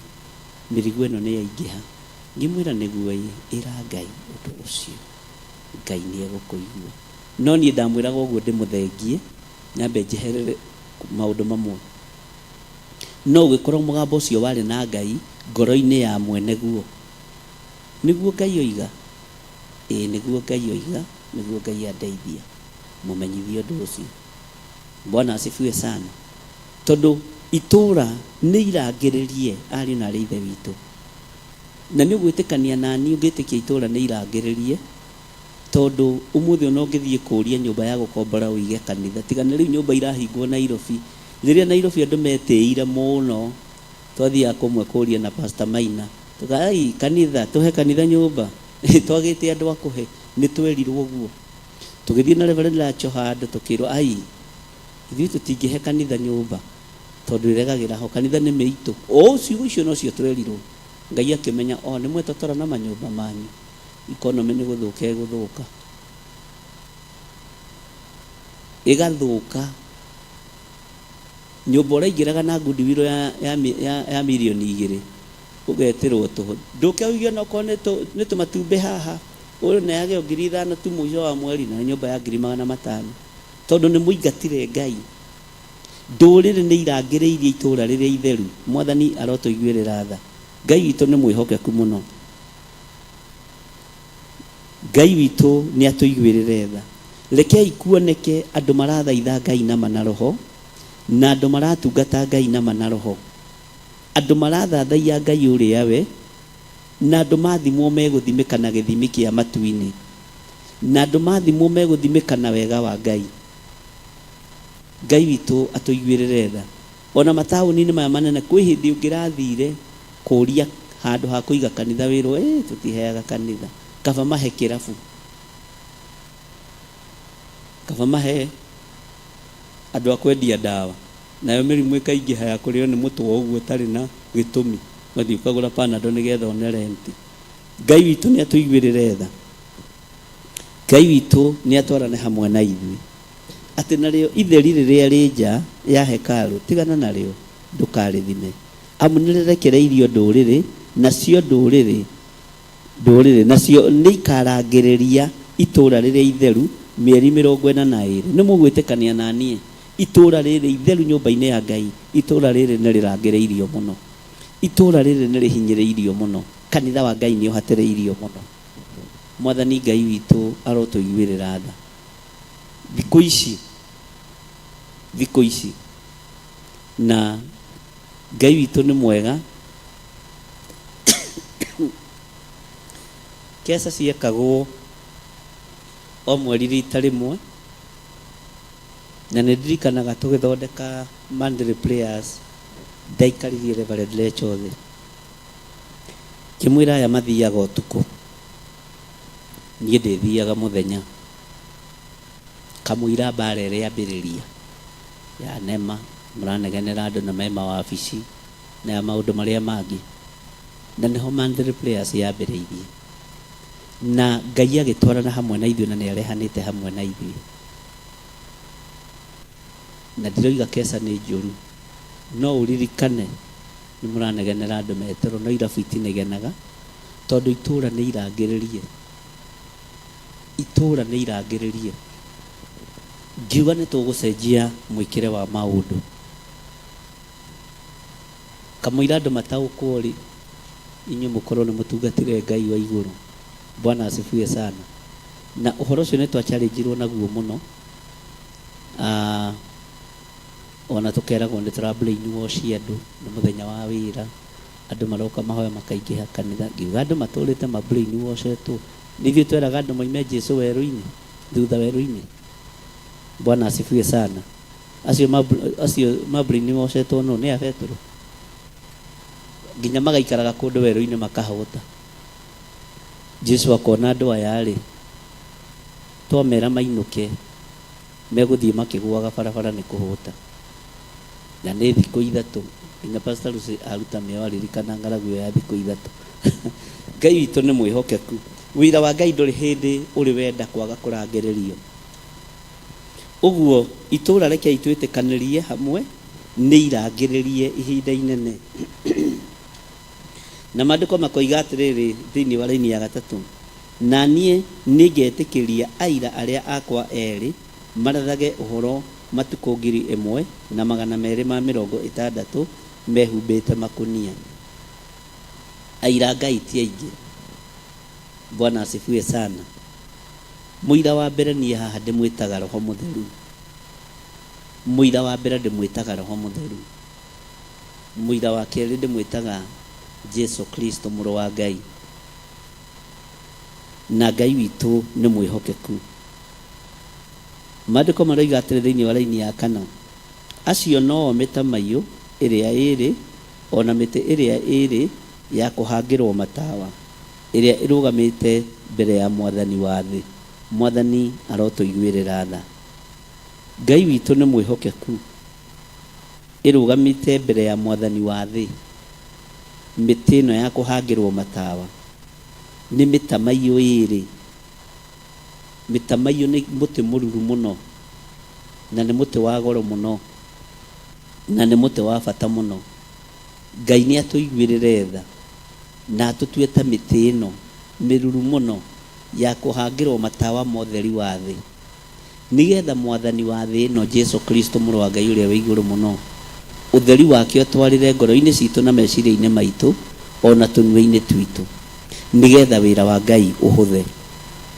mĩrigo ĩno nĩ yaingĩha. Ngĩmwĩra nĩguo ĩ, ĩra Ngai ũndũ ũcio. Ngai nĩ egũkũigua. No niĩ ndamwĩraga ũguo ndĩmũthengie, nyambe njeherere maũndũ mamwe. No ũgĩkorwo mũgambo ũcio warĩ na Ngai ngoro-inĩ ya mwene guo. Nĩguo Ngai oiga? Ĩĩ nĩguo Ngai oiga, nĩguo Ngai andeithia. Mũmenyithie ũndũ ũcio. Bwana asifiwe sana. Tondũ itũũra nĩ irangĩrĩrie, ariũ na aarĩ a Ithe witũ. Na nĩ ũgwĩtĩkania na niĩ ũngĩtĩkia itũũra nĩ irangĩrĩrie, tondũ ũmũthĩ ona ũngĩthiĩ kũria nyũmba ya gũkombora ũige kanitha, tiga nĩ rĩu nyũmba irahingwo Nairobi. Rĩrĩa Nairobi andũ metĩĩire mũno, twathiaga kũmwe kũria na Pastor Maina, tũka ai kanitha, tũhe kanitha nyũmba, twagĩte andũ a kũhe, nĩ twerirwo ũguo. Tũgĩthiĩ na Reverend Lacho handũ tũkĩrwo ai, ithuĩ tũtingĩhe kanitha nyũmba tondũ ĩregagĩra ho, kanitha nĩ mĩitũ. O ciugo icio nocio twerirwo. Ngai akĩmenya o nĩ mwetotora na manyũmba manyu, economy nĩ gũthũka ĩgũthũka. Ĩgathũka. Nyũmba ũraingĩraga na goodwill ya, ya, ya, ya mirioni igĩrĩ ũgetĩrwo tũhũ. Ndũke ũige onokorwo nĩ tũmatumbĩ haha, ũneage o 5,000 tu mũico wa mweri na nyũmba ya 500,000. Tondũ nĩ mũingatire Ngai. Ndũrĩrĩ nĩ irangĩrĩirie itũũra rĩrĩa itheru. Mwathani arotũiguĩrĩra tha. Ngai witũ nĩ mwĩhokeku mũno. Ngai witũ nĩ atũiguĩrĩre tha. Rekei kuoneke andũ marathaitha Ngai na ma na roho, na andũ maratungata Ngai na ma na roho. Andũ marathathaiya Ngai ũrĩa we, na andũ mathimwo megũthimĩka na gĩthimi kĩa matu-inĩ. Na andũ mathimwo megũthimĩka na wega wa Ngai. Ngai witũ atũiguĩrĩre tha. Ona mataũni-inĩ maya manene kwĩ hĩndĩ ũngĩrathire kũria handũ ha kũiga kanitha wĩrwo ĩĩ tũtiheaga kanitha. Kaba mahe kĩrabu. Kaba mahe andũ a kwendia ndawa. Nayo mĩrimũ ĩkaingĩha ya kũrĩo nĩ mũtwe ũguo ũtarĩ na gĩtũmi. Ũgathiĩ ũkagũra Panadol nĩgetha one rent. Ngai witũ nĩ atũiguĩrĩre tha. Ngai witũ nĩ atwarane hamwe na ithuĩ. Atĩ narĩo itheri rĩrĩa rĩ nja ya hekarũ, tigana narĩo, ndũkarĩthime, amu nĩrĩrekereirio ndũrĩrĩ, nacio ndũrĩrĩ, ndũrĩrĩ nacio nĩikarangĩrĩria itũũra rĩrĩa itheru mĩeri 42. Nĩmũgwĩtĩkania na niĩ? Itũũra rĩrĩ itheru nyũmba-inĩ ya Ngai, itũũra rĩrĩ nĩrĩrangĩrĩirio mũno. Itũũra rĩrĩ nĩrĩhinyĩrĩirio mũno. Kanitha wa Ngai nĩũhatĩrĩirio mũno. Mwathani Ngai witũ arotũiguĩrĩra tha. Thikũ ici, thikũ ici. Na Ngai witũ nĩ mwega. Keca ciekagwo o mweri rita rĩmwe, na nĩ ndirikanaga tũgĩthondeka monthly prayers, ndaikaririe Reverend Lecho thĩ, ngĩmwĩra aya mathiaga ũtukũ, niĩ ndĩthiaga mũthenya. Kamũira mbara ĩrĩa yambĩrĩria ya nema, mũranegenera andũ na me mawabici na ya maũndũ marĩa mangĩ. Na nĩho monthly prayers yambĩrĩirie. Na Ngai agĩtwarana hamwe na ithuĩ na nĩ arehanĩte hamwe na ithuĩ. Na ndiroiga keca nĩ njũru, no ũririkane nĩ mũranegenera andũ me toro, no irabu itinegenaga tondũ itũra nĩ irangĩrĩrie. Itũũra nĩ irangĩrĩrie. Ngiuga nĩ tũgũcenjia mwĩkĩre wa maũndũ. Kamũira andũ mataũkwo rĩ, inyuĩ mũkorwo nĩ mũtungatĩre Ngai wa igũrũ. Bwana asifiwe sana. Na ũhoro ũcio nĩ twa challenge irwo naguo mũno. Ona tũkeragwo nĩ tũra brain wash andũ, nĩ mũthenya wa wĩra. Andũ maroka mahoya makaingĩha kanitha. Ngiuga andũ matũrĩte ma brain washetwo. Nĩ ithuĩ tweraga andũ moime Jesu werũ-inĩ, thutha werũ-inĩ. Bwana asifiwe sana. Acio ma acio ma brain washetwo nũ? Nĩ a Petero. Nginya magaikaraga kũndũ werũ-inĩ makahũta. Jesu akona andũ aya-rĩ, twamera mainũke, megũthiĩ makĩgũaga barabara nĩ kũhũta. Na nĩ thikũ ithatũ. Nginya Pastor Lucy aruta mĩoyo aririkana ng'aragu ĩyo ya thikũ ithatũ. Ngai witũ nĩ mwĩhokeku. Wĩra wa Ngai ndũrĩ hĩndĩ ũrĩ wenda kwaga kũrangĩrĩrio. Ũguo itũũra rekei twĩtĩkanĩrie hamwe nĩ irangĩrĩrie ihinda inene. Na maandĩko makoiga atĩrĩrĩ thĩinĩ wa raini ya gatatũ, na niĩ nĩngetĩkĩria aira arĩa akwa erĩ marathage ũhoro matukũ 1260 mehumbĩte makũnia. Aira a Ngai ti aingĩ. Bwana asifiwe sana. Mũira wa mbere niĩ haha ndĩmwĩtaga Roho Mũtheru. Mũira wa mbere ndĩmwĩtaga Roho Mũtheru. Mũira wa kerĩ ndĩmwĩtaga Jesu Kristo mũrũ wa Ngai. Na Ngai witũ nĩ mwĩhokeku. Maandĩko maroiga atĩrĩ thĩinĩ wa raini ya kana, acio no-o mĩtamaiyũ ĩrĩa ĩĩrĩ, o na mĩtĩ ĩrĩa ĩĩrĩ ya kũhangĩrwo matawa, ĩrĩa ĩrũgamĩte mbere ya Mwathani wa thĩ. Mwathani arotũiguĩrĩra tha. Ngai witũ nĩ mwĩhokeku. Ĩrũgamĩte mbere ya Mwathani wa thĩ. Mĩtĩ ĩno ya kũhangĩrwo matawa nĩ mĩtamaiyũ ĩĩrĩ. Mĩtamaiyũ nĩ mũtĩ mũruru mũno, na nĩ mũtĩ wa goro mũno, na nĩ mũtĩ wa bata mũno. Ngai nĩ atũiguĩrĩre tha na atũtue ta mĩtĩ ĩno mĩruru mũno ya kũhangĩrwo matawa ma ũtheri wa thĩ, nĩgetha Mwathani wa thĩ ĩno, Jesu Kristo, Mũrũ wa Ngai ũrĩa wĩ igũrũ mũno, ũtheri wake ũtwarĩre ngoro-inĩ citũ na meciria-inĩ maitũ o na tũnua-inĩ twitũ, nĩgetha wĩra wa Ngai ũhũthe.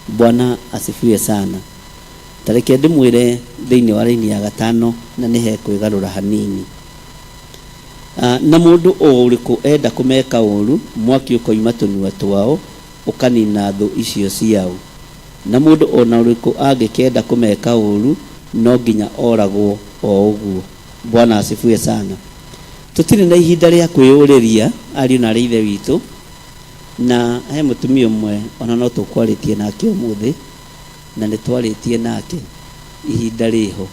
Bwana asifiwe sana. Ta reke ndĩmwĩre thĩinĩ wa raini ya gatano na nĩ hekwĩgarũra hanini. Na mũndũ o ũrĩkũ enda kũmeka ũũru, mwaki ũkoima tũnua twao, ũkanina thũ icio ciao. Na mũndũ o na ũrĩkũ angĩkenda kũmeka ũũru, no nginya oragwo o ũguo. Bwana asifiwe sana. Tũtirĩ na ihinda rĩa kwĩyũrĩria, ariũ na aarĩ a Ithe witũ, na he mũtumia ũmwe ona no tũkwarĩtie nake ũmũthĩ, na nĩ twarĩtie nake ihinda rĩho.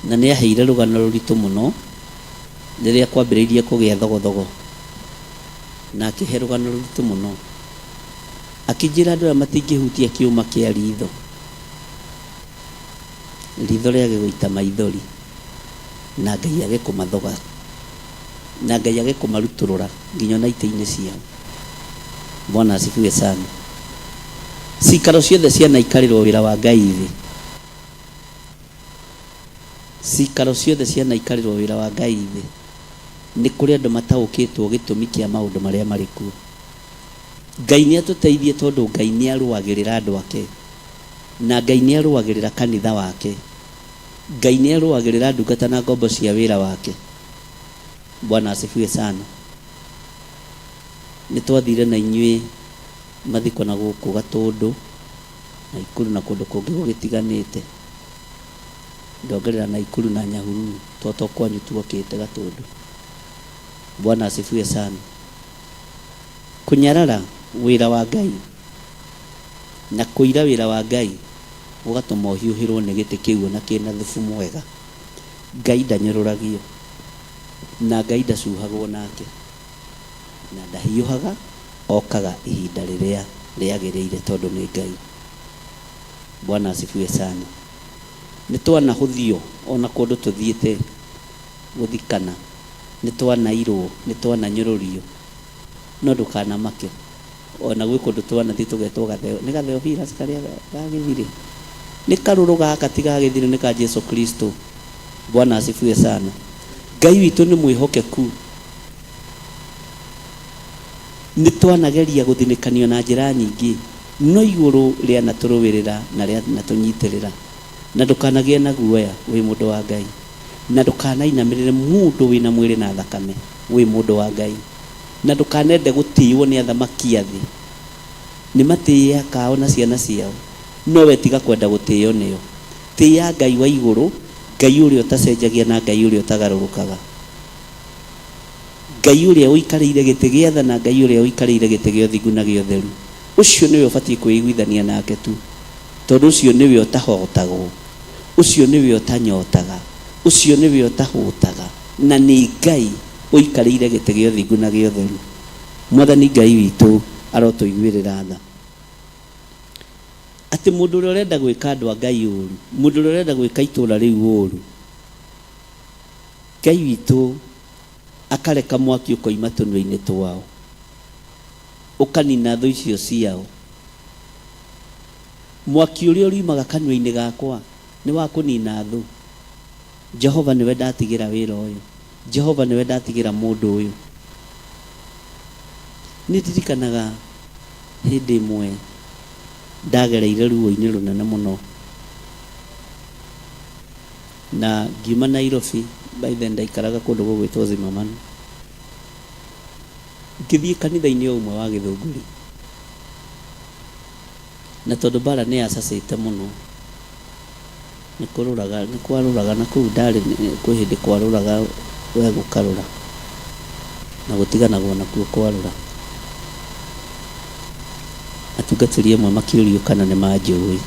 Na nĩ aheire rũgano rũritũ mũno rĩrĩa kwambĩrĩirie kũgĩa thogothogo. Na akĩhe rũgano rũritũ mũno. Akĩnjĩra andũ aya matingĩhutia kĩũma kĩa ritho. Ritho rĩage gũita maithori na Ngai age kũmathoga. Na Ngai age kũmarutũrũra nginya ona itĩ-inĩ ciao. Bwana asifiwe sana. Cikaro ciothe cianaikarĩrwo wĩra wa Ngai thĩ. Cikaro ciothe cianaikarĩrwo wĩra wa Ngai thĩ. Nĩ kũrĩ andũ mataũkĩtwo gĩtũmi kĩa maũndũ marĩa marĩ kuo. Ngai nĩ atũteithie tondũ Ngai nĩ arũagĩrĩra andũ ake. Na Ngai nĩ arũagĩrĩra kanitha wake. Ngai nĩ arũagĩrĩra ndungata na ngombo cia wĩra wake. Bwana asifiwe sana. Nĩ twathire na inyuĩ mathiko na gũkũ Gatũndũ. Naikuru na kũndũ kũngĩ gũgĩtiganĩte. Ndongerera Naikuru na Nyahururu to to kwanyu tuokĩte Gatũndũ. Bwana asifiwe sana. Kũnyarara wĩra wa Ngai na kũira wĩra wa Ngai gũgatũma ũhiũhĩrwo nĩ gĩtĩ kĩu ona kĩna thubu mwega. Ngai ndanyũrũragio na Ngai ndacuhagwo nake na ndahiũhaga okaga ihinda rĩrĩa rĩagĩrĩire tondũ nĩ Ngai. Bwana asifiwe sana. Nĩ twanahũthio ona kũndũ tũthiĩte gũthikana, nĩ twanairwo, nĩ twananyũrũrio, no ndũkanamake. Ona gwĩ kũndũ twanathiĩ tũgetwo gatheo, nĩ gatheo Pilas karĩa ga gĩthirĩ? Nĩ karũrũ gaka ti ga gĩthirĩ nĩ ka Jesu Kristo. Bwana asifiwe sana. Ngai witũ nĩ mwĩhokeku. Nĩ twanageria gũthinĩkanio na njĩra nyingĩ, no igũrũ rĩanatũrũĩrĩra na rĩanatũnyitĩrĩra. Na ndũkanagĩe na guoya wĩ mũndũ wa Ngai, na ndũkanainamĩrĩre mũndũ wĩ na mwĩrĩ na thakame wĩ mũndũ wa Ngai, na ndũkanende gũtĩĩwo nĩ athamaki a thĩ. Nĩ matĩĩe aka ao na ciana ciao, no we tiga kwenda gũtĩĩo nĩo. Tĩĩa Ngai wa igũrũ, Ngai ũrĩa ũtacenjagia na Ngai ũrĩa ũtagarũrũkaga. Ngai ũrĩa ũikarĩire gĩtĩ gĩa tha na Ngai ũrĩa ũikarĩire gĩtĩ gĩa ũthingu na gĩa ũtheru, ũcio nĩwe ũbatiĩ kwĩiguithania nake tu, tondũ ũcio nĩwe ũtahotagwo, ũcio nĩwe ũtanyotaga, ũcio nĩwe ũtahũtaga, na nĩ Ngai ũikarĩire gĩtĩ gĩa ũthingu na gĩa ũtheru. Mwathani Ngai witũ arotũiguĩrĩra tha. Atĩ. Atĩ mũndũ ũrĩa ũrenda gwĩka andũ a Ngai ũru, mũndũ ũrĩa ũrenda gwĩka itũra rĩu ũru, Ngai witũ akareka mwaki ũkoima tũnua-inĩ twao, ũkanina thũ icio ciao. Mwaki ũrĩa ũriumaga kanua-inĩ gakwa nĩ wa kũnina thũ. Jehova nĩwe ndatigĩra wĩra ũyũ. Jehova nĩwe ndatigĩra mũndũ ũyũ. Nĩ ndirikanaga hĩndĩ ĩmwe ndagereire ruo-inĩ rũnene mũno na ngiuma Nairobi, by then ndaikaraga kũndũ gũgwĩtwo Zimmerman, ngĩthiĩ kanitha-inĩ o ũmwe wa Gĩthũngũri, na tondũ mbara nĩ yacacĩte mũno, nĩ kũrũraga nĩ kwarũraga na kũu ndarĩ kwĩ hĩndĩ kwarũraga we gũkarũra na gũtiganagwo nakuo kwarũra. Atungatĩri amwe makĩũrio kana nĩ manjũĩ.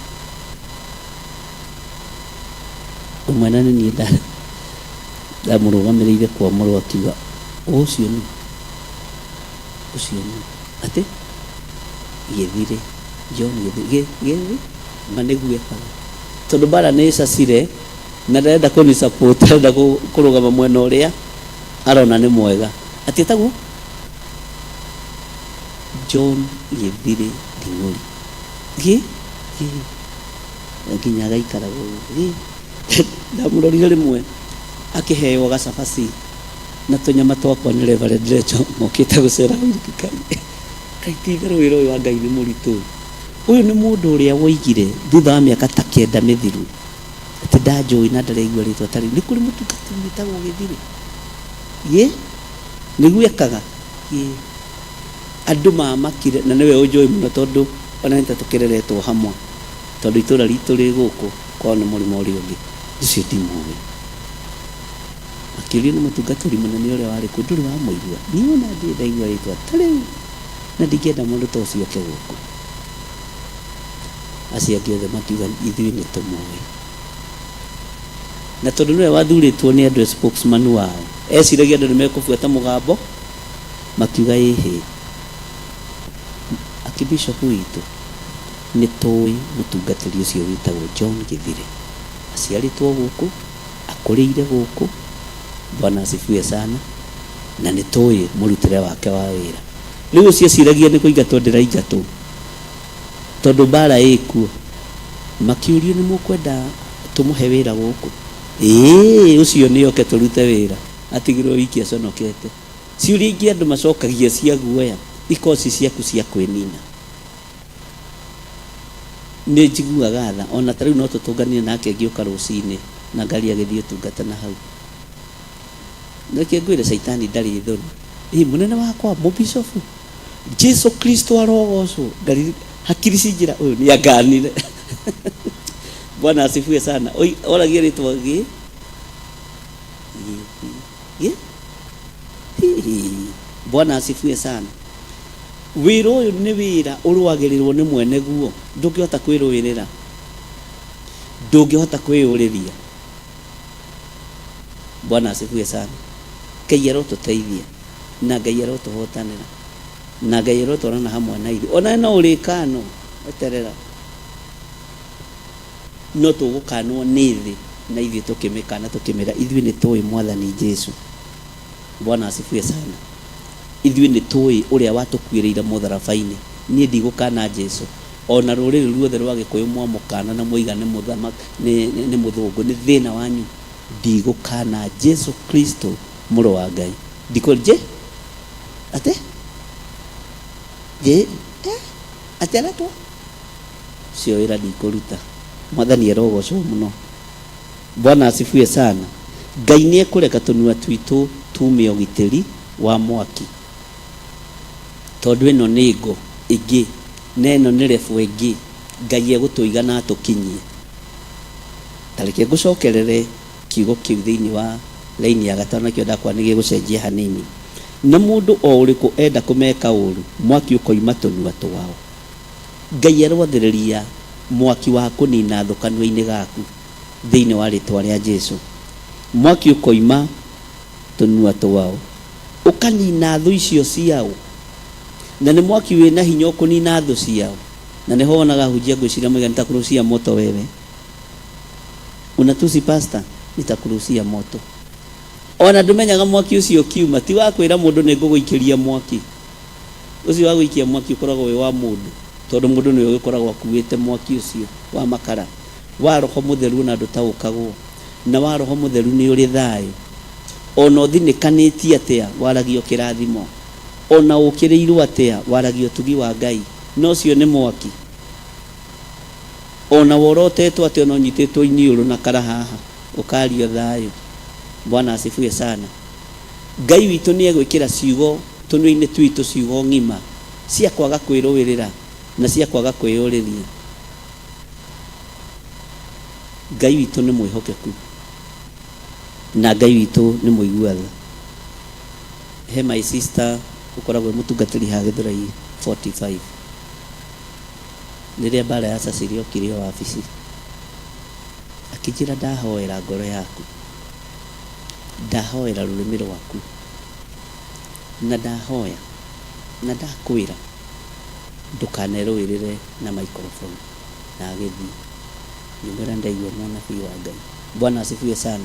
Ũmwe na nĩ niĩ ndamũrũgamĩrĩire kwamũrwo akiuga ũcio nũ? Ũcio nũ? Atĩ Gĩthirĩ, John Gĩthirĩ, gĩ, gĩthi? Ma nĩguo ekaga. Tondũ mbara nĩ ĩcacire na ndarenda kũni support, arenda kũrũgama mwena ũrĩa arona nĩ mwega. Atĩ etagwo John Gĩthirĩ Nding'ũri. Gĩ, gĩ, nginya agaikara ũguo. Gĩ, ndamũrorire rĩmwe akĩheo gacabaci na tũnyama twakwa nĩ Reverend Rachel mokĩte gũcera Ngai. Kaĩ ti itherũ wĩra ũyũ wa Ngai nĩ mũritũ? Ũyũ nĩ mũndũ ũrĩa woigire thutha wa mĩaka ta kenda mĩthiru atĩ ndanjũĩ na ndaraigua rĩtwa ta rĩu. Nĩ kũrĩ mũtungatĩri wĩtagwo Gĩthirĩ? Gĩ? Nĩguo ekaga? Ĩĩ. Andũ mamakire, na nĩwe ũnjũĩ mũno tondũ ona nĩ ta tũkĩreretwo hamwe, tondũ itũra ritũ rĩ gũkũ, kwao nĩ mũrĩmo ũrĩa ũngĩ. Ũcio ndimũĩ. Akĩũrio nĩ mũtungatĩri mũnene ũrĩa warĩ kuo, Ndũrĩ wamũigua? Niĩ o na ndirĩ ndaigua rĩĩtwa ta rĩu, na ndingĩenda mũndũ ta ũcio oke gũkũ. Acio angĩ othe makiuga, Ithuĩ nĩ tũmũũĩ. Na tondũ nĩwe wathurĩtwo nĩ andũ e spokesman wao, eciragia andũ nĩ mekũbuata mũgambo, makiuga, Ĩhĩ, akibishopu witũ, nĩ tũĩ mũtungatĩri ũcio wĩtagwo John Gĩthire. Aciarĩtwo gũkũ, Akũrĩire gũkũ, Bwana asifiwe sana, na nĩ tũĩ mũrutĩre wake wa wĩra. Rĩu ũcio eciragia nĩ kũingatwo ndĩraingatwo tondũ mbara ĩkuo. Makĩũrio nĩ mũkwenda tũmũhe wĩra gũkũ? Ĩĩ, ũcio nĩ oke tũrute wĩra, atigirwo wiki aconokete. Ciũria ingĩ andũ macokagia cia guoya, ikoragwo ci ciaku cia kwĩnina. Nĩ njiguaga tha, o na ta rĩu no tũtũnganire nake ngĩũka rũcinĩ na ngari agĩthiĩ ũtungata na hau. Reke ngwĩre caitani ndarĩ thoni. Ĩ mũnene wakwa, mũbicobu, Jesu Kristo arogocwo. Ngari hakiri cinjĩra ũyũ nĩ anganire. Bwana asifiwe sana. Oi, oragia rĩtwa gĩ gĩ gĩ Hihi. Bwana asifiwe sana. Wĩra ũyũ nĩ wĩra ũrũagĩrĩrwo nĩ mwene guo, ndũngĩhota kwĩrũĩrĩra, ndũngĩhota kwĩyũrĩria. Bwana asifiwe sana. Ngai arotũteithia na Ngai arotũhotanĩra na Ngai arotwarana hamwe na ithuĩ. Onawe no ũrĩkanwo, eterera. No tũgũkanwo nĩ thĩ na ithuĩ tũkĩmĩkana tũkĩmĩra ithuĩ nĩ tũĩ Mwathani Jesu. Bwana asifiwe sana. Ithuĩ nĩ tũĩ ũrĩa watũkuĩrĩire mũtharaba-inĩ. Niĩ ndigũkana Jesu. O na rũrĩrĩ ruothe rwa Gĩkũyũ mwamũkana na mwoiga nĩ mũthamaki, nĩ, nĩ, nĩ mũthũngũ, nĩ thĩna wanyu. Ndigũkana Jesu Kristo mũrũ wa Ngai. Ndikũ, je, atĩ? Je, eh, atĩ aretwo? Ũcio wĩra ndikũruta. Mwathani arogocwo mũno. Bwana asifiwe sana. Ngai nĩ ekũreka tũnua twitũ tume ũgitĩri wa mwaki. Tondũ ĩno nĩ ngo ĩngĩ na ĩno nĩ level ĩngĩ Ngai egũtũiga na atũkinyie. Ta reke ngũcokerere kiugo kĩu thĩinĩ wa raini ya gatano nakĩo ndakwa nĩ gĩgũcenjia hanini. Na mũndũ o ũrĩkũ enda kũmeka ũũru, mwaki ũkoima tũnua twao. Ngai aroathĩrĩria mwaki wa kũnina thũ kanua-inĩ gaku thĩinĩ wa rĩtwa rĩa Jesu. Mwaki ũkoima tũnua twao ũkanina thũ icio ciao, na nĩ mwaki wĩna hinya ũkũnina thũ ciao. Na nĩho wonaga ahunjia ngwĩciria moiga nitakurushia moto wewe. Unatusi pastor, nitakurushia moto. Ona ndũmenyaga mwaki ũcio ũkiuma ti wa kwĩra mũndũ nĩ ngũgũikĩria mwaki. Ũcio wa gũikia mwaki ũkoragwo wĩ wa mũndũ tondũ mũndũ nĩwe ũgĩkoragwo akuĩte mwaki ũcio wa makara. Wa roho mũtheru ona ndũtaũkagwo. Na wa roho mũtheru nĩ ũrĩ thayũ. Ona ũthinĩkanĩtie atĩa waragio kĩrathimo. Ona ũkĩrĩirwo atĩa waragia ũtugi wa Ngai. Na ũcio nĩ mwaki. Ona worotetwo atĩa ona ũnyitĩtwo iniũrũ na kara haha ũkario thayũ. Bwana asifiwe sana. Ngai witũ nĩ egwĩkĩra ciugo tũnua-inĩ twitũ ciugo ng'ima cia kwaga kwĩrũĩrĩra na cia kwaga kwĩyũrĩria. Ngai witũ nĩ mwĩhokeku na Ngai witũ nĩ mũigua tha. He my sister ũkoragwo e mũtungatĩri haha Gĩthũrai 45 rĩrĩa mbara ya Cecily yokire o wabici akĩnjĩra ndahoera ngoro yaku, ndahoera rũrĩmĩ rwaku na ndahoya na ndakwĩra ndũkanerũĩrĩre na microphone na agĩthiĩ. Ngĩmwĩra ndaigua mũnabii wa Ngai. Bwana asifiwe sana.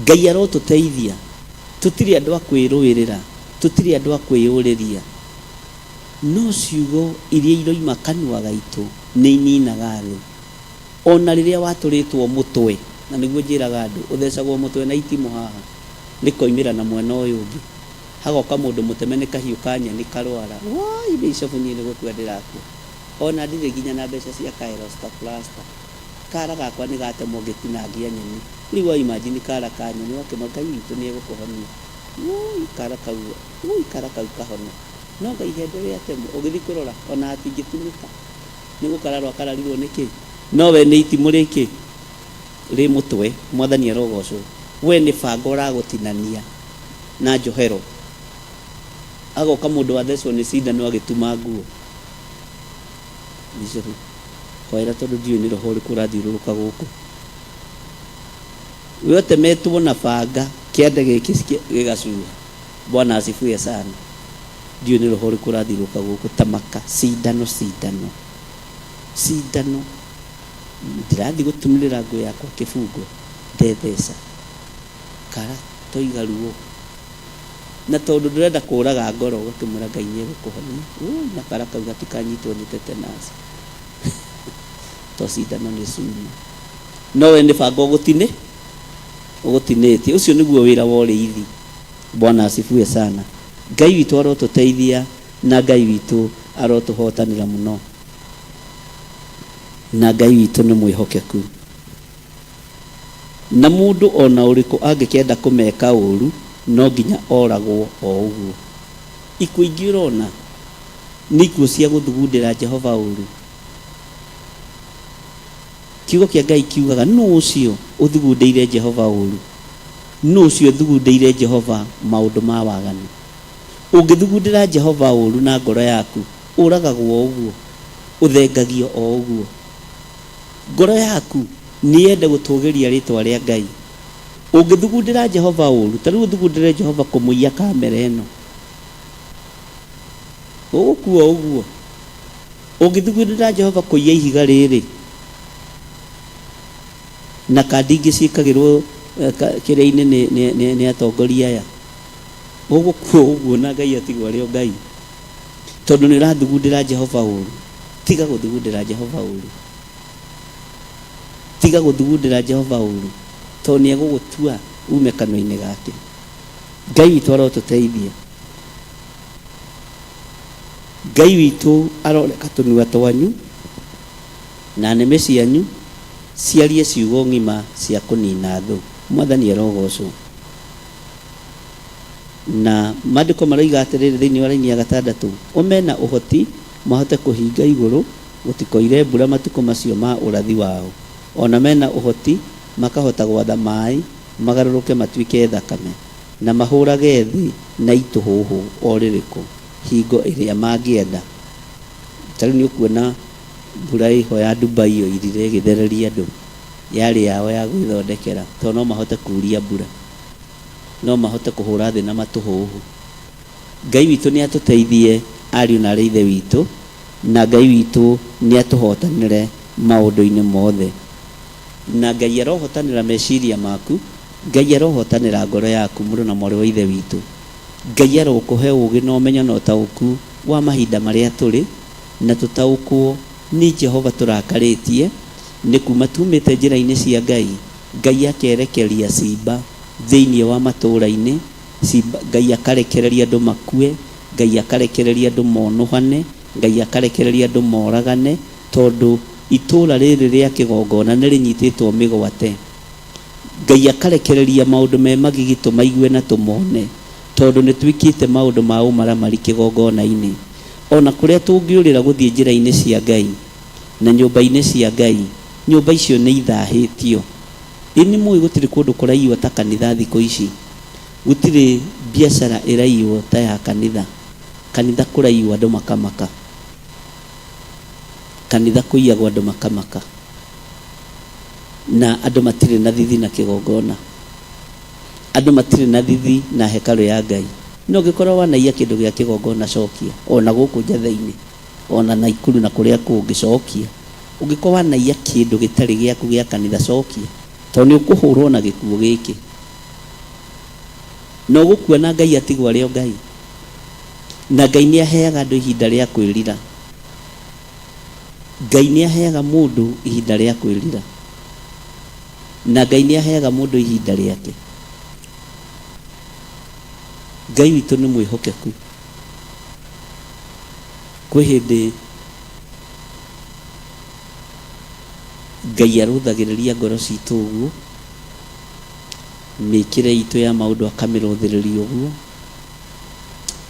Ngai arotũteithia. Tũtirĩ andũ a kwĩrũĩrĩra, tũtirĩ andũ a kwĩyũrĩria. No ciugo iria iroima kanua gaitũ nĩ ininaga thũ. Ona rĩrĩa watũrĩtwo mũtwe, na nĩguo njĩraga andũ, ũthecagwo mũtwe na itimũ haha, rĩkoimĩra na mwena ũyũ ũngĩ. Hagoka mũndũ mũteme nĩ kahiũ ka nyeni karwara, woi bishop niĩ nĩ gũkua ndĩrakua. Ona ndirĩ nginya na mbeca cia ka elastoplast. Kara gakwa nĩ gatemwo ngĩtinangia nyeni. Rĩu wa imagine kara ka nyeni ũgakĩma Ngai witũ nĩ egũkũhonia. Woi kara kau, woi kara kau kahone. No Ngai ihembe rĩatemwo, ũgĩthiĩ kũrora ona hatingĩtumĩka. Nĩ gũkararwo akararirwo nĩ kĩ? No we nĩ itimũ rĩkĩ? Rĩ mũtwe. Mwathani arogocwo. We nĩ banga ũragũtinania na njohero. Agoka mũndũ wathecwo nĩ cindano agĩtuma nguo. Bishop, hoera tondũ ndiũĩ nĩ roho ũrĩkũ ũrathiũrũrũka gũkũ. We ũtemetwo na banga kĩande gĩkĩ gĩgacuha. Bwana asifiwe sana. Ndiũĩ nĩ roho ũrĩkũ ũrathiũrũrũka gũkũ ta maka cindano cindano cindano. Ndĩrathiĩ gũtumĩrĩra nguo yakwa kĩbungo ndetheca kara toiga ruo. Na tondũ ndũrenda kũraga ngoro ũgakĩmwĩra Ngai nĩ egũkũhonia. Ũi na kara kau gatikanyitwo nĩ tetanus. To cindano nĩ cuma. No we nĩ banga ũgũtinĩ ũgũtinĩtie. Ũcio nĩguo wĩra wa ũrĩithi. Bwana asifiwe sana. Ngai witũ arotũteithia na Ngai witũ arotũhotanĩra mũno. Na Ngai witũ nĩ mwĩhokeku. Na mũndũ o na ũrĩkũ angĩkenda kũmeka ũũru, no nginya oragwo o ũguo. Ikuũ ingĩ ũrona nĩ ikuũ cia gũthugundĩra Jehova ũũru. Kiugo kĩa Ngai kiugaga, Nũ ũcio ũthugundĩire Jehova ũũru? Nũ ũcio ũthugundĩire Jehova maũndũ ma waganu? Ũngĩthugundĩra Jehova ũũru na ngoro yaku, ũragagwo o ũguo, ũthengagio o ũguo. Ngoro yaku nĩ yende gũtũũgĩria rĩĩtwa rĩa Ngai. Ũngĩthugundĩra Jehova ũũru, ta rĩu ũthugundĩre Jehova kũmũiya kamera ĩno, ũgũkua o ũguo. Ũngĩthugundĩra Jehova kũiya ihiga rĩrĩ, na kandi ingĩ ciĩkagĩrwo kĩrĩa-inĩ nĩ atongoria aya, ũgũkua o ũguo na Ngai atigwo arĩ o Ngai. Tondũ nĩ ũrathugundĩra Jehova ũũru. Tiga gũthugundĩra Jehova ũũru. Tiga gũthugundĩra Jehova ũũru, tondũ nĩ egũgũtua uume kanua-inĩ gake. Ngai witũ arotũteithia. Ngai witũ aroreka tũnua twanyu na nĩmĩ cianyu ciarie ciugo ng'ima cia kũnina thũ. Mwathani arogocwo. Na maandĩko maroiga atĩrĩrĩ thĩinĩ wa raini ya gatandatũ, o mena ũhoti mahote kũhinga igũrũ gũtikoire mbura matukũ macio ma ũrathi wao, o na mena ũhoti makahota gwatha maĩ magarũrũke matuĩke thakame, na mahũrage thĩ na itũhũhũ o rĩrĩkũ hingo ĩrĩa mangĩenda. Ta rĩu nĩũkuona mbura ĩho ya Dubai yoirire ĩgĩthereria andũ, yarĩ yao ya gwĩthondekera, tondũ no mahote kuuria mbura, no mahote kũhũra thĩ na matũhũhũ. Ngai witũ nĩ atũteithie ariũ na arĩ ithe witũ. Na Ngai witũ nĩ atũhotanĩre maũndũ-inĩ mothe. Na Ngai arohotanĩra meciria maku, Ngai arohotanĩra ngoro yaku mũrũ na mwarĩ wa Ithe witũ. Ngai arokũhe ũũgĩ na ũmenyo na ũtaũku wa mahinda marĩa tũrĩ, na tũtaũkwo nĩ Jehova tũrakarĩtie nĩ kuma tumĩte njĩra-inĩ cia Ngai, Ngai akerekeria ciimba thĩinĩ wa matũũra-inĩ, ciimba, Ngai akarekereria andũ makue, Ngai akarekereria andũ monũhane, Ngai akarekereria andũ moragane, tondũ itũũra rĩrĩ rĩa kĩgongona nĩ rĩnyitĩtwo mĩgwate. Ngai akarekereria maũndũ me magigi tũmaigue na tũmone, tondũ nĩ twĩkĩte maũndũ ma ũmaramari kĩgongona-inĩ. O na kũrĩa tũngĩũrĩra gũthiĩ njĩra-inĩ cia Ngai na nyũmba-inĩ cia Ngai, nyũmba icio nĩ ithahĩtio. Ĩ nĩ mũĩ gũtirĩ kũndũ kũraiywo ta kanitha thikũ ici? Gũtirĩ biacara ĩraiywo ta ya kanitha. Kanitha kũraiywo andũ makamaka. Kanitha kũiyagwo andũ makamaka. Na andũ matirĩ na thithi na kĩgongona. Andũ matirĩ na thithi na hekarũ ya Ngai. No ũngĩkorwo wanaiya kĩndũ gĩa kĩgongona cokia, ona gũkũ Njatha-inĩ, ona Naikuru na kũrĩa kũngĩ cokia. Ũngĩkorwo wanaiya kĩndũ gĩtarĩ gĩaku gĩa kanitha cokia, tondũ nĩ ũkũhũrwo na gĩkuũ gĩkĩ. Na ũgũkua na Ngai atigwo arĩ o Ngai. Na Ngai nĩ aheaga andũ ihinda rĩa kwĩrira. Ngai nĩ aheaga mũndũ ihinda rĩa kwĩrira. Na Ngai nĩ aheaga mũndũ ihinda rĩake. Ngai witũ nĩ mwĩhokeku. Kwĩ hĩndĩ Ngai arũthagĩrĩria ngoro citũ ũguo, mĩkĩre itũ ya maũndũ akamĩrũthĩrĩria ũguo,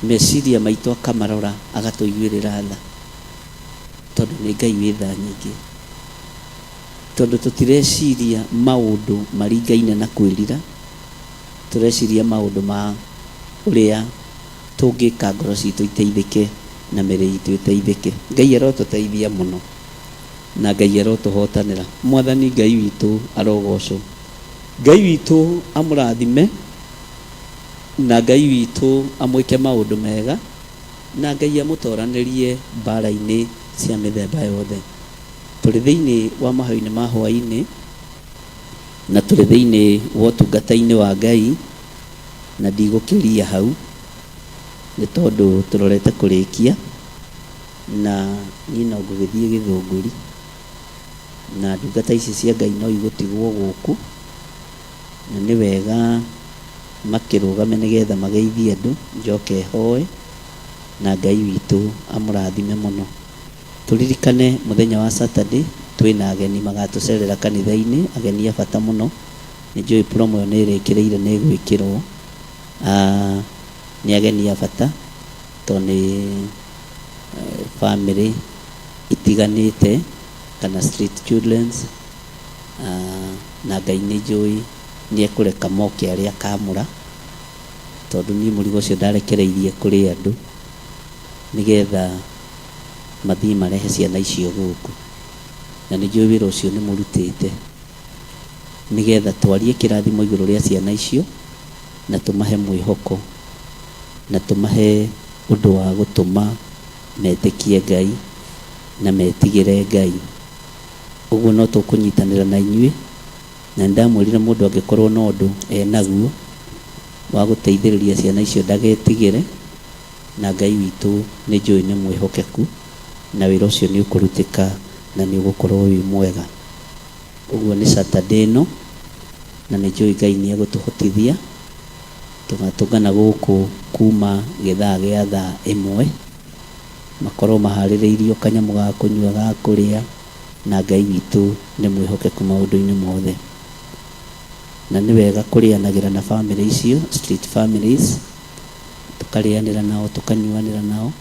meciria maitũ akamarora agatũiguĩrĩra tha, tondũ nĩ Ngai wĩ tha nyingĩ. Tondũ tũtireciria maũndũ maringaine na kwĩrira, tũreciria maũndũ ma ũrĩa tũngĩka ngoro citũ iteithĩke na mĩrĩ itũ ĩteithĩke. Ngai arotũteithia mũno na Ngai arotũhotanĩra. Mwathani Ngai witũ arogocwo. Ngai witũ amũrathime na Ngai witũ amwĩke maũndũ mega na Ngai amũtoranĩrie mbara-inĩ cia mĩthemba yothe. Tũrĩ thĩinĩ wa mahoya-inĩ ma hwaĩ-inĩ na tũrĩ thĩinĩ wa ũtungata-inĩ wa Ngai na ndigũkĩria hau nĩ tondũ tũrorete kũrĩkia na niĩ no ngũgĩthiĩ Gĩthũngũri na ndungata ici cia Ngai no igũtigwo gũkũ na nĩ wega makĩrũgame nĩgetha mageithie andũ njoke hoe na Ngai witũ amũrathime mũno. Tũririkane mũthenya wa Saturday twĩna ageni magatũcerera kanitha-inĩ, ageni a bata mũno. Nĩ njũĩ promo ĩyo nĩ ĩrĩkĩrĩire nĩ ĩgwĩkĩrwo. Nĩ ageni a bata tondũ nĩ famĩlĩ itiganĩte kana street childrens na Ngai nĩ njũĩ nĩ ekũreka moke arĩa akamũra tondũ niĩ mũrigo ũcio ndarekereirie kũrĩ andũ nĩgetha mathiĩ marehe ciana icio gũkũ. Na nĩ njũĩ wĩra ũcio nĩ mũrutĩte nĩgetha twarie kĩrathimo igũrũ rĩa ciana icio na tũmahe mwĩhoko na tũmahe ũndũ wa gũtũma metĩkie Ngai na metigĩre Ngai. Ũguo no tũkũnyitanĩra na inyuĩ na nĩ ndamwĩrire mũndũ angĩkorwo na ũndũ enaguo wa gũteithĩrĩria ciana icio ndagetigĩre. Na Ngai witũ nĩ njũĩ nĩ mwĩhokeku, na wĩra ũcio nĩ ũkũrutĩka na nĩ ũgũkorwo wĩ mwega. Ũguo nĩ Saturday ĩno, na nĩ njũĩ Ngai nĩ egũtũhotithia. Tũgatũngana gũkũ kuma gĩthaa gĩa thaa ĩmwe, makorwo maharĩrĩirio kanyamũ ga kũnyua, ga kũrĩa, na Ngai witũ nĩ mwĩhokeku maũndũ-inĩ mothe. Na nĩ wega kũrĩanagĩra na bamĩrĩ icio, street families. Tũkarĩanĩra nao, tũkanyuanĩra nao,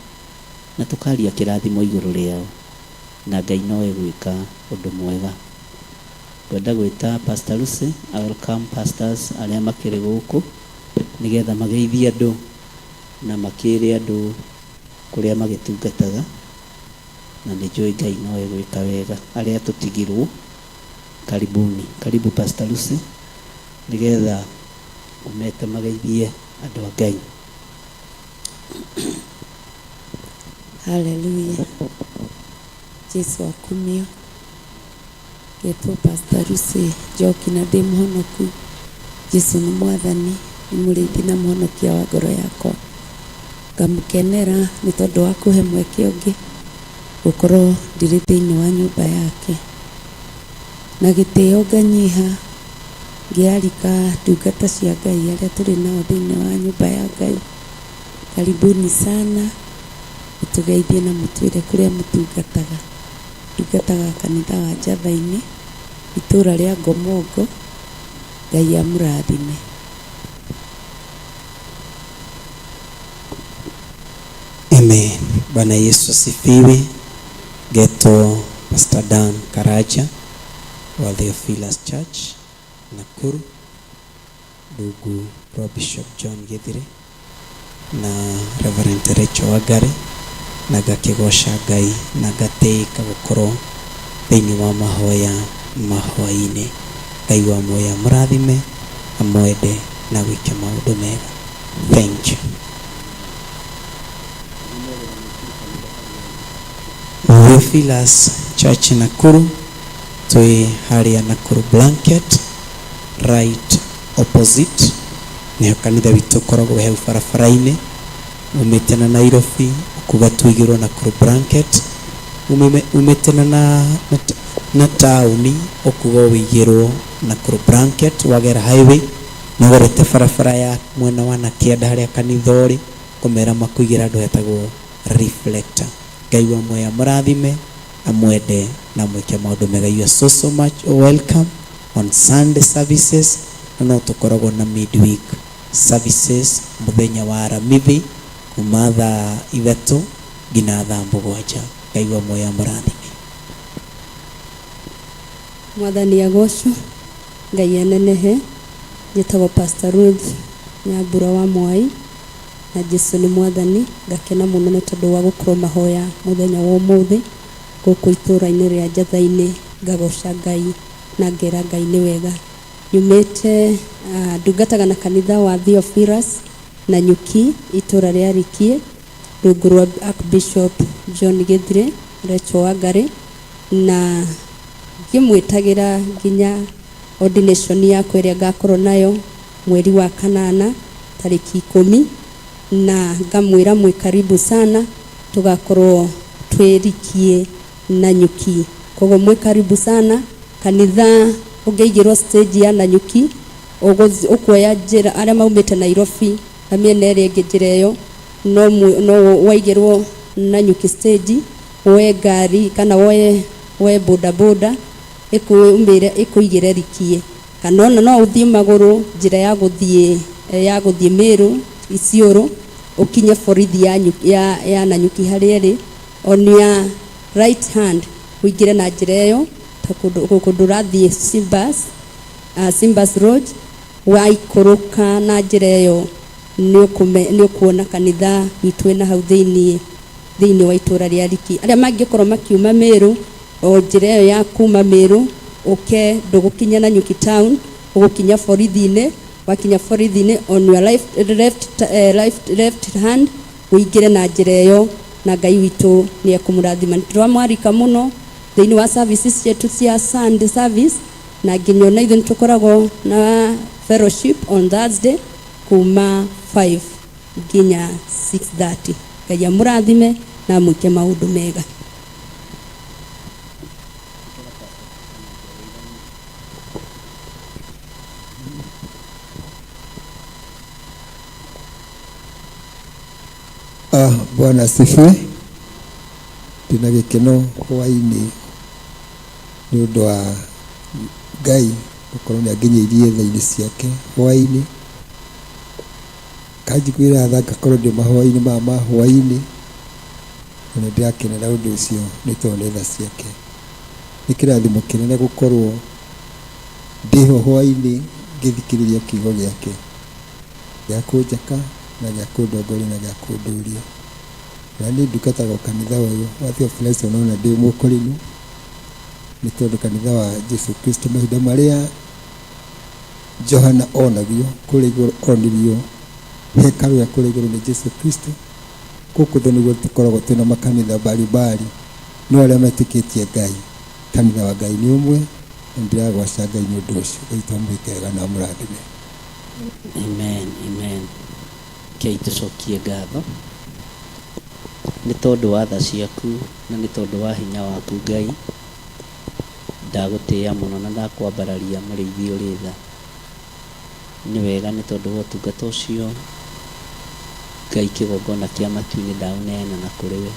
na tũkaria kĩrathimo igũrũ rĩao, na Ngai no egwĩka ũndũ mwega. Ngwenda gwĩta Pastor Lucy, I welcome pastors arĩa makĩrĩ gũkũ, nĩgetha mageithie andũ na makĩre andũ kũrĩa magĩtungataga, na nĩ njũĩ Ngai no egwĩka wega. Arĩa tũtigirwo, karibuni. Karibu Pastor Lucy, nĩgetha ũmete mageithie andũ a Ngai. Haleluya. Jesu akumio. Ngetwo Pastor Lucy Njoki na ndĩ mũhonoku. Jesu nĩ mwathani, nĩ mũrĩithi na mũhonokia wa ngoro yakwa. Ngamũkenera nĩ tondũ wa kũhe mweke ũngĩ gũkorwo ndĩrĩ thĩinĩ wa nyũmba yake. Na gĩtĩo nganyiha ngĩarika ndungata cia Ngai arĩa tũrĩ nao thĩinĩ wa nyũmba ya Ngai. Karibuni sana, mũtũgeithie na mũtwĩre kũrĩa mũtungataga. Ndungataga kanitha wa Njatha-inĩ, itũra rĩa Ngomongo. Ngai amũrathime. Amen. Bwana Yesu asifiwe. Geto Pastor Dan Karaja wa Theophilus Church Nakuru, ndugu rwa Bishop John Githire na Reverend Rachel Wangari, na ngakĩgoca Ngai na ngatĩĩka gũkorwo thĩinĩ wa mahoya mahwaĩ-inĩ. Ngai wa muoyo amũrathime, amwende na gwĩke maũndũ mega. Thank you. Theophilus Church Nakuru, twĩ harĩa Nakuru Blanket, right opposite nĩho kanitha witũ ũkoragwo hau barabara-inĩ umĩte na Nairobi ũkuga tũigĩrwo Nakuru Blanket, umĩte na taũni ũkuga ũigĩrwo Nakuru Blanket, wagera highway na ũgerete barabara ya mwena wa na kĩanda harĩa kanitha ũrĩ, kũmera makũigĩra handũ hetagwo Reflector. Ngai wa muoyo amũrathime, amwende na mwĩke maũndũ mega. You are so so much welcome on Sunday services, na no tũkoragwo na midweek services mũthenya wa Aramithi kuma thaa 3 nginya thaa 7. Ngai wa muoyo amũrathime. Mwathani agocwo, Ngai anenehe. Njĩtagwo Pastor Ruth Nyambura wa Mwai, na Jesu nĩ mwathani. Ngakena mũno nĩ tondũ wa gũkorwo mahoya mũthenya wa ũmũthĩ gũkũ itũra-inĩ rĩa Njatha-inĩ. Ngagoca Ngai na ngera Ngai nĩ wega. Nyumĩte ndungataga na kanitha wa Theophilus na Nyuki, itũra rĩa Rikie, rungu rwa Archbishop John Githire Rachel Wangari, na ngĩmwĩtagĩra nginya ordination yakwa ĩrĩa ngakorwo nayo mweri wa 8 tarĩki 10, na ngamwĩra mwĩ karibu sana, tũgakorwo twĩrikie na Nyuki. Koguo mwĩ karibu sana. Kanitha ũngĩigĩrwo stage ya Nanyuki, ũkuoya njĩra arĩa maumĩte Nairobi na mĩena ĩrĩa ĩngĩ, njĩra ĩyo no waigĩrwo Nanyuki stage, woe ngari kana woe boda boda ĩkũmĩre ĩkũigĩre Rikie, kana ona no ũthiĩ magũrũ njĩra ya gũthiĩ Meru Isiolo, ũkinye borithi ya Nanyuki harĩa ĩrĩ on your right hand, ũingĩre na njĩra ĩyo ta kũndũ ũrathiĩ Simbas Road. Waikũrũka na njĩra ĩyo nĩ ũkuona kanitha witũ wĩna hau thĩinĩ wa itũra rĩa Riki. Arĩa mangĩkorwo makiuma Meru, o njĩra ĩyo ya kuma Meru ũke, ndũgũkinya Nanyuki town, ũgũkinya borithi-inĩ. Wakinya borithi-inĩ, on your left hand, ũingĩre na njĩra ĩyo, na Ngai witũ nĩ ekũmũrathima. Nĩ tũramwarika mũno thĩinĩ wa services cietu cia Sunday service, na nginya ona ithuĩ nĩ tũkoragwo na fellowship on Thursday kuma 5 nginya 6:30. Ngai amũrathime na amwĩke maũndũ mega. Ah, Bwana asifiwe. Ndĩna gĩkeno hwaĩ-inĩ nĩ ũndũ wa Ngai gũkorwo nĩ anginyĩirie tha-inĩ ciake hwaĩ-inĩ. Kanjiguĩra tha ngakorwo ndĩ mahoya-inĩ maya ma hwaĩ-inĩ, na nĩ ndĩrakenera ũndũ ũcio nĩ tondũ nĩ tha ciake. Nĩ kĩrathimo kĩnene gũkorwo ndĩho hwaĩ-inĩ ngĩthikĩrĩria kiugo gĩake gĩa kũnjaka na gĩa kũndongoria na gĩa kũndũria. Na niĩ ndungataga o kanitha ũyũ wa Theophilus, ona ndĩ mũkũrinũ, nĩ tondũ kanitha wa Jesu Kristo mahinda marĩa Johana onagio kũrĩa igũrũ, onirio hekarũ ya kũrĩa igũrũ nĩ Jesu Kristo. Gũkũ thĩ nĩguo tũkoragwo twĩna makanitha mbalimbali, no arĩa metĩkĩtie Ngai, kanitha wa Ngai nĩ ũmwe, na ndĩragoca Ngai nĩ ũndũ ũcio. Ngai twamwĩke wega na amũrathime. Amen, amen. Rekei tũcokie ngatho nĩ tondũ wa tha ciaku na nĩ tondũ wa hinya waku Ngai. Ndagũtĩĩa mũno na ndakwambararia mũrĩithi ũrĩ tha. Nĩ wega nĩ tondũ wa ũtungata ũcio Ngai kĩgongona kĩa matu-inĩ ndaũneana na kũrĩ we.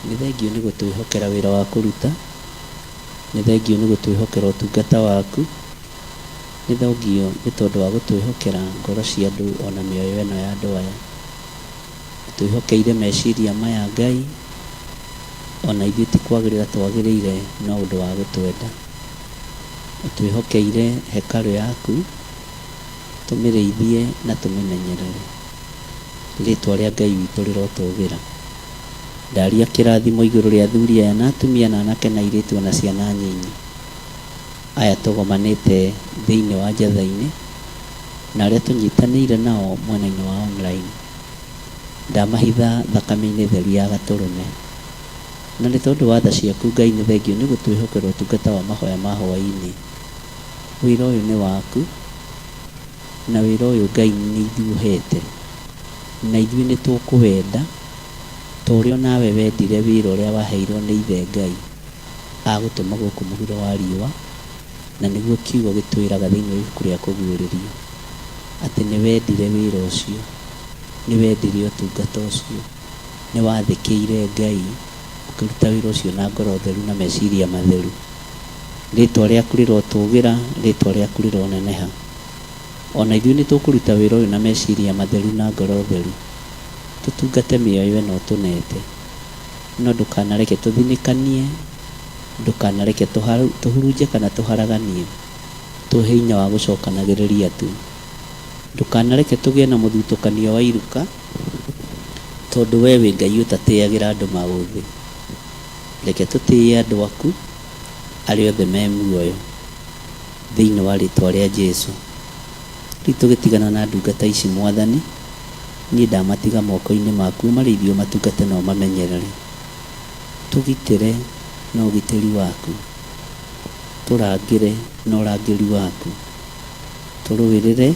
Nĩ thengiũ nĩ gũtwĩhokera wĩra wa kũruta, nĩ thengiũ nĩ gũtwĩhokera ũtungata waku, nĩ thongio nĩ tondũ wa gũtwĩhokera ngoro cia andũ ona mĩoyo ĩno ya andũ aya. Ũtwĩhokeire meciria maya Ngai, ona ithuĩ ti kwagĩrĩra twagĩrĩire no ũndũ wa gũtwenda. Ũtwĩhokeire hekarũ yaku, tũmĩrĩithie na tũmĩmenyerere. Rĩtwa rĩa Ngai witũ rĩrotũgĩra. Ndaria kĩrathimo igũrũ rĩa athuri aya na atumia na anake na airĩtu ona ciana nyinyi. Aya tũgomanĩte thĩinĩ wa njatha-inĩ na arĩa tũnyitanĩire nao mwena-inĩ wa online. Ndamahitha thakame-inĩ theru ya Gatũrũme. Na nĩ tondũ wa tha ciaku Ngai nĩ thengiũ nĩ gũtwĩhokera ũtungata wa mahoya ma hwaĩ-inĩ. Wĩra ũyũ nĩ waku, na wĩra ũyũ Ngai nĩ ithuĩ ũhete, na ithuĩ nĩ tũkũwenda ta ũrĩa onawe wendire wĩra ũrĩa waheirwo nĩ Ithe Ngai agũtũma gũkũ mũhuro wa riũa, na nĩguo kiugo gĩtwĩraga thĩinĩ wa ibuku rĩa Kũguũrĩrio atĩ nĩ wendire wĩra ũcio, nĩ wendire ũtungata ũcio, nĩ wathĩkĩire Ngai ũkĩruta wĩra ũcio na ngoro theru na meciria matheru. Rĩtwa rĩaku rĩrotũgĩra, rĩtwa rĩaku rĩroneneha. O na ithuĩ nĩ tũkũruta wĩra ũyũ na meciria matheru na ngoro theru, tũtungate mĩoyo ĩno ũtũnete. No ndũkanareke tũthinĩkanie, ndũkanareke tũhurunje kana tũharaganie, tũhe hinya wa gũcokanagĩrĩria tu. Ndũkanareke tũgĩe na mũthutũkanio wa iruka, tondũ wee wĩ Ngai ũtatĩagĩra andũ maũthĩ. Reke tũtĩĩe andũ aku arĩa othe me muoyo, thĩinĩ wa rĩtwa rĩa Jesu. Rĩu tũgĩtigana na ndungata ici Mwathani, niĩ ndamatiga moko-inĩ maku, ũmarĩithie ũmatungate na ũmamenyerere. Tũgitĩre na ũgitĩri waku, tũrangĩre na ũrangĩri waku, tũrũĩrĩre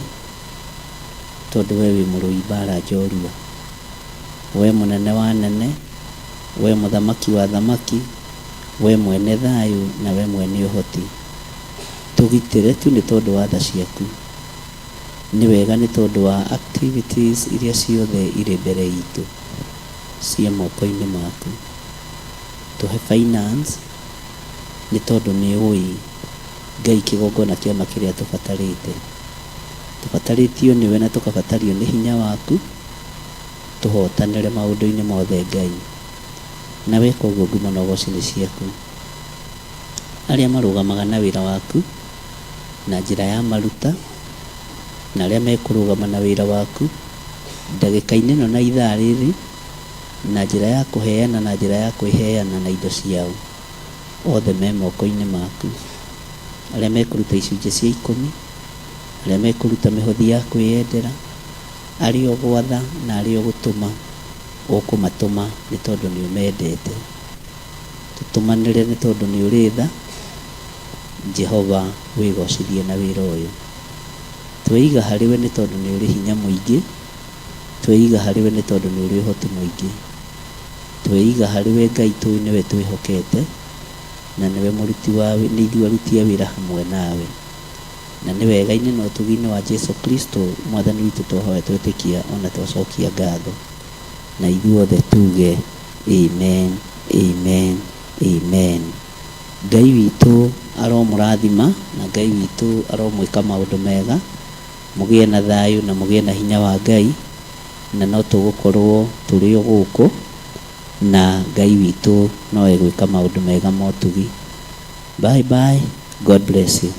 tondũ we wĩ mũrũi mbara njorua. We mũnene wa anene, we mũthamaki wa athamaki, we mwene thayũ na we mwene ũhoti. Tũgitĩre tu nĩ tondũ wa tha ciaku. Nĩ wega nĩ tondũ wa activities iria ciothe irĩ mbere itũ ciĩ moko-inĩ maku. Tũhe finance nĩ tondũ nĩ ũĩ Ngai kĩgongona kĩama kĩrĩa tũbatarĩte. Tũbatarĩtio nĩwe na tũkabatario nĩ hinya waku tũhotanĩre maũndũ-inĩ mothe Ngai. Na weka ũguo ngumo na ũgoci nĩ ciaku. Arĩa marũgamaga na wĩra waku na njĩra ya maruta, na arĩa mekũrũgama na wĩra waku ndagĩka-inĩ ĩno na ithaa rĩrĩ na njĩra ya kũheana na njĩra ya kwĩheana na indo ciao, othe me moko-inĩ maku. Arĩa mekũruta icunjĩ cia ikũmi, arĩa mekũruta mĩhothi ya kwĩyendera, arĩa ũgwatha na arĩa ũgũtũma, ũkũmatũma nĩ tondũ nĩ ũmendete. Tũtũmanĩre nĩ tondũ nĩ ũrĩ tha, Jehova wĩgocithie na wĩra ũyũ. Tweiga harĩ we nĩ tondũ nĩ ũrĩ hinya mũingĩ, tweiga harĩ we nĩ tondũ nĩ ũrĩ ũhoti mũingĩ. Tweiga harĩ we Ngai tũĩ nĩwe twĩhokete, na nĩwe mũruti wa nĩ ithuĩ aruti a wĩra hamwe nawe. Na nĩ wega-inĩ na ũtugi-inĩ wa Jesu Kristo Mwathani witũ twahoya twetĩkia ona twacokia ngatho. Na ithuothe tuge amen, amen, amen. Ngai witũ aromũrathima na Ngai witũ aromwĩka maũndũ mega, mũgĩe na thayũ na mũgĩe na hinya wa Ngai, na no tũgũkorwo tũrĩ o gũkũ, na Ngai witũ no egwĩka maũndũ mega ma ũtugi. Bye bye, God bless you.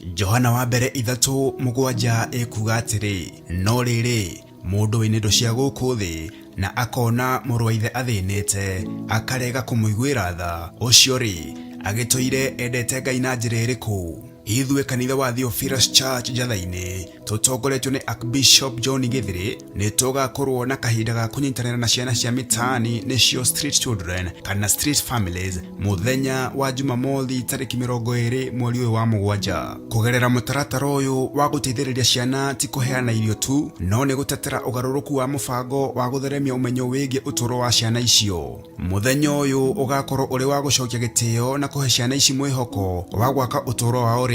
Johana wa mbere 3:7 ĩkuga atĩrĩ, no rĩrĩ, mũndũ wĩna indo cia gũkũ thĩ na akona mũrũ wa ithe athĩnĩte akarega kũmũiguĩra tha, ũcio rĩ agĩtũire endete Ngai na njĩra ĩrĩkũ? Ithuĩ kanitha wa Theophilus Church Njatha-inĩ tũtongoretio nĩ Archbishop John Githiri nĩ tũgakorwo na kahinda ga kũnyitanĩra na ciana cia mitaani nĩcio street children kana street families mũthenya wa Jumamothi tarĩki 20 mweri ũyũ wa 7. Kũgerera mũtaratara ũyũ wa gũteithĩrĩria ciana ti kũheana irio tu, no nĩ gũtetera ũgarũrũku wa mũbango wa gũtheremia ũmenyo wĩgiĩ ũtũũro wa ciana icio. Mũthenya ũyũ ũgakorwo ũrĩ wa gũcokia gĩtĩo na kũhe ciana ici mwĩhoko wa gwaka ũtũũro wao rĩngĩ.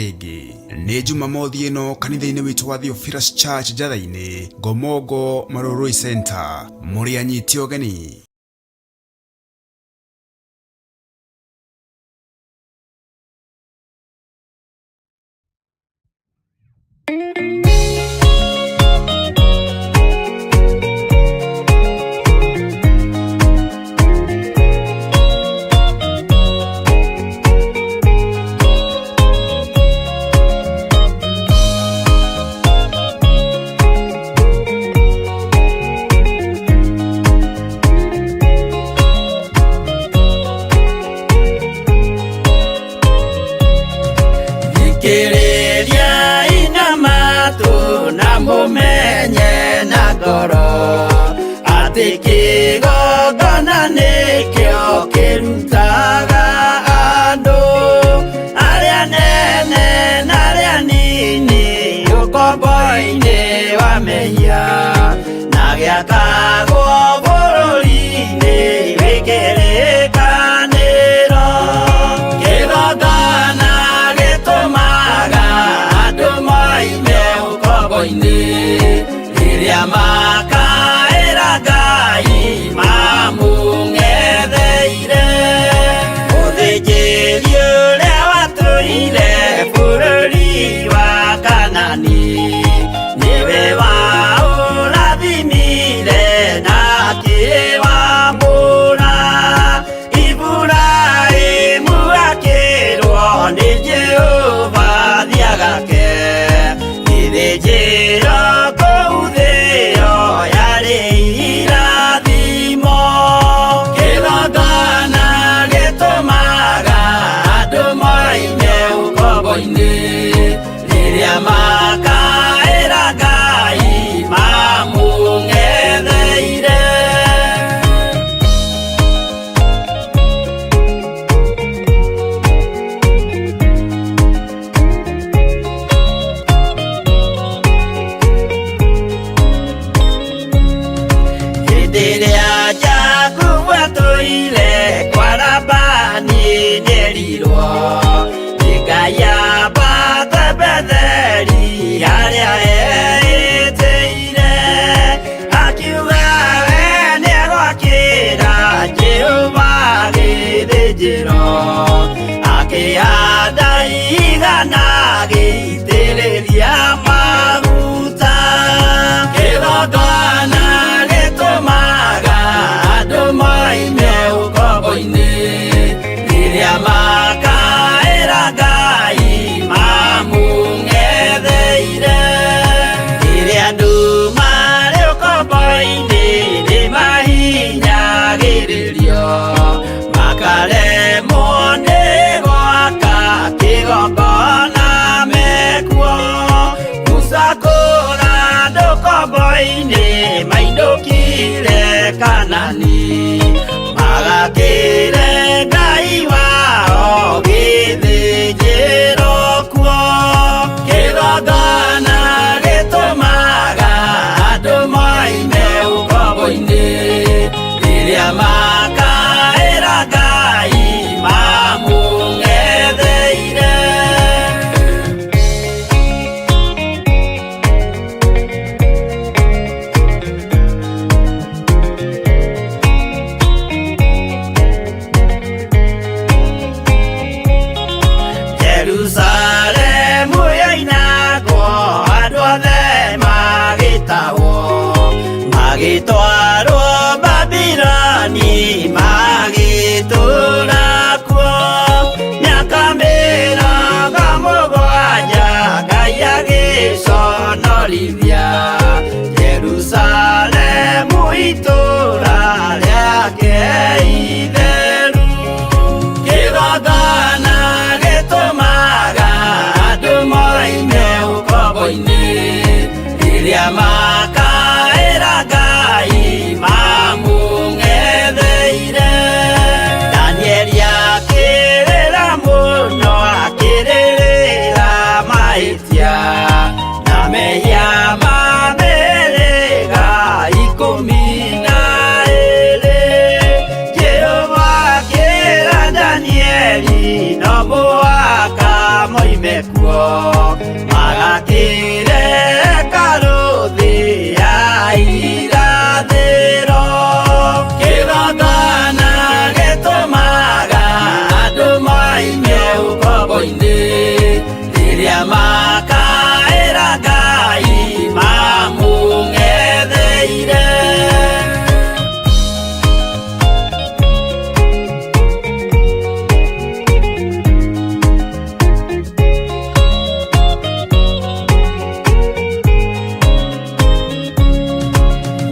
Nĩ Jumamothi ĩno kanitha-inĩ witũ wa Theophilus Church Njatha-inĩ, Ngomongo Marurui Center. Mũrĩ anyite ũgeni. Thikĩrĩriai na matũ na mũmenye na ngoro atĩ kĩgongona nĩkĩo kĩrutaga andũ arĩa nene na arĩa nini ũkombo-inĩ wa mehia na gĩakagwo bũrũri-inĩ wĩ kĩrĩkanĩro. Kĩgongona gĩtũmaga andũ moime ũkombo-inĩ rĩrĩa makaĩra Ngai mamũng'etheire. Mũthĩnjĩri ũrĩa watũire bũrũri wa Kanani nĩwe waũrathimire na akĩwamũra. Iburahĩmu akĩrwo nĩ Jehova thiĩ agake gĩthĩnjĩro kuo Magakire karuthi ya irathĩro Kĩgongona gĩtũmaga andũ moime ũkombo-inĩ Rĩrĩa makaĩra Ngai mamũng'etheire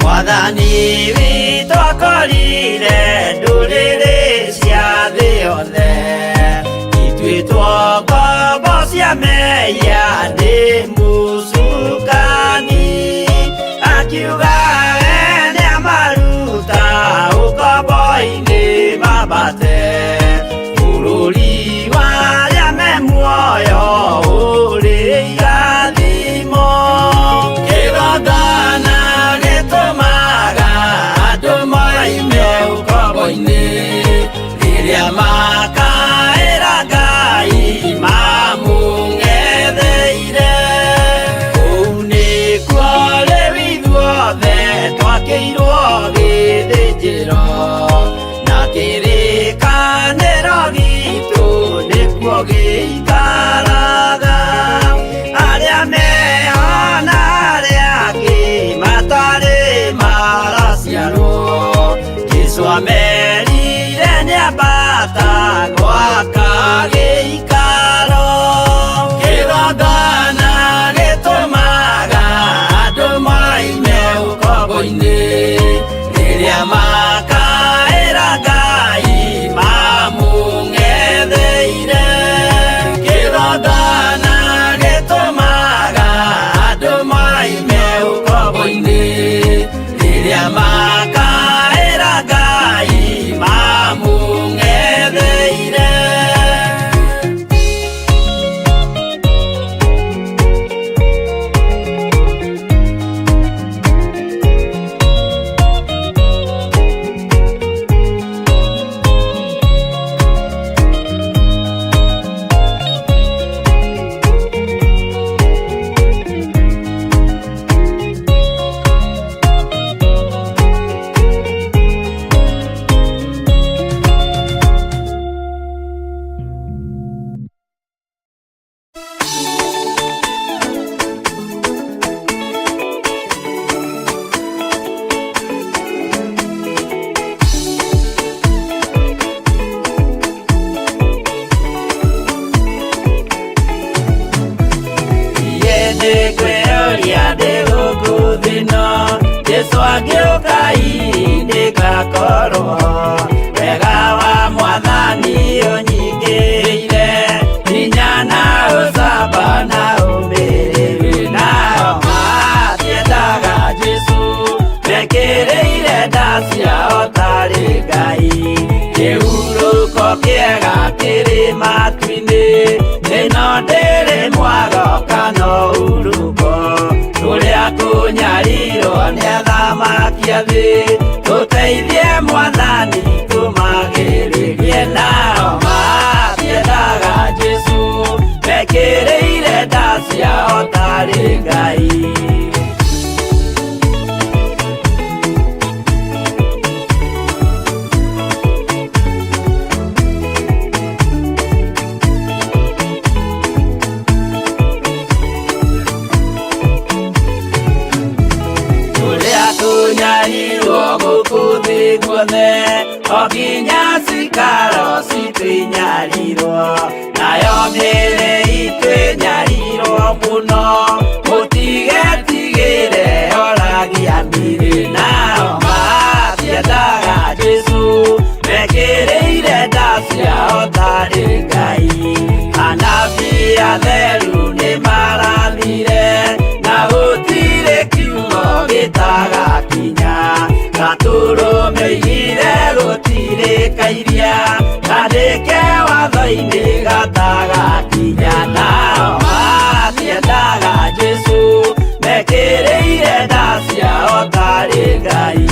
Mwathani witũ akorire ndũrĩrĩ cia thĩ yothe ituĩtwo ngombo cia mehia nĩ mũcukani akiuga we nĩamaruta ũkombo-inĩ mambate bũrũri wa arĩa me muoyo ũrĩ irathimo kĩgongona gĩtũmaga andũ moime ũkombo-inĩ rĩrĩa makaĩra Ngai mamũng'etheire kũu nĩkuo rĩu ithuothe twakĩirwo gĩthĩnjĩro na kĩrĩkanĩro gitũ nĩkuo gĩikaraga arĩa mehona arĩa angĩ matarĩ maraciarwo Jesũ amerire nĩambata gwaka gĩikaro kĩgongona gĩtũmaga andũ moime ũkombo-inĩ rĩrĩa makaĩra Ngai mamũng'etheire kĩgongona gĩtũmaga andũ moime ũkombo-inĩ rĩrĩa makaĩra Ngai mamũng'etheire Nĩngwĩyũria ndĩ gũkũ thĩ ĩno Jesũ angĩũka hihi nĩngakorwo wega wa mwathani ũnyingĩrĩire hinya na ũcamba na ũmĩrĩru nao matiendaga Jesũ mekĩrĩire nda ciao tarĩ Ngai kĩhurũko kĩega kĩrĩ matu-inĩ ĩno ndĩrĩ mwago kana ũhurũko tũrĩa kũnyarirwo nĩ athamaki a thĩ tũteithie mwathani tũmagĩrĩrie nao matiendaga Jesũ mekĩrĩire nda ciao tarĩ Ngai Tũrĩa tũnyarirwo gũkũ thĩ guothe o nginya cikaro citũ inyarirwo nayo mĩĩrĩ itũ ĩnyarirwo mũno mũtigetigĩre oragia mĩrĩ nao matiendaga Jesũ mekĩrĩire nda ciao tarĩ Ngai anabii atheru nĩmarathire na gũtirĩ kiugo gĩtagakinya gatũrũmĩire gũtirĩ kairia kandĩke watho-inĩ gatagakinya nao matiendaga Jesũ mekĩrĩire nda ciao tarĩ Ngai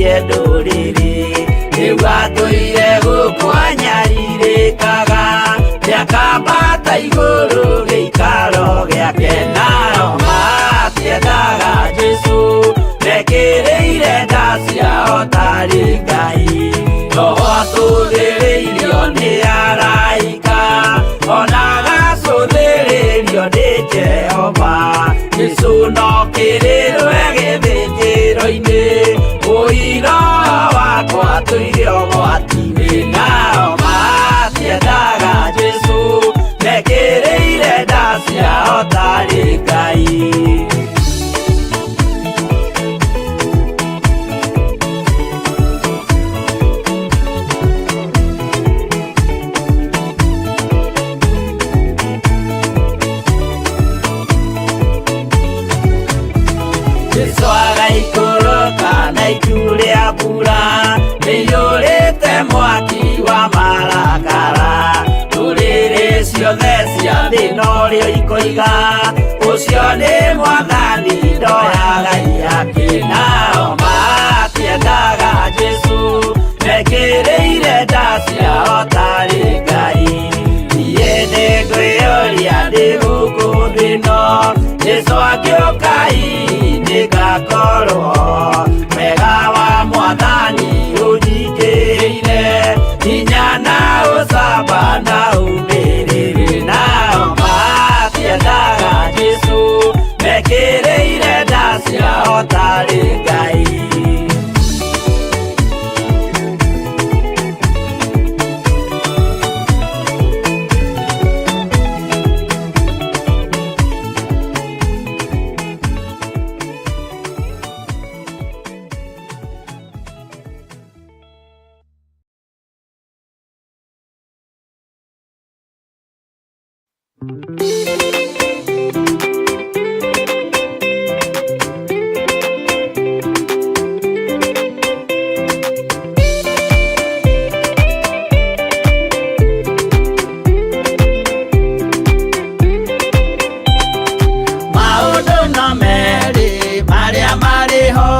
Atongorie ndũrĩrĩ rĩu atũire gũkũ anyarirĩkaga nĩakambata igũrũ gĩikaro gĩake nao matiendaga Jesũ mekĩrĩire nda ciao tarĩ Ngai roho atũthĩrĩirio nĩ araika ona agacũthĩrĩrio nĩ Jehova Jesũ no kĩrĩrwe gĩthĩnjĩro-inĩ ũira wakwa tũire ũgwati-inĩ nao matiendaga Jesũ mekĩrĩire nda ciao tarĩ Ngai. Jesu agaikũrũka na itu rĩa mbura rĩiyũrĩte mwaki wa marakara ndũrĩrĩ ciothe cia thĩ norĩo ikoiga ũcio nĩ mwathani ndoyaga ihaki nao matiendaga Jesũ mekĩrĩire nda ciao tarĩ Ngai niĩ nĩngwĩyũria ndĩ gũkũ thĩ ĩno Jesũ akĩũka nĩngakorwo wega wa mwathani ũnyingĩrĩire hinya na ũcamba na ũmĩrĩru nao matiendaga Jesũ mekĩrĩire nda ciao tarĩ Ngai. Maũndũ no merĩ marĩa marĩ ho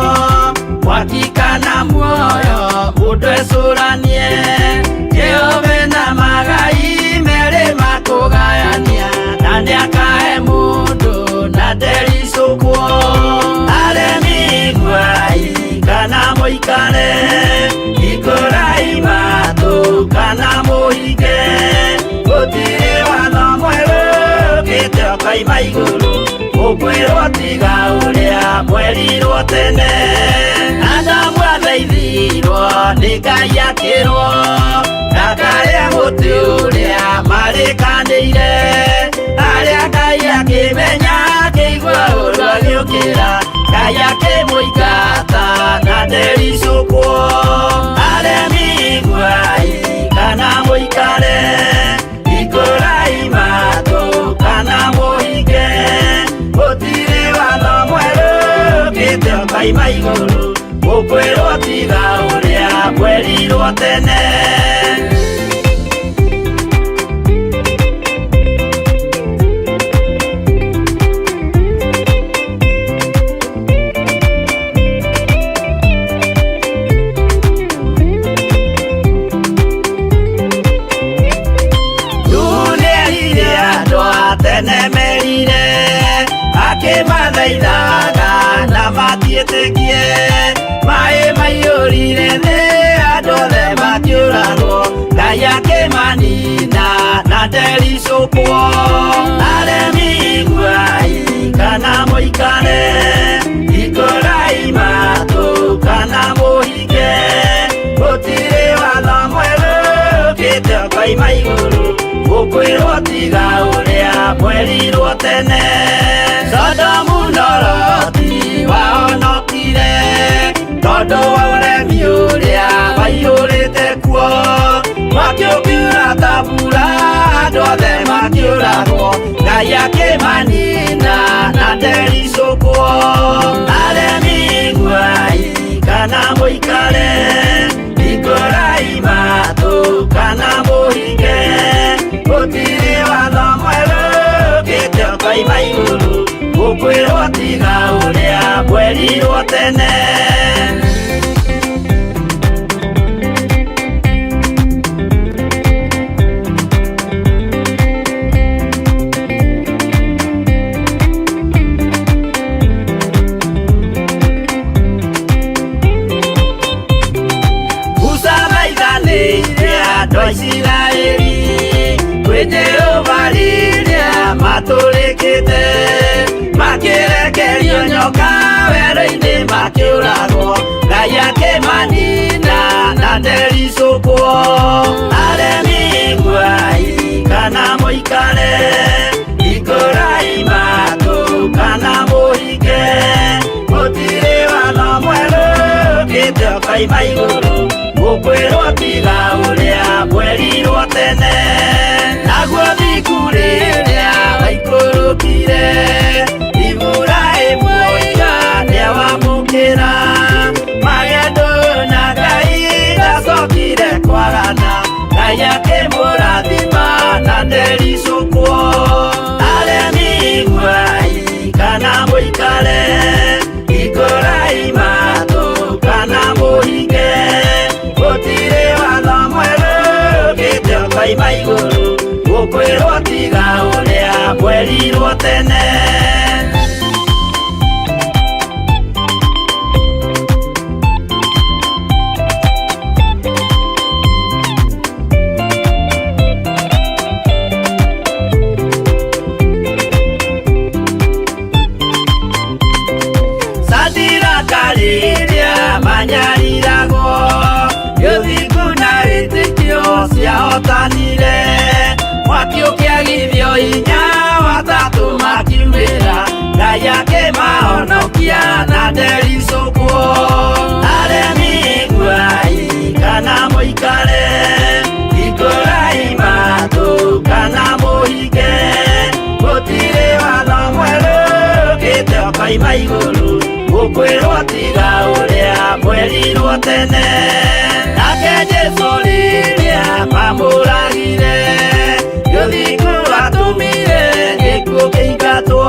mwaki kana muoyo mũndũ ecũranie Jehova na magai merĩ makũgayania na nĩakahe mũndũ na ndericũkwo aremi iguai kana mũikare ikũrai matũ kana mũhinge gũtirĩ watho mwerũ ũkĩte ũkoima igũrũ ũkwĩrwo tiga ũrĩa mwerirwo tene Adamu athaithirwo nĩ Ngai akĩrwo ndakarĩe mũtĩ ũrĩa marĩkanĩire arĩa Ngai akĩmenya akĩigua ũru agĩũkĩra Ngai akĩmũingata na ndericũkwo aremi iguai kana mũikare ikũrai matũ kana mũhinge gũtirĩ watho mwerũ ũkĩte ũkoima igũrũ ũkwĩrwo tiga ũrĩa mwerirwo tene. Nĩerire andũ a tene merire akĩmathaithaga na matiĩtĩkie maĩ maiyũrire thĩ andũ othe makĩũragwo Ngai akĩmanina na ndericũkwo aremi iguai kana mũikare ikũrai matũ kana mũhinge gũtirĩ watho mwerũ ũkĩte ũkoima igũrũ ũkwĩrwo tiga ũrĩa mwerirwo tene Sodomu na Loti wahonokire tondũ wa ũremi ũrĩa waiyũrĩte kuo mwaki ũkiura ta mbura andũ othe makĩũragwo Ngai akĩmanina na ndericũkwo aremi iguai kana mũikare ikũrai matũ kana mũhinge gũtirĩ watho mwerũ ũkĩte ũkoima igũrũ ũkwĩrwo tiga ũrĩa mwerirwo tene. matũrĩkĩte makĩrekerio nyoka werũ-inĩ makĩũragwo Ngai akĩmanina na ndericũkwo aremi iguai kana mũikare ikũrai matũ kana mũhinge gũtirĩ watho mwerũ ũkĩte ũkoima igũrũ gũkwĩrwo tiga ũrĩa mwerirwo tene naguo thiku rĩrĩa waikũrũkire Iburahĩmu oiga nĩawamũkĩra magendo na Ngai ndacokire kwagana Ngai akĩmũrathima na ndericũkwo aremi iguai kana mũikare ikũrai matũ kana mũhinge gũtirĩ watho mwerũ ũkĩte ũkoima igũrũ gũkwĩrwo tiga ũrĩa mwerirwo tene. Sadiraka rĩrĩa manyariragwo gĩthingu na wĩtĩkio ciahotanire mwaki ũkĩagithio hinya watatũ makiumĩra Ngai akĩmahonokia na ndericũkwo aremi iguai kana mũikare ikũrai matũ kana mũhinge gũtirĩ watho mwerũ ũkĩte ũkoima igũrũ gũkwĩrwo tiga ũrĩa mwerirwo tene nake Jesũ rĩrĩa mamũragire gĩthingu atũmire gĩkuũ kĩingatwo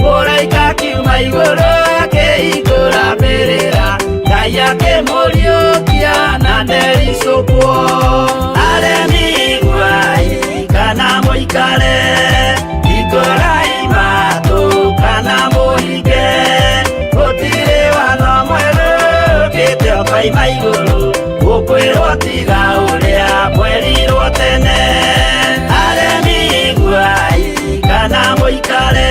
mũraika akiuma igũrũ akĩhingũra mbĩrĩra Ngai akĩmũriũkia na ndericũkwo aremi iguai kana mũikare ikũrai matũ kana mũhinge gũtirĩ watho mwerũ ũkĩte ũkoima igũrũ gũkwĩrwo tiga ũrĩa mwerirwo tene aremi iguai kana mũikare.